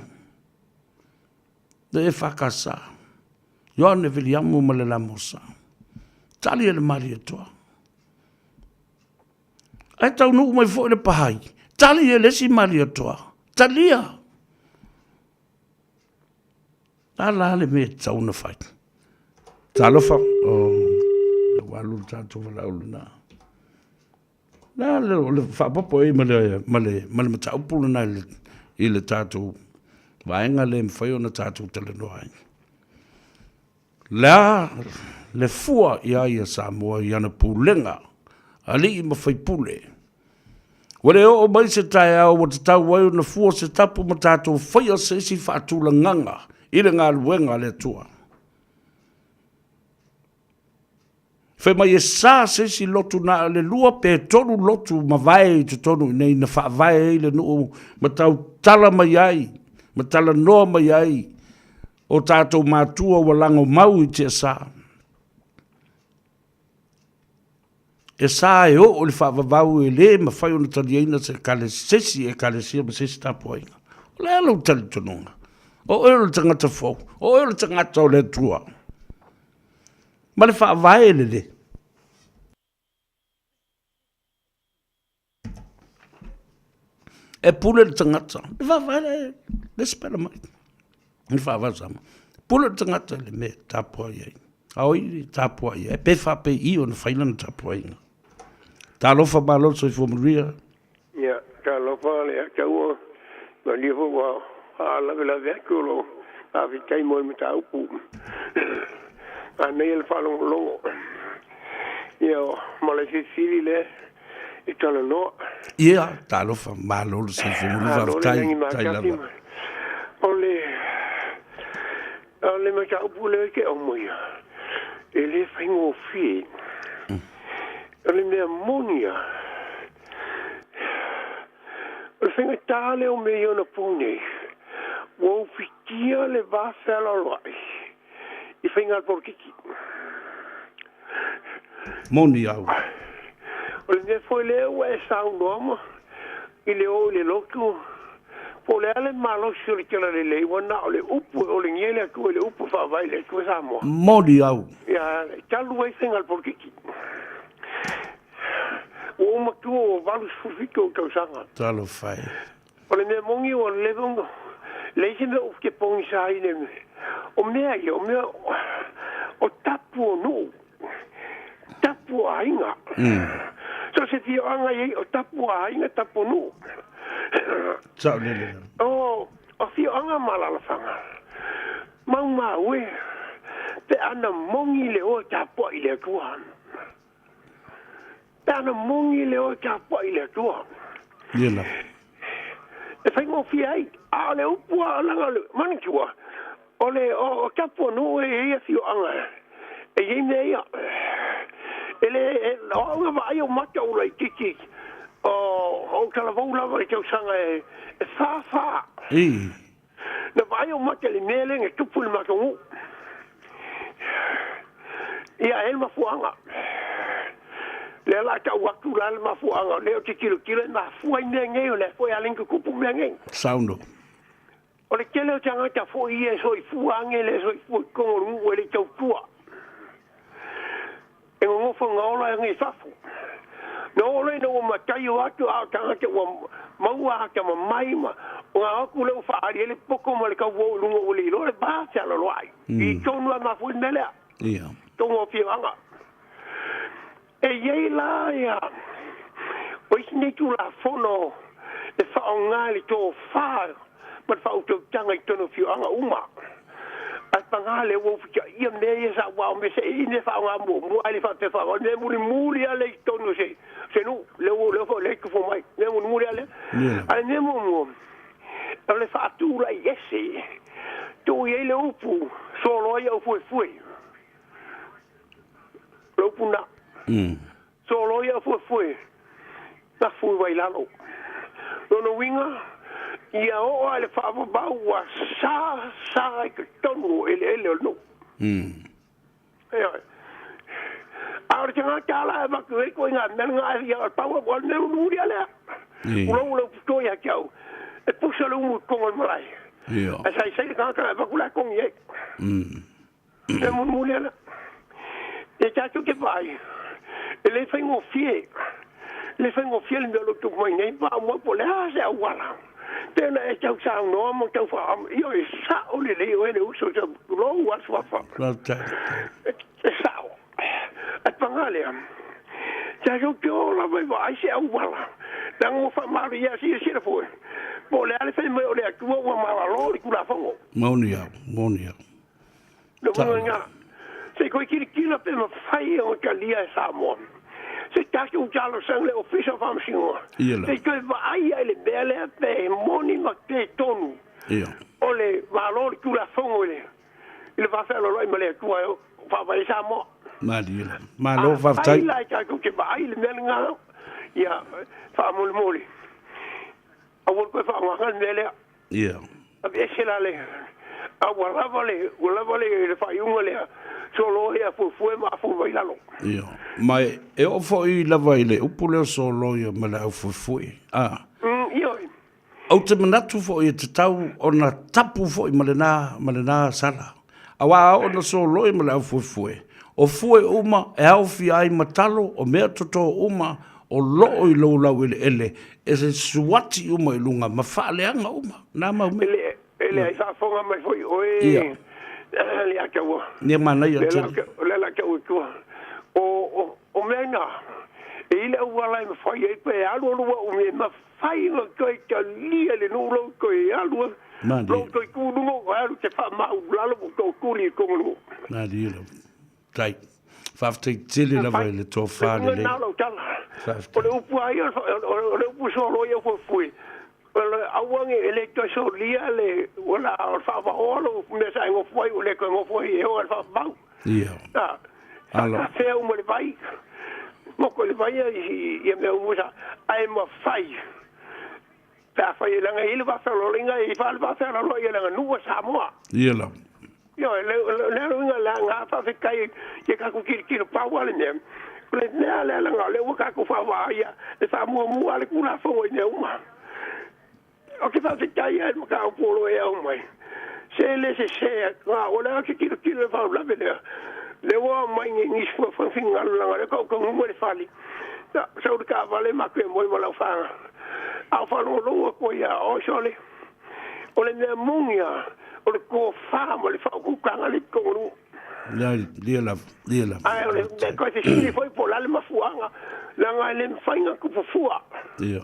le EFKS, Ioane Viliamu ma le Lamosa. Tali e le Malietoa. Ae taunuu mai foi le Pahai, tali e le isi Malietoa. Talia! A la le mea e tatau ona fai. Talofa, oh, ua alu le tatou valaau lena. La le, o le faapopo ai ma le, ma le, ma le mataupu lena i le, i le tatou vaega lea e mafai ona tatou talanoa ai. Le a le fua i a ia Samoa i ana pulega, alii ma faipule. Ua le oo mai se taeao ua tatau ai ona fua se tapu ma tatou faia se isi faatulagaga i le galuega a le Atua. Fai mai e sa se isi lotu na o le lua pe tolu lotu mavae i totonu i inei na faavae ai le nuu ma tautala mai ai, ma talanoa mai ai o tatou matua ua lago mau i tiasa. E sa e oo i le faavavau e le mafai ona taliaina se se isi ekalesia ma se isi tapuaiga. O le a lou talitonuga? O oe o le tagata fou, o oe o le tagata o le Atua. Ma le faavae lelei. E pule le tagata. E faavae le, le sipela mai. Le faavae sama. Pule le tagata i le mea e tapuai ai. A o i tapuai ai, pe faapei ona fai lana tapuaiga. Talofa malo le soifua manuia. Ia, talofa le ataua, manuia foi ua faalavelave atu o lou faafetai mo le mataupu. Manaia le faalogologo. Ia, ma le fesili lea e talanoa. Ia, talofa malo le soifua manuia, faafetai, faafetai lava. O le O le mataupu lea e te aumaia, e le faigofie. O le mea moni lava, o le faigata lea o mea i ona po nei, ua ufitia le va fealoaloai i faiga polokiki. Moni au. O le mea foi lea ua e saunoa ma i le o i le lotu, po o le a le malosi o le talalelei, ua na o le upu e olegia i le Atua i le upu e faavae i le Atua Samoa. Moni au. Ia, talu ai faiga polokiki. Ua ou matua ua 87 ou tausaga. Talofa e. O le mea moni ua leva ona leai se mea ou te pogisa ai i le o mea ia, o mea o tapu o nuu, tapu o aiga. So se afioaga i ai o tapu o aiga, tapu o nuu. Saolele. O afioaga ma alaalafaga, maumau e, pe ana moni le o e tapuai i le Atua. Pe ana moni le o e tapuai i le Atua. Ia lava. E faigofie ai, a o le upu a laga o le manatua, o le o, o tapu o nuu e i ai afioaga e i ai mea ia. E le, e, o au na vaai o mata ou laitiiti, o, o talavou lava i tausaga e, e fa fa. I. Na vaai ou mata i le mea lea na tupu i le matou nuu. Ia, e le mafuaaga. Lea la tau atu la le mafuaaga, o lea ou te tilotilo e mafua ai mea nei, o lea foi a le tutupu mea nei. Sauno. O le tele o tagata foi ia e soifua age le soifua i totonu o le nuu e le i tautua. E nonofo na ola age i fafo. Na oo lea ina ua matai o atu a o tagata ua maua ata mamai ma ona atu lea ua faaali ai le poto ma le tauou i luga ua le iloa le va fealoloai. I tonu lava mafua i le mea lea. Ia. Tonu o afioaga. E i ai la ia o isi nei Tulafono e faaaoga i le tofa ma le faautautaga i totonu o afioaga uma. Ae paga lea ua ufitaia mea ia sa aua o mea se i mea faaaoga muamua ae le faapea faaaoga mea mulimuli lava lea i totonu o se se nuu lea ua lea foi lea e tufo mai mea mulimuli lava lea. Ae mea muamua o le faatulai ese tuu i ai le upu solo ai au fuefue. Le upu na. Solo ai au fuefue na fui wai lalo. Lona uiga, ia oo lava i le faavavau ua sa sa i totonu o eleele o le nuu. Ioe. A o le tagata la e avatu ai ituaiga mea lena, ia o le pau o le mea mulimuli lava lea. Tulou lou pito ia te au, e pusa le umu i totonu o le malae. Ae saisai le tagata e avatu la e togi ai. Mea mulimuli lava lea. E tatou te vaai, e le faigofie, e le faigofie le mea o lo o tupu mai nei, faamoe po o le a se auala. Pei ona e tau saunoa ma tau faa, ioe, e sao lelei oe le uso, tulou lava le suafa. E sao. Ae paga lea, tatou te o lava e vaai se auala, leaga ua faamalie silasila foi, po o le a le fai mai o le Atua ua malalo le Tulafono. Moni au, moni au. Le uiga lena, se i toe tilotilo pe mafai ona talia e Samoa se tatou talosaga i le Ofisa o Faamasinoga, se i toe vaai i le mea lea pe moni ma pe tonu o le malo o le Tulafono i le va fealoaloai ma le Atua e faavae ai Samoa. Malie lava. Malo faafetai. Afai la tatou te vaai i le mea lena, ia, faamolemole, aua le toe faaaogaina le mea lea. Ia. Aveese la le, a ua lava le, ua lava le, le faaiuga lea, soloia afuefue ma afu mai lalo. Ia. Ma e, e oo foi lava i le upu lea o soloia ma le aufuefue, a. Ioe. Ou te manatu foi e tatau ona tapu foi ma lena, ma lena sala. Aua a oo ina soloi ma le aufuefue, o fue uma e aofia ai ma talo, o mea toto uma o loo i lou laueleele, e suati uma i luga ma faaleaga uma na mau mea. E le, e leai faafofoga mai foi oe, Ia. le Ataua. Ia manaia Lea la tele. ou te, lea la te ui tua. O, o, o mea na, e i le auala e mafai ai pe alualu au me mafai ona toe talia le nuu lou toe alu ai. Malie. Lou toe tu luga o alu te faamau lalo po tou tuli i tonu nuu. Malie lava. Tai. Faafetai tele lava i le tofa lelei. Na lou tala. Faafetai. O le upu a ia, o le upu solo ia fuefue. O le aua ne e le toe solia le, wala, o le faavaoa lou mea sa e nofo ai, o le toe nofo ai e o le faavavau. Ia. Ah, Alo. Sa fea uma le vai. Moko le vai ia ia mea uma sa ae mafai. Pe afai e laga i le vaafealoaloaiga e ifa le vaafealoaloai ia le aganuu a Samoa. Ia lava. Ioe, le, le, le uiga la nga faafetai i tatou tilotilo pau lava le mea. O le mea lea leaga o lea ua tatou faavaaia le faamuamua a le Tulafono i mea uma. Ou te faafetai ai i le mataupu o lo o e aumai. Se le sese atu, a o le a te tilotilo i le faalavelave lea. Lea ua aumai nei nisi fuafuaga finagalo leaga o lea tautaunuu ai le fale. Ia, sau le taavale matou e moe ma lau faga. A o faalogologo atu ai ia oe sole, o le mea moni lava, o le tofa ma le faautautaga le tonu. Ia, ia lava, ia lava. Ae o le mea toe fesili foi po o le a le mafuaaga, leaga e le mafai ona tupu fua. Ia.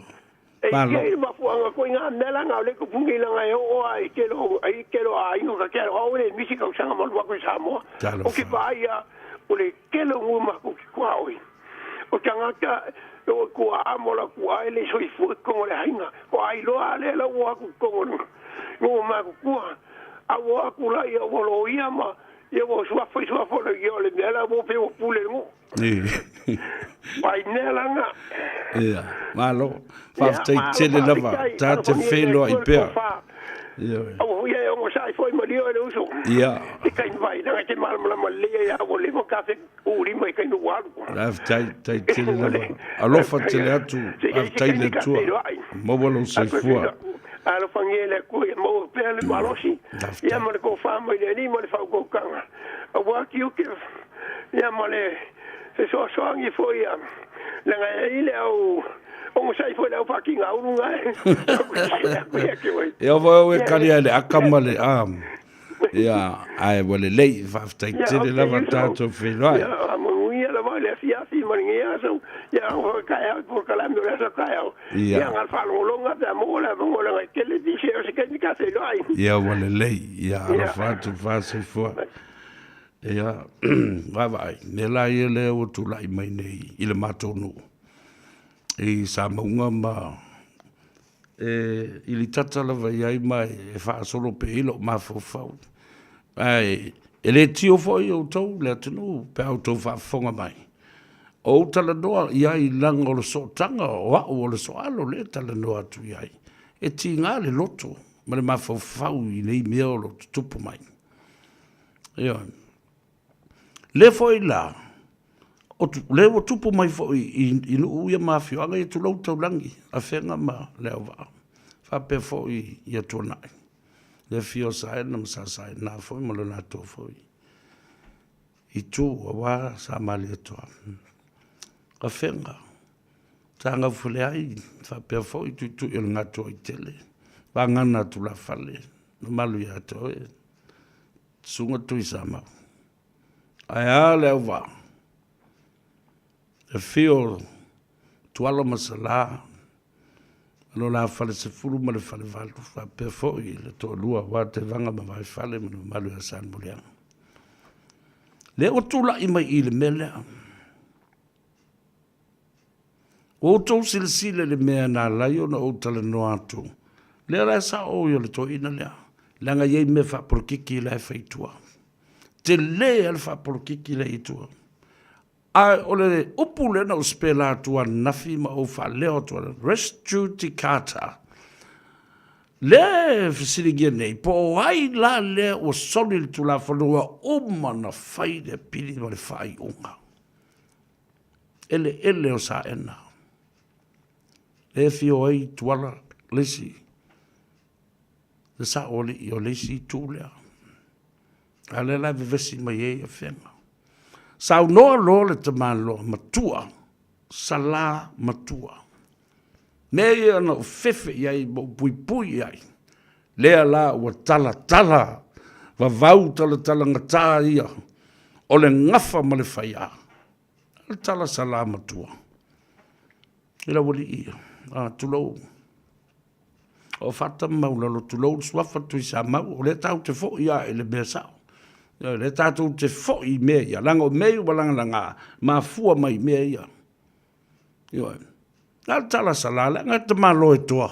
E Malo. i ai le mafuaaga koe ngā mea la ngā o le kupu nei langa e oo a i tele o ai tele o aiga ka tele o le misi tausaga ma lua atu i Samoa. Talofa. O ke vaai a o le tele o ngū maku ki kua oi. O tangata o kua amo la kua ai le soifua i kongo le hainga. Ko ai loa le la ua aku kongo ngū maku kua. A ua aku la ia ua lo ia ma ia ua suafa i suafa le ia o le mea la ua pe ua pule ngū. Pai mea la ngā. Ia, malo. Faafetai tele lava. Ta te feiloai pea. Ia. Au hui e ongo sai foi malia e le uso. Ia. Te kai vai, nanga te malamalama lelei ai a ua leva kafe u lima i kai no walu. Faafetai, tai tele lava. Alofa tele atu, faafetai le Atua. Maua lou soifua. Alofagia e le Atua ia maua pea le malosi, ia ma le tofa mai le Alii ma le faautautaga. Aua tiute ia ma le fesoasoani foi ia, leaga e i ai le au onosai foi le au faatigaulu na e ia te oe. Ia foi au e kali ai le aka ma le a. Ia, ae ua lelei, faafetai tele lava tatou feiloai. Ia, manuia lava le afiafi ma lenei aso. Ia, taeao i polokalame o le aso taeao. Ia. Ia, na faalogologo pe a maua le avanoa leaga e tele nisi o se taimi ta feiloai. Ia, ua lelei. Ia, alofa atu, faasoifua. Ia, vaavaai, mea la ia lea ua tulai mai nei i le matou nuu i Samauga ma e ilitata lava i ai ma e faasolo pea i lou mafaufau. Ae e le tio foi outou le atunuu pe a outou faafofoga mai. O ou talanoa i ai leaga o le sootaga o au o le soalo lea e talanoa atu i ai. E tiga le loto ma le mafaufau i nei mea o lo o tutupu mai. Ioe. Le foi la, o le ua tupu mai foi i, i nuu ia ma afioaga ia tulou taulagi, Afega ma Leauvaa, faapea foi ia Tuanai, le afio o Saena ma Sa Saena foi ma lo latou foi itu aua Sa Malietoa. Afega, Sa Gaufeleai, faapea foi Tuitui o le Gatoaitele, Vagana Tulafale, mamalu ia te oe. Susuga Tuisamau. Ae a le auvaa? E afio o Tuala ma Salā, lo la falesefulu ma le falevalu, faapea foi le toalua aua Tevaga ma Vaifale ma le mamalu ia Salemuliaga. Lea ua tulai mai i le mea lea. Ua outou silasila i le mea na ala ai ona ou talanoa atu, lea la e sao ia o le toeaina lea, leaga e i ai mea faapolokiki la e fai i tua. Tele lava le faapolokiki la e i tua. Ae o le upu lea na ou spela atu ananafi ma ou faaleo atu ananafi, res judicata, lea e fesiligia nei, po o ai la lea ua soli le Tulafono ua uma ona fai le apili ma le faaiuga. Eleele o Saena. Lea e afio ai Tuala le isi, le saoalii o le isi itu lea. A o lea la e vevesi mai ai Afega. Saunoa loa le tamaloa matua, Salā matua. Mea ia na ou fefe i ai ma ou puipui i ai, lea la ua talatala vavau talatalagata ia o le gafa ma le faiā. O le tala Salā matua i lau alii ia, a, tulou. O Fata ma Maulolo, tulou le suafa Tuisamau, o lea tatou te foi lava i le mea sao. O lea tatou te foi i mea ia, leaga o mea ia ua lagalaga, mafua mai i mea ia. Ioe. Na o le tala sala, leaga e tamaloa e toa.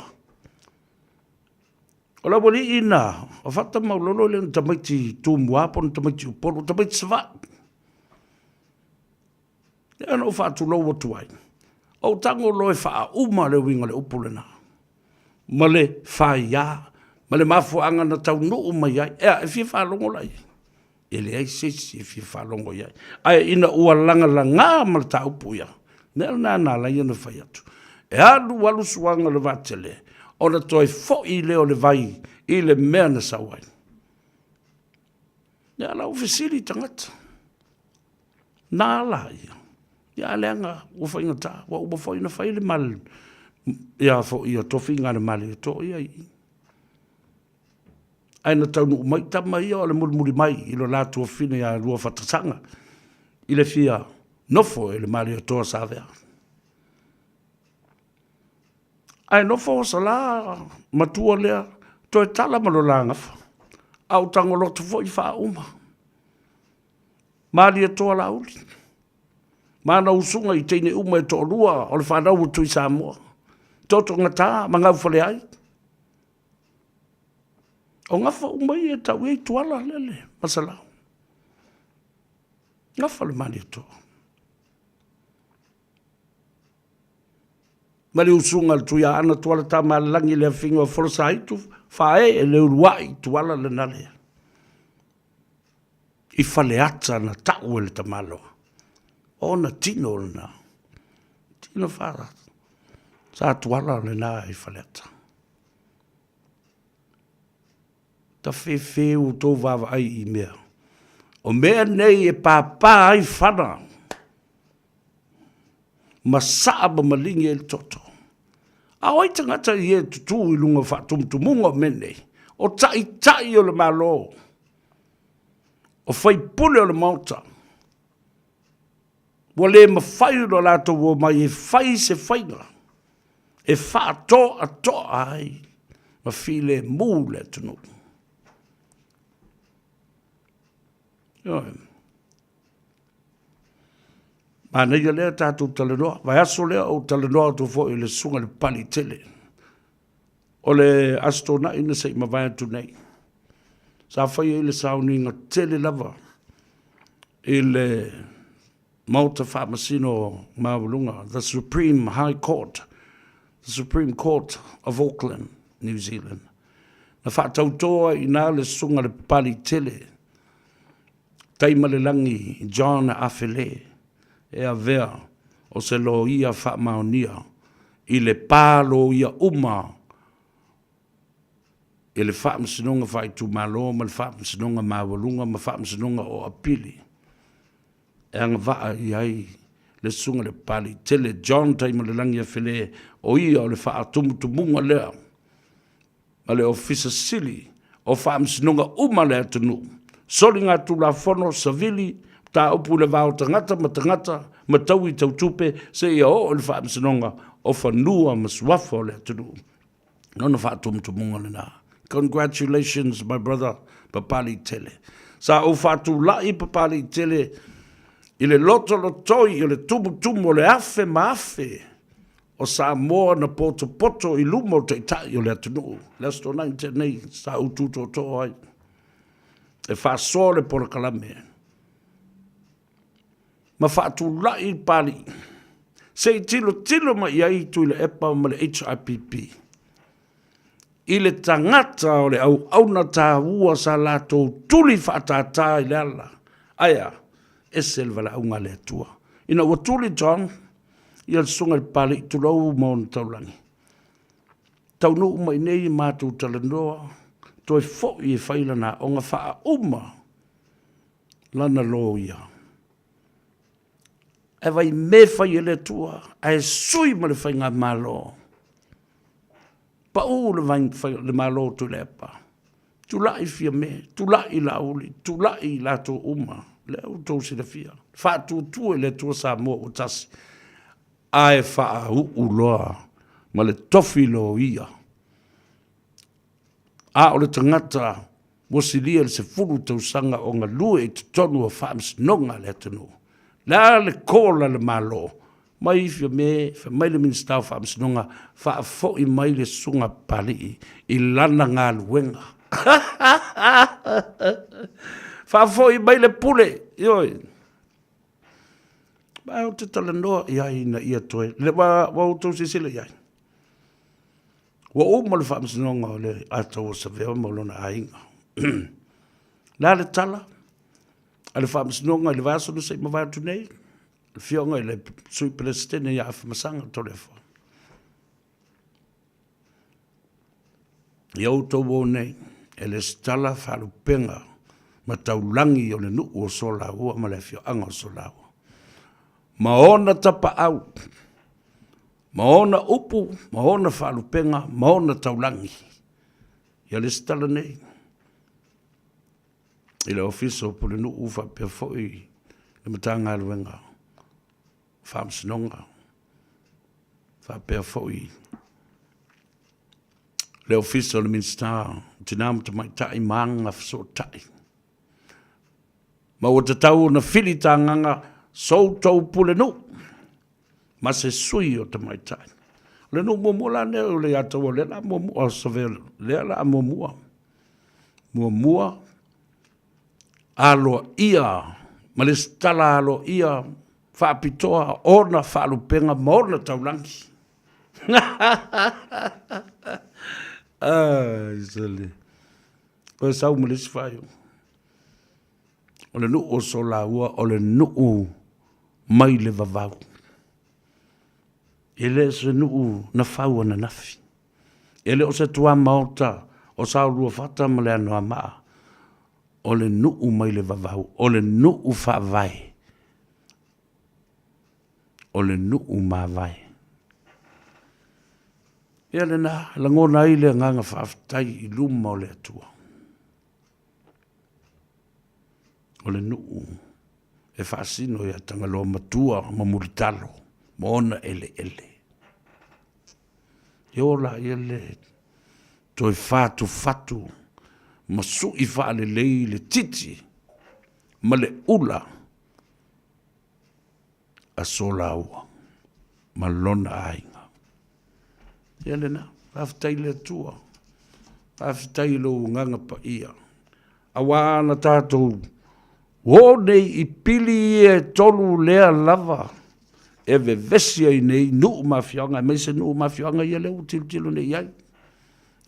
O le aualii na, o Fata ma Maulolo e le o ni tamaiti Tumua po o ni tamaiti Upolu, o tamaiti Savaii. Lea na ou faatulou atu ai, ou tago loa e faauma le uiga o le upu lena, ma le faia, ma le mafuaaga na taunuu mai ai. Ea, e fia faalogo la i ai? E leai se isi e fia faalogo i ai. Ae ina ua lagalaga ma le taupu ia, mea lena na ala ai ona fai atu. E alu alu suaga o le vaatele, ona toe foi lea o le vai i le mea na sau ai. Ia, la ua fesili tagata. Na ala ia. Ia a leaga ua faigata, ua uma foi ona fai le mal, ia foi ia tofiga a le Malietoa ia i i. Ae na taunuu mai tama ia o le mulimuli mai i lo la tuafafine ia Luafatasaga i le fia nofo e le Malietoa Savea. Ae nofo o Salā matua lea toe tala ma lo la gafa, a o tagolotu foi faauma. Malietoa Laauli, ma ana usuga i teine uma e toalua o le fanau o Tuisamoa, Tootogata ma Gaufaleai. O gafa uma ia e tau i ai Tuala lele ma Salau. Gafa le Malietoa. Ma le usuga a le Tuiaana Tuala Tamalelagi le afiga o Folosaitu, faaee e le uluai Tuala lena lea. I Faleata na tau e le tamaloa, o ona tino lena, tino fa Sa Tuala lena i Faleata. Tafefe ua outou vaavaai i mea. O mea nei e pāpā ai fana ma saa ma maligi ai le toto. A o ai tagata ia e tutū i luga o faatumutumuga o mea nei? O taitai o le Malo, o faipule o le Maota, ua le mafai ona latou omai e fai se faiga e faatoatoa ai ma filemu le atunuu. Ioe. Manaia lea tatou talanoa. Vaiaso lea ou talanoa atu foi i le susuga i le Papaliitele. O le Aso Toonai na se i mavae atu nei. Sa fai ai le sauniga tele lava i le Maota Faamasino Maualuga, the Supreme High Court, the Supreme Court of Auckland, New Zealand. Na faatautō ai i ina le susuga i le Papaliitele Taimalelagi John Afele e avea o se loia faamaonia i le pa loia uma i le Faamasinoga Faaitumalo ma le Faamasinoga Maualuga ma Faamasinoga o Apili e agavaa i ai le Susuga i le Papaliitele John Taimalelagi Afele, o ia o le faatumutumuga lea ma le Ofisa Sili o Faamasinoga uma a le atunuu, soligatulafono, savili, mataupu i le va o tagata ma tagata, ma taui tau tupe, seia oo i le Faamasinoga o Fanua ma Suafa o le atunuu. Lona faatumutumuga lena. Congratulations my brother Papaliitele. Sa ou faatulai Papaliitele i le lotolotoi o le tumutumu o le afe ma afe o Samoa na potopoto i luma o Taitai o le atunuu. Le Aso Toonai na tea nei sa ou tu tootoo ai e faasoa le polokalame. ma faatulai i Papalii se i tilotilo mai i ai Tuilaepa ma le HRPP i le tagata o le auauna taua sa latou tuli faatātā i le ala. Ae a? Ese le valaauga a le Atua. Ina ua tuli John ia le susuga i le Papalii, tulou ma ona taulagi, taunuu mai nei matou talanoa, toe foi e fai lana aoga faauma lana loia. Ae vai me fai e le Atua, ae sui ma le faigamalo. Pau le, vai, le malo o Tuilaepa. Tulai Fiame, tulai Laauli, tulai i latou uma, lea ua outou silafia. Faatuatua i le Atua Samoa ua tasi, ae faauu loa ma le tofi loia. A o le tagata ua silia i le 10 tausaga o galue i totonu o faamasinoga a le atunuu. Le a le call a le Malo mai Fiame, fai mai le Minisita o Faamasinoga, faafoi mai le Susuga Papalii i lana galuega. Faafoi mai le pule, ioe. Ma ou te talanoa i ai ina ia toe, le ua outou silasila i ai. Ua uma le faamasinoga o le Ataua Savea ma lona aiga. Le a le tala a le faamasinoga i le vaiaso na se i mavae atu nei, le afioga i le Sui Peresetene ia Afamasaga Toleafoa. Ia outou o nei, e lesitala faalupega ma taulagi o le nuu o Solaua ma le afioaga o Solaua. Ma ona tapaau ma ona upu ma ona faalupega ma ona taulagi. Ia lesitala nei i le Ofisa o Pulenuu faapea foi le Matagaluega o Faamasinoga faapea foi le Ofisa o le Minisita o Tina ma Tamaitai ma Agafesootai. Ma ua tatau ona filitagaga so outou pulenuu ma se sui o tamaitai. O le nuu muamua la lea o le Ataua lea la muamua, lea la muamua, muamua aloaia ma lesitala aloaia faapitoa ona faalupega ma ona taulagi. Ai, sole. Koe sau ma le isi faaiuga. O le nuu o Solaua o le nuu mai le vavau. E le o se nuu na fau ananafi. E le o se tuamaota o Saoluafata ma le Anoamaa. O le nuu mai le vavau, o le nuu faavae, o le nuu mavae. Ia lena, lagona ai le agaga faafetai i luma o le Atua. O le nuu e faasino ia Tagaloa Matua ma Mulitalo ma ona eleele. E ola ia le toe fatufatu ma sui faalelei le titi ma le ula a Solaua ma lona aiga. Ia lena, faafetai i le Atua, faafetai i lou agaga paia, aua na tatou o nei i pili ia e tolu lea lava e vevesi ai nei nuu ma afioaga, aemaise nuu ma afioaga ia lea ua tilotilo nei i ai,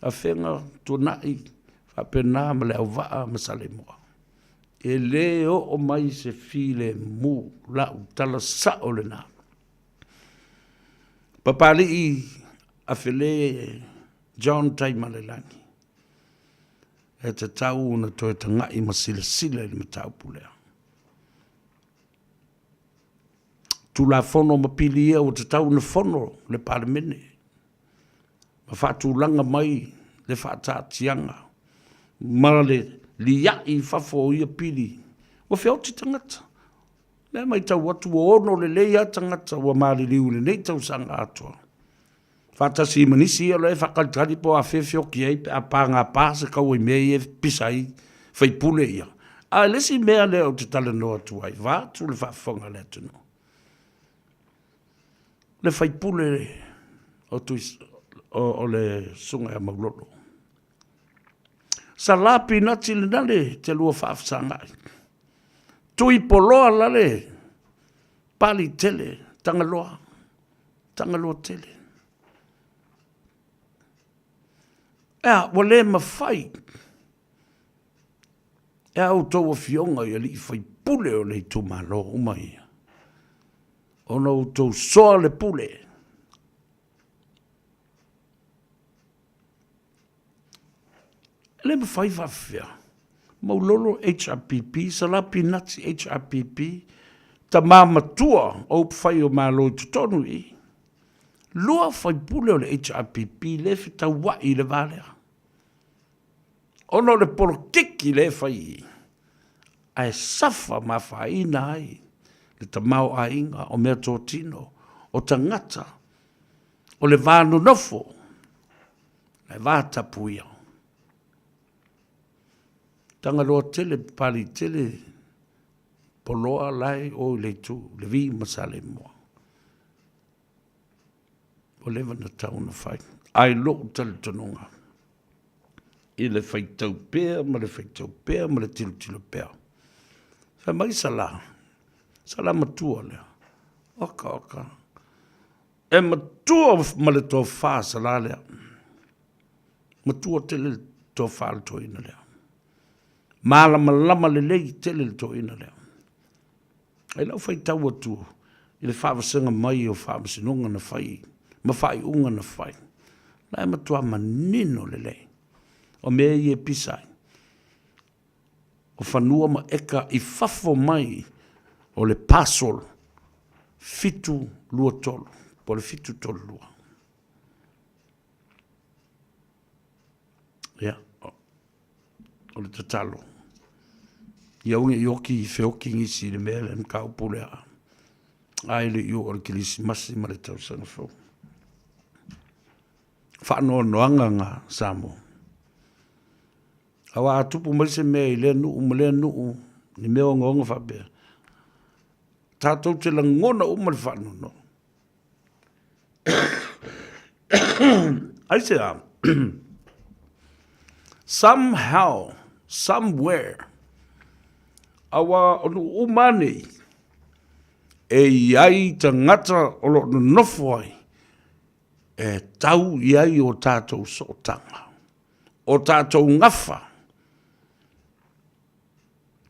Afega, Tuanai, faapena ma Leauvaa ma Saleimoa. E le oo mai se filemu, lau tala sao lena. Papalii Afele John Taimalelagi, e tatau ona toe tagai ma silasila i le mataupu lea. Tulafono ma pili ia ua tatau ona fono le Palemene ma faatulaga mai le faataatiaga ma le lia'i i fafo o ia pili. Ua feoti tagata. O lea e matau atu ua ono lelei lava tagata ua maliliu i lenei tausaga atoa. Faatasi ma nisi ia o la e faatalitali po o afea e feoti ai pe a pagapa se kaua i mea ia e pisa ai faipule ia. A o le isi mea lea ou te talanoa atu ai, vaeatu le faafofoga a le atunuu, le faipule o, o le susuga ia Maulolo. Sala pinati lena le te lua faafesagai. Tui poloa la le. Pali tele, Tagaloa, Tagaloa tele. Ea, ua le mafai e a outou afioga i alii faipule o le itumalo uma ia, ona outou soa le pule. E le mafai faafefea. Maulolo HRPP, Sala Pinati HRPP, tama matua o upufai o Malo i totonu i i. Lua faipule o le HRPP le fetauai i le va lea. Ona o le polokiki lea e fai i i, ae safa ma afaina ai le tamaoaiga o meatotino o tagata o le va nonofo le va tapuia. Tagaloa tele, Papalii tele, Poloa la e o i le itu, Levi ma Saleimoa. Ua leva ona tatau ona fai. Ae i lou talitonuga, i le faitau pea ma le faitau pea ma le tilotilo pea, fai mai Sala, Sala matua lea, oka oka, e matua ma le tofa Sala lea, matua tele le tofa a le toeaina lea, malamalama lelei tele le toeaina lea. I lau faitau atu i le faavasega mai o faamasinoga na fai ma faaiuga na fai, la e matua manino lelei o mea ia e pisa ai, o fanua ma eka i fafo mai o le parcel 723 po o le 732. Ia, o le tatalo, ia aua ne i oki feoki nisi i le mea lea, le mataupu lea, ae le i oo le Kerisimasi ma le tausaga fou. Faanoanoaga na Samoa. Aua a tupu mai se mea i lea nuu ma lea nuu, ni mea ogaoga faapea, tatou te lagona uma le faanoanoa. Aisea? Somehow, somewhere, aua o nuu uma lava nei, e i ai tagata o lo o nonofo ai e tau i ai o tatou sootaga, o tatou gafa,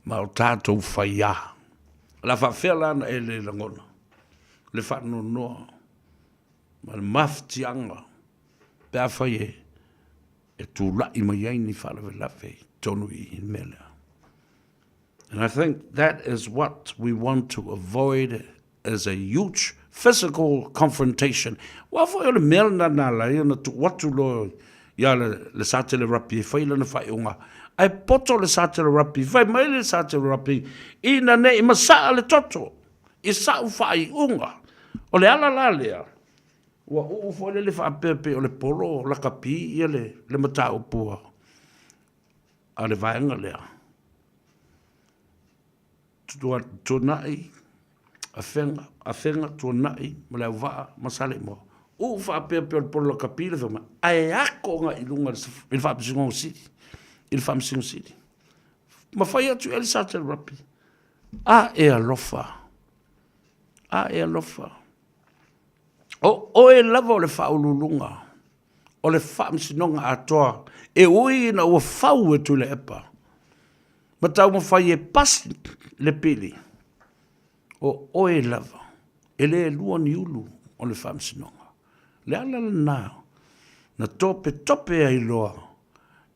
ma o tatou faiā. O le a faapefea la ona e le lagona le faanoanoa ma le mafatiaga pe afai e e tulai mai ai ni faalavelave i totonu i i le mea lea. And I think that is what we want to avoid is a huge physical confrontation. Aua foi o le mea lena na ala ai ona tuu atu loa ia le Satele Rugby e fai lana faaiuga. Ae poto le Satele Rugby, fai mai le Satele Rugby, ina ne i masaa le toto i sa'u faaiuga. O le ala la lea, ua uu foi lele faapea pei o le polo lakapi ia le mataupu a le vaega lea. Tuanai, Afega, Afega, Tuanai ma Leauvaa ma Saleimoa. Uu faapea pei o le polo lakapi le fai mai, ae ako agai i luga i le Faamasinoga Sili, i le Faamasino Sili. Ma fai atu i ai le Sergeant Rugby, a e alofa, a e alofa. O oe lava o le faauluuluga o le Faamasinoga atoa e ui ina ua fau e Tuilaepa ma taumafai e pasi le pili, o oe lava, e le lua ni ulu o le Faamasinoga. Le ala lena na topetope ai loa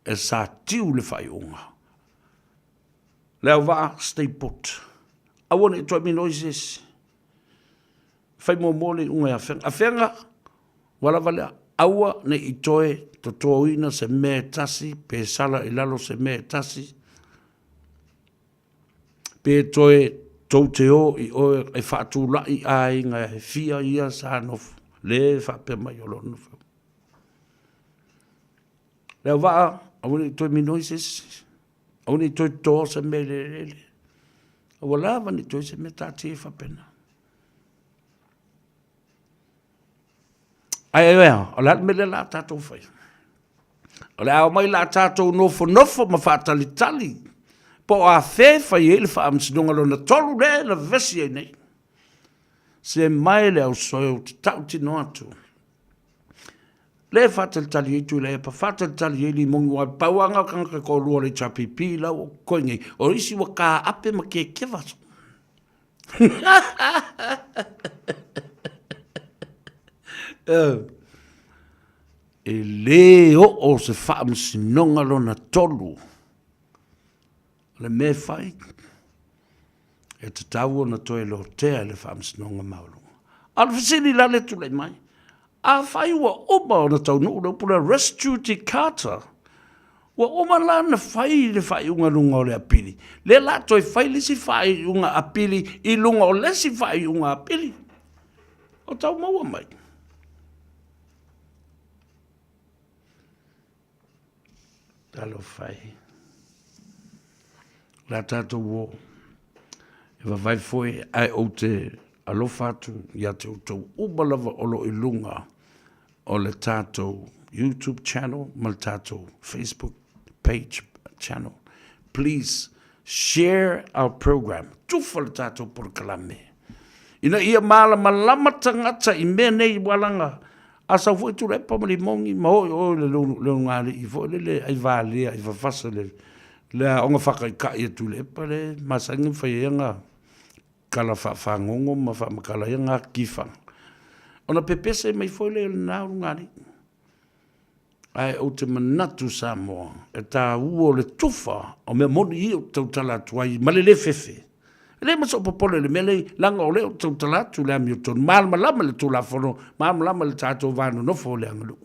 e Satiu le faaiuga. Leauvaa, stay put. Aua ne i toe minoi se isi. Fai muamua le iuga ia Afega. Afega, ua lava lea. Aua ne i toe totoina se mea e tasi, pe sala i lalo se mea e tasi, pe toe tou te o i oe e faatulai aiga e fia ia sa nofo, le faapea mai o lo o nofo. Leauvaa, aua ne i toe minoi se isi, aua ne i toe totoa se mea i le eleele, aua lava ne i toe se mea taatia ai faapena. Ae ea, o le a le mea lea o le a tatou faia? O le a omai la tatou nofonofo ma faatalitali po o afea e fai ai le faamasinoga lona tolu lea na vevesi ai nei. Se mai le ausoe ou te tautino atu. Le faatalitali ai Tuilaepa, faatalitali ai Limogi, ua pau lava na o tagata e toalua o le HRPP la ua koe nei. O isi ua kaape ma kekeva. E le oo se faamasinoga lona tolu. O le mea e fai, e tatau ona toe lotea i le Faamasinoga Maualuga. A o le fesili la lea e tulai mai, afai ua uma ona taunuu le upu lea res judicata, ua uma la ona fai le faaiuga i luga o le apili, lea la toe fai le isi faaiuga apili i luga o le isi faaiuga apili. O tau maua mai. Talofa e. O le a tatou o. E vavae foi ae ou te alofa atu ia te outou uma lava o lo o i luga o le tatou YouTube channel ma le tatou Facebook page channel. Please share our program. Tufa le tatou polokalame. Ina ia malamalama tagata i mea nei ua laga A sau foi Tuilaepa ma Limogi ma oo i o i le Leulugalii foi lele ai valea i fafasa le le aoga faataitai a Tuilaepa le masani ona fai ai ana tala faafagogo ma faamatala ai ana atifaga. Ona pepese mai foi lea i lena ulugalii. Ae ou te manatu Samoa, e taua o le tufa o mea moni ia ou te tautala atu ai ma le le fefe. E leai ma sou popole i le mea lenei, leaga o lea ou te tautala atu i le amiotonu, malamalama le Tulafono, malamalama le tatou va nonofo o le aganuu.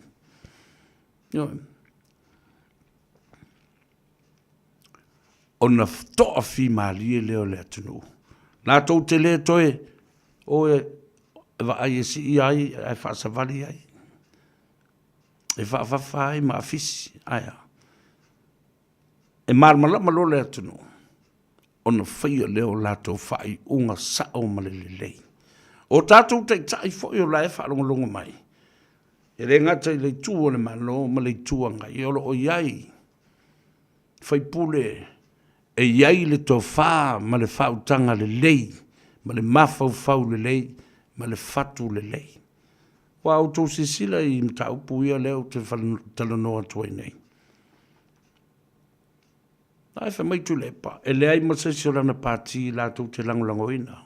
Ioe. Ona toafimalie lea o le atunuu. Latou te le toe o e vaai e sii ai ae faasavali ai. E faafafa ai ma afisi, ae a? E malamalama loa le atunuu, ona faia lea o latou faaiuga sao ma le lelei. O tatou taitai foi o la e faalogologo mai, e le gata i le itu o le Malo ma le Itu Agai, o lo o i ai faipule e i ai le tofa ma le faautaga lelei ma le mafaufau lelei ma le fatu lelei. Ua outou silasila i mataupu ia lea ou te talanoa atu ai nei. Ae fai mai Tuilaepa, e leai ma se isi o lana pati latou te lagolagoina.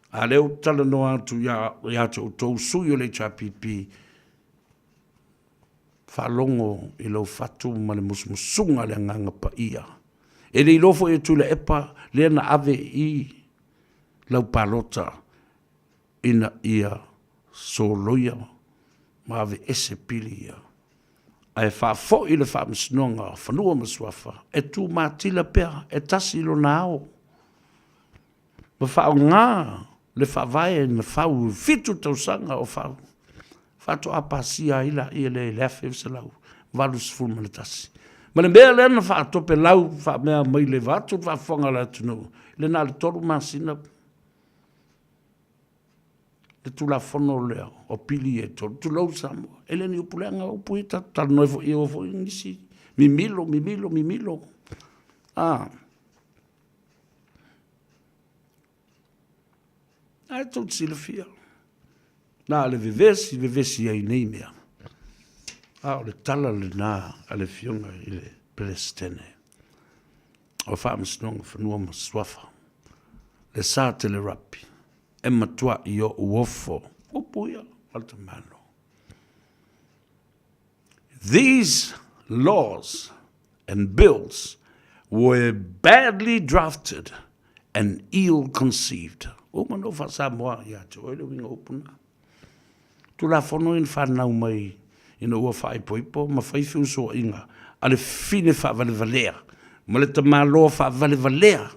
A lea ou te talanoa atu ia te outou sui o le HRPP, faalogo i lou fatu ma le musumusuga a le Agaga Paia. E le iloa foi e Tuilaepa lea na ave i lau palota ina ia soloia ma aveese pili ia, ae faafoi le Faamasinoga o Fanua ma Suafa e tumatila pea e tasi lona ao ma faaaoga le Faavae na fau i 7 tausaga o fau, faatoa pasia ai laia lea i le 1981. Ma le mea lea na faatopelau faamea mai le vaeatu le faafofoga a le atunuu, le na o le 3 masina le Tulafono lea o pili ia e tolu, tulou Samoa. E le o ni upu leaga, o upu ia tatou talanoa ai foi i o foi nisi, mimilo, mimilo, mimilo. A. Ae tou te silafia, na o le vevesi, vevesi ai nei mea. A o le tala lena a le Afioga i le Peresetene o Faamasinoga o Fanua ma Suafa, le Sa Telerapi, e matuaʻi oʻu ofo, upu ia a le tamalo. These laws and bills were badly drafted and ill-conceived. Ua uma ona ou faa-Samoa ia te oe le uiga o upu na. Tulafono ia na fanau mai ina ua faaipoipo ma fai feusoaiga a le fine faavalevalea ma le tamaloa faavalevalea.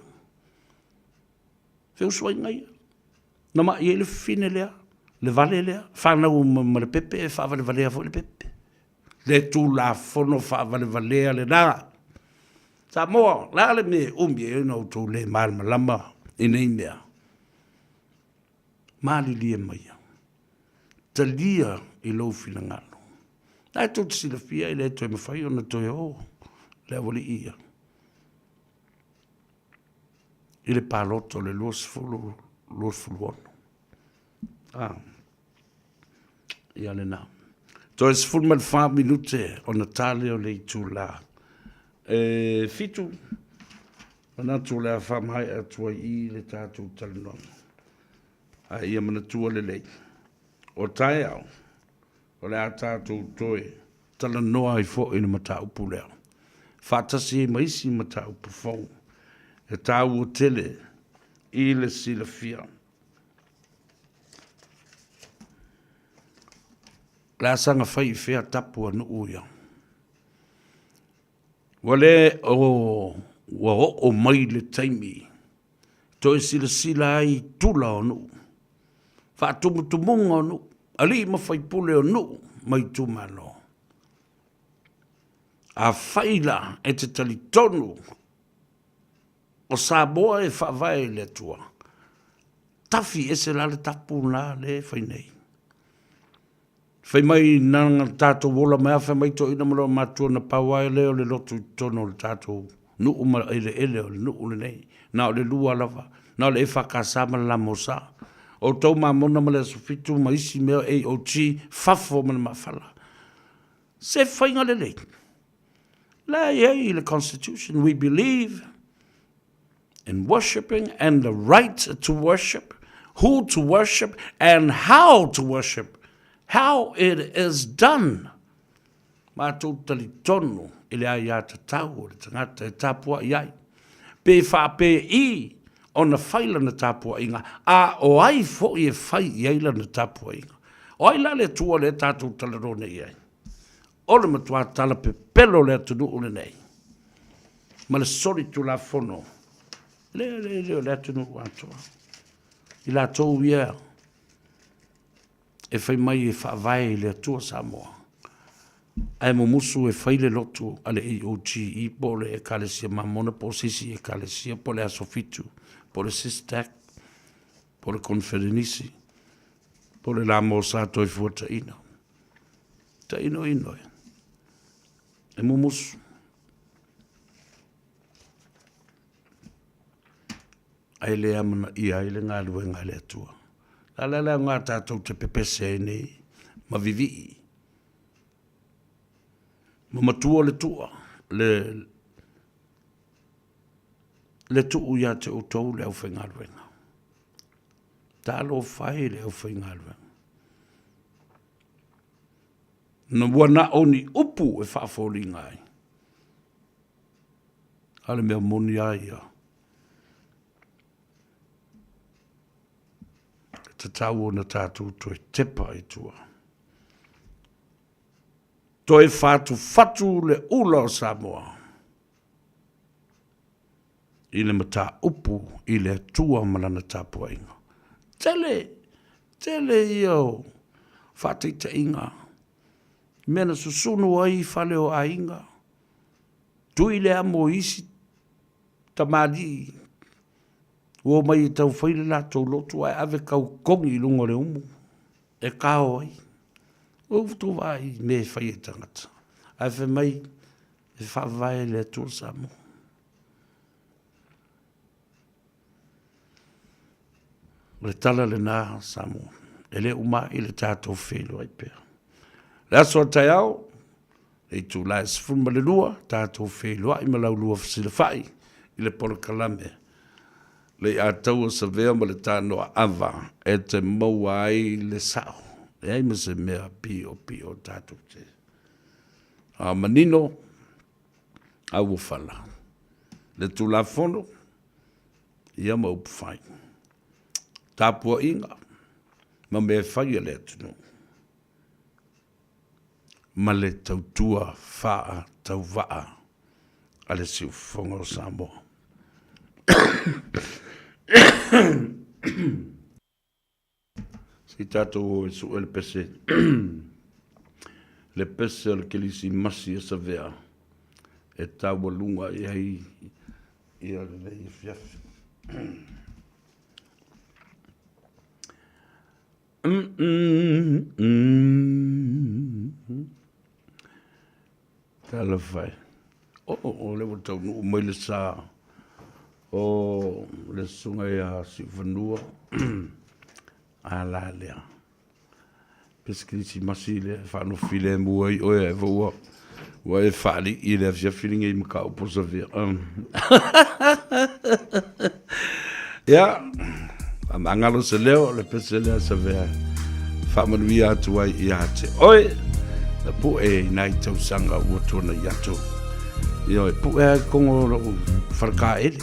Feusuaiga ia. Na mai ai le fine lea, le vale lea, fanau ma le pepe, e faavalevalea foi le pepe. Le Tulafono faavalevalea lena. Samoa, o le a le mea e umi ai ona outou le malamalama i nei mea? Malilie maia, talia i lou finagalo. La e tou te silafia e le toe mafai ona toe o le aualii ia i le palota o le 2026. Ah. Ia lena. Toe 14 minute ona ta lea o le itulā. E fitu, manatu o le a faamaea atu ai i le tatou talanoaga. A ia manatua lelei, o taeao, o le a tatou toe talanoa ai foi i le mataupu lea, faatasi ai ma isi mataupu fou e taua tele i le silafia. O le a saga fai i fea tapu a nuu ia? Ua le o ua oo mai le taimi toe silasila ai i tula o nuu, faatumutumuga o nuu, alii ma faipule o nuu ma itumalo. Afai la e te talitonu o Samoa e faavae i le Atua, tafi ese la le tapu la le fai nei. Fai mai na tatou ola mai a fai mai toeaina ma lona matua na pau lava lea o le lotu i totonu o le tatou nuu ma eleele o le nuu lenei. Na o le lua lava, na o le EFKS ma le LMS. Outou Mamona ma le Aso Fitu ma isi mea AOG, fafo ma le mafala. Se faiga lelei. La e i ai le Constitution, we believe in worshipping and the right to worship, who to worship and how to worship, how it is done. Matou talitonu i le aiatatau o le tagata e tapuai ai, pe faapei ona fai lana tapuaiga, a o ai foi e fai i ai lana tapuaiga. O ai la le Atua lea tatou talanoa nei i ai? O le matua tala pepelo o le atunuu lenei ma le solitulafono le, le, le, o le atunuu atoa. I latou ia e fai mai e faavae i le Atua Samoa, ae mumusu e fai le lotu a le AOGE po o le Ekalesia Mamona po o se isi Ekalesia po o le Aso Fitu po o le SISTAC po o le Koneferenisi po o le Lamosa Toefuataina. Tainoino e. E mumusu. Ae le amanaia ai le galuega a le Atua. La la le aoga tatou te pepese ai nei ma vivii. Ma matua le tua, le, le tuu ia te outou le aufaigaluega. Talofa e le aufaigaluega. Na ua na o ni upu e faafoliga ai. A o le mea moni lava ia, e tatau ona tatou toe tepa i tua. Toe fatufatu le ula o Samoa i le mataupu i le Atua ma lana tapuaiga. Tele, tele ia o faataitaiga, mea na susunu ai fale o aiga, tui le amo i isi tamalii ua omai e tau fai le latou lotu ae ave kau kogi i luga o le umu e kao ai. Ua outou vaai i mea e fai e tagata, ae fai mai e faavae le Atua Samoa. O le tala lena Samoa, e le uma ai le tatou feiloai pea. Le aso a taeao, le itula e 12, tatou feiloai ma laulua fesilafai i le polokalame le Ataua Savea ma le Tanoa Ava e te maua ai le sao. Leai ma se mea piopio tatou te a manino a ua fala le Tulafono ia ma upu fai, tapuaiga ma mea e fai a le atunuu ma le tautua faatauvaa a le siufofoga o Samoa. Se i tatou o e sue le pese, le pese o le Kerisimasi a Savea e taualuga i ai ia lenei afiafi. Talofa e. Oh, o lea ua taunuu mai le sa o le susuga ia Siufanua. A la lea. Pese kerisimasi lea e faanofilemu ai oe ae foi ua ua e faalii i le afiafi lenei mataupu o Savea. Ia, faamagalo se leo le pese lea Savea faamanuia atu ai ia te oe na pu'e i nai tausaga ua tuanai atu. Ioe, pu'e lava i totonu o lou faletaele.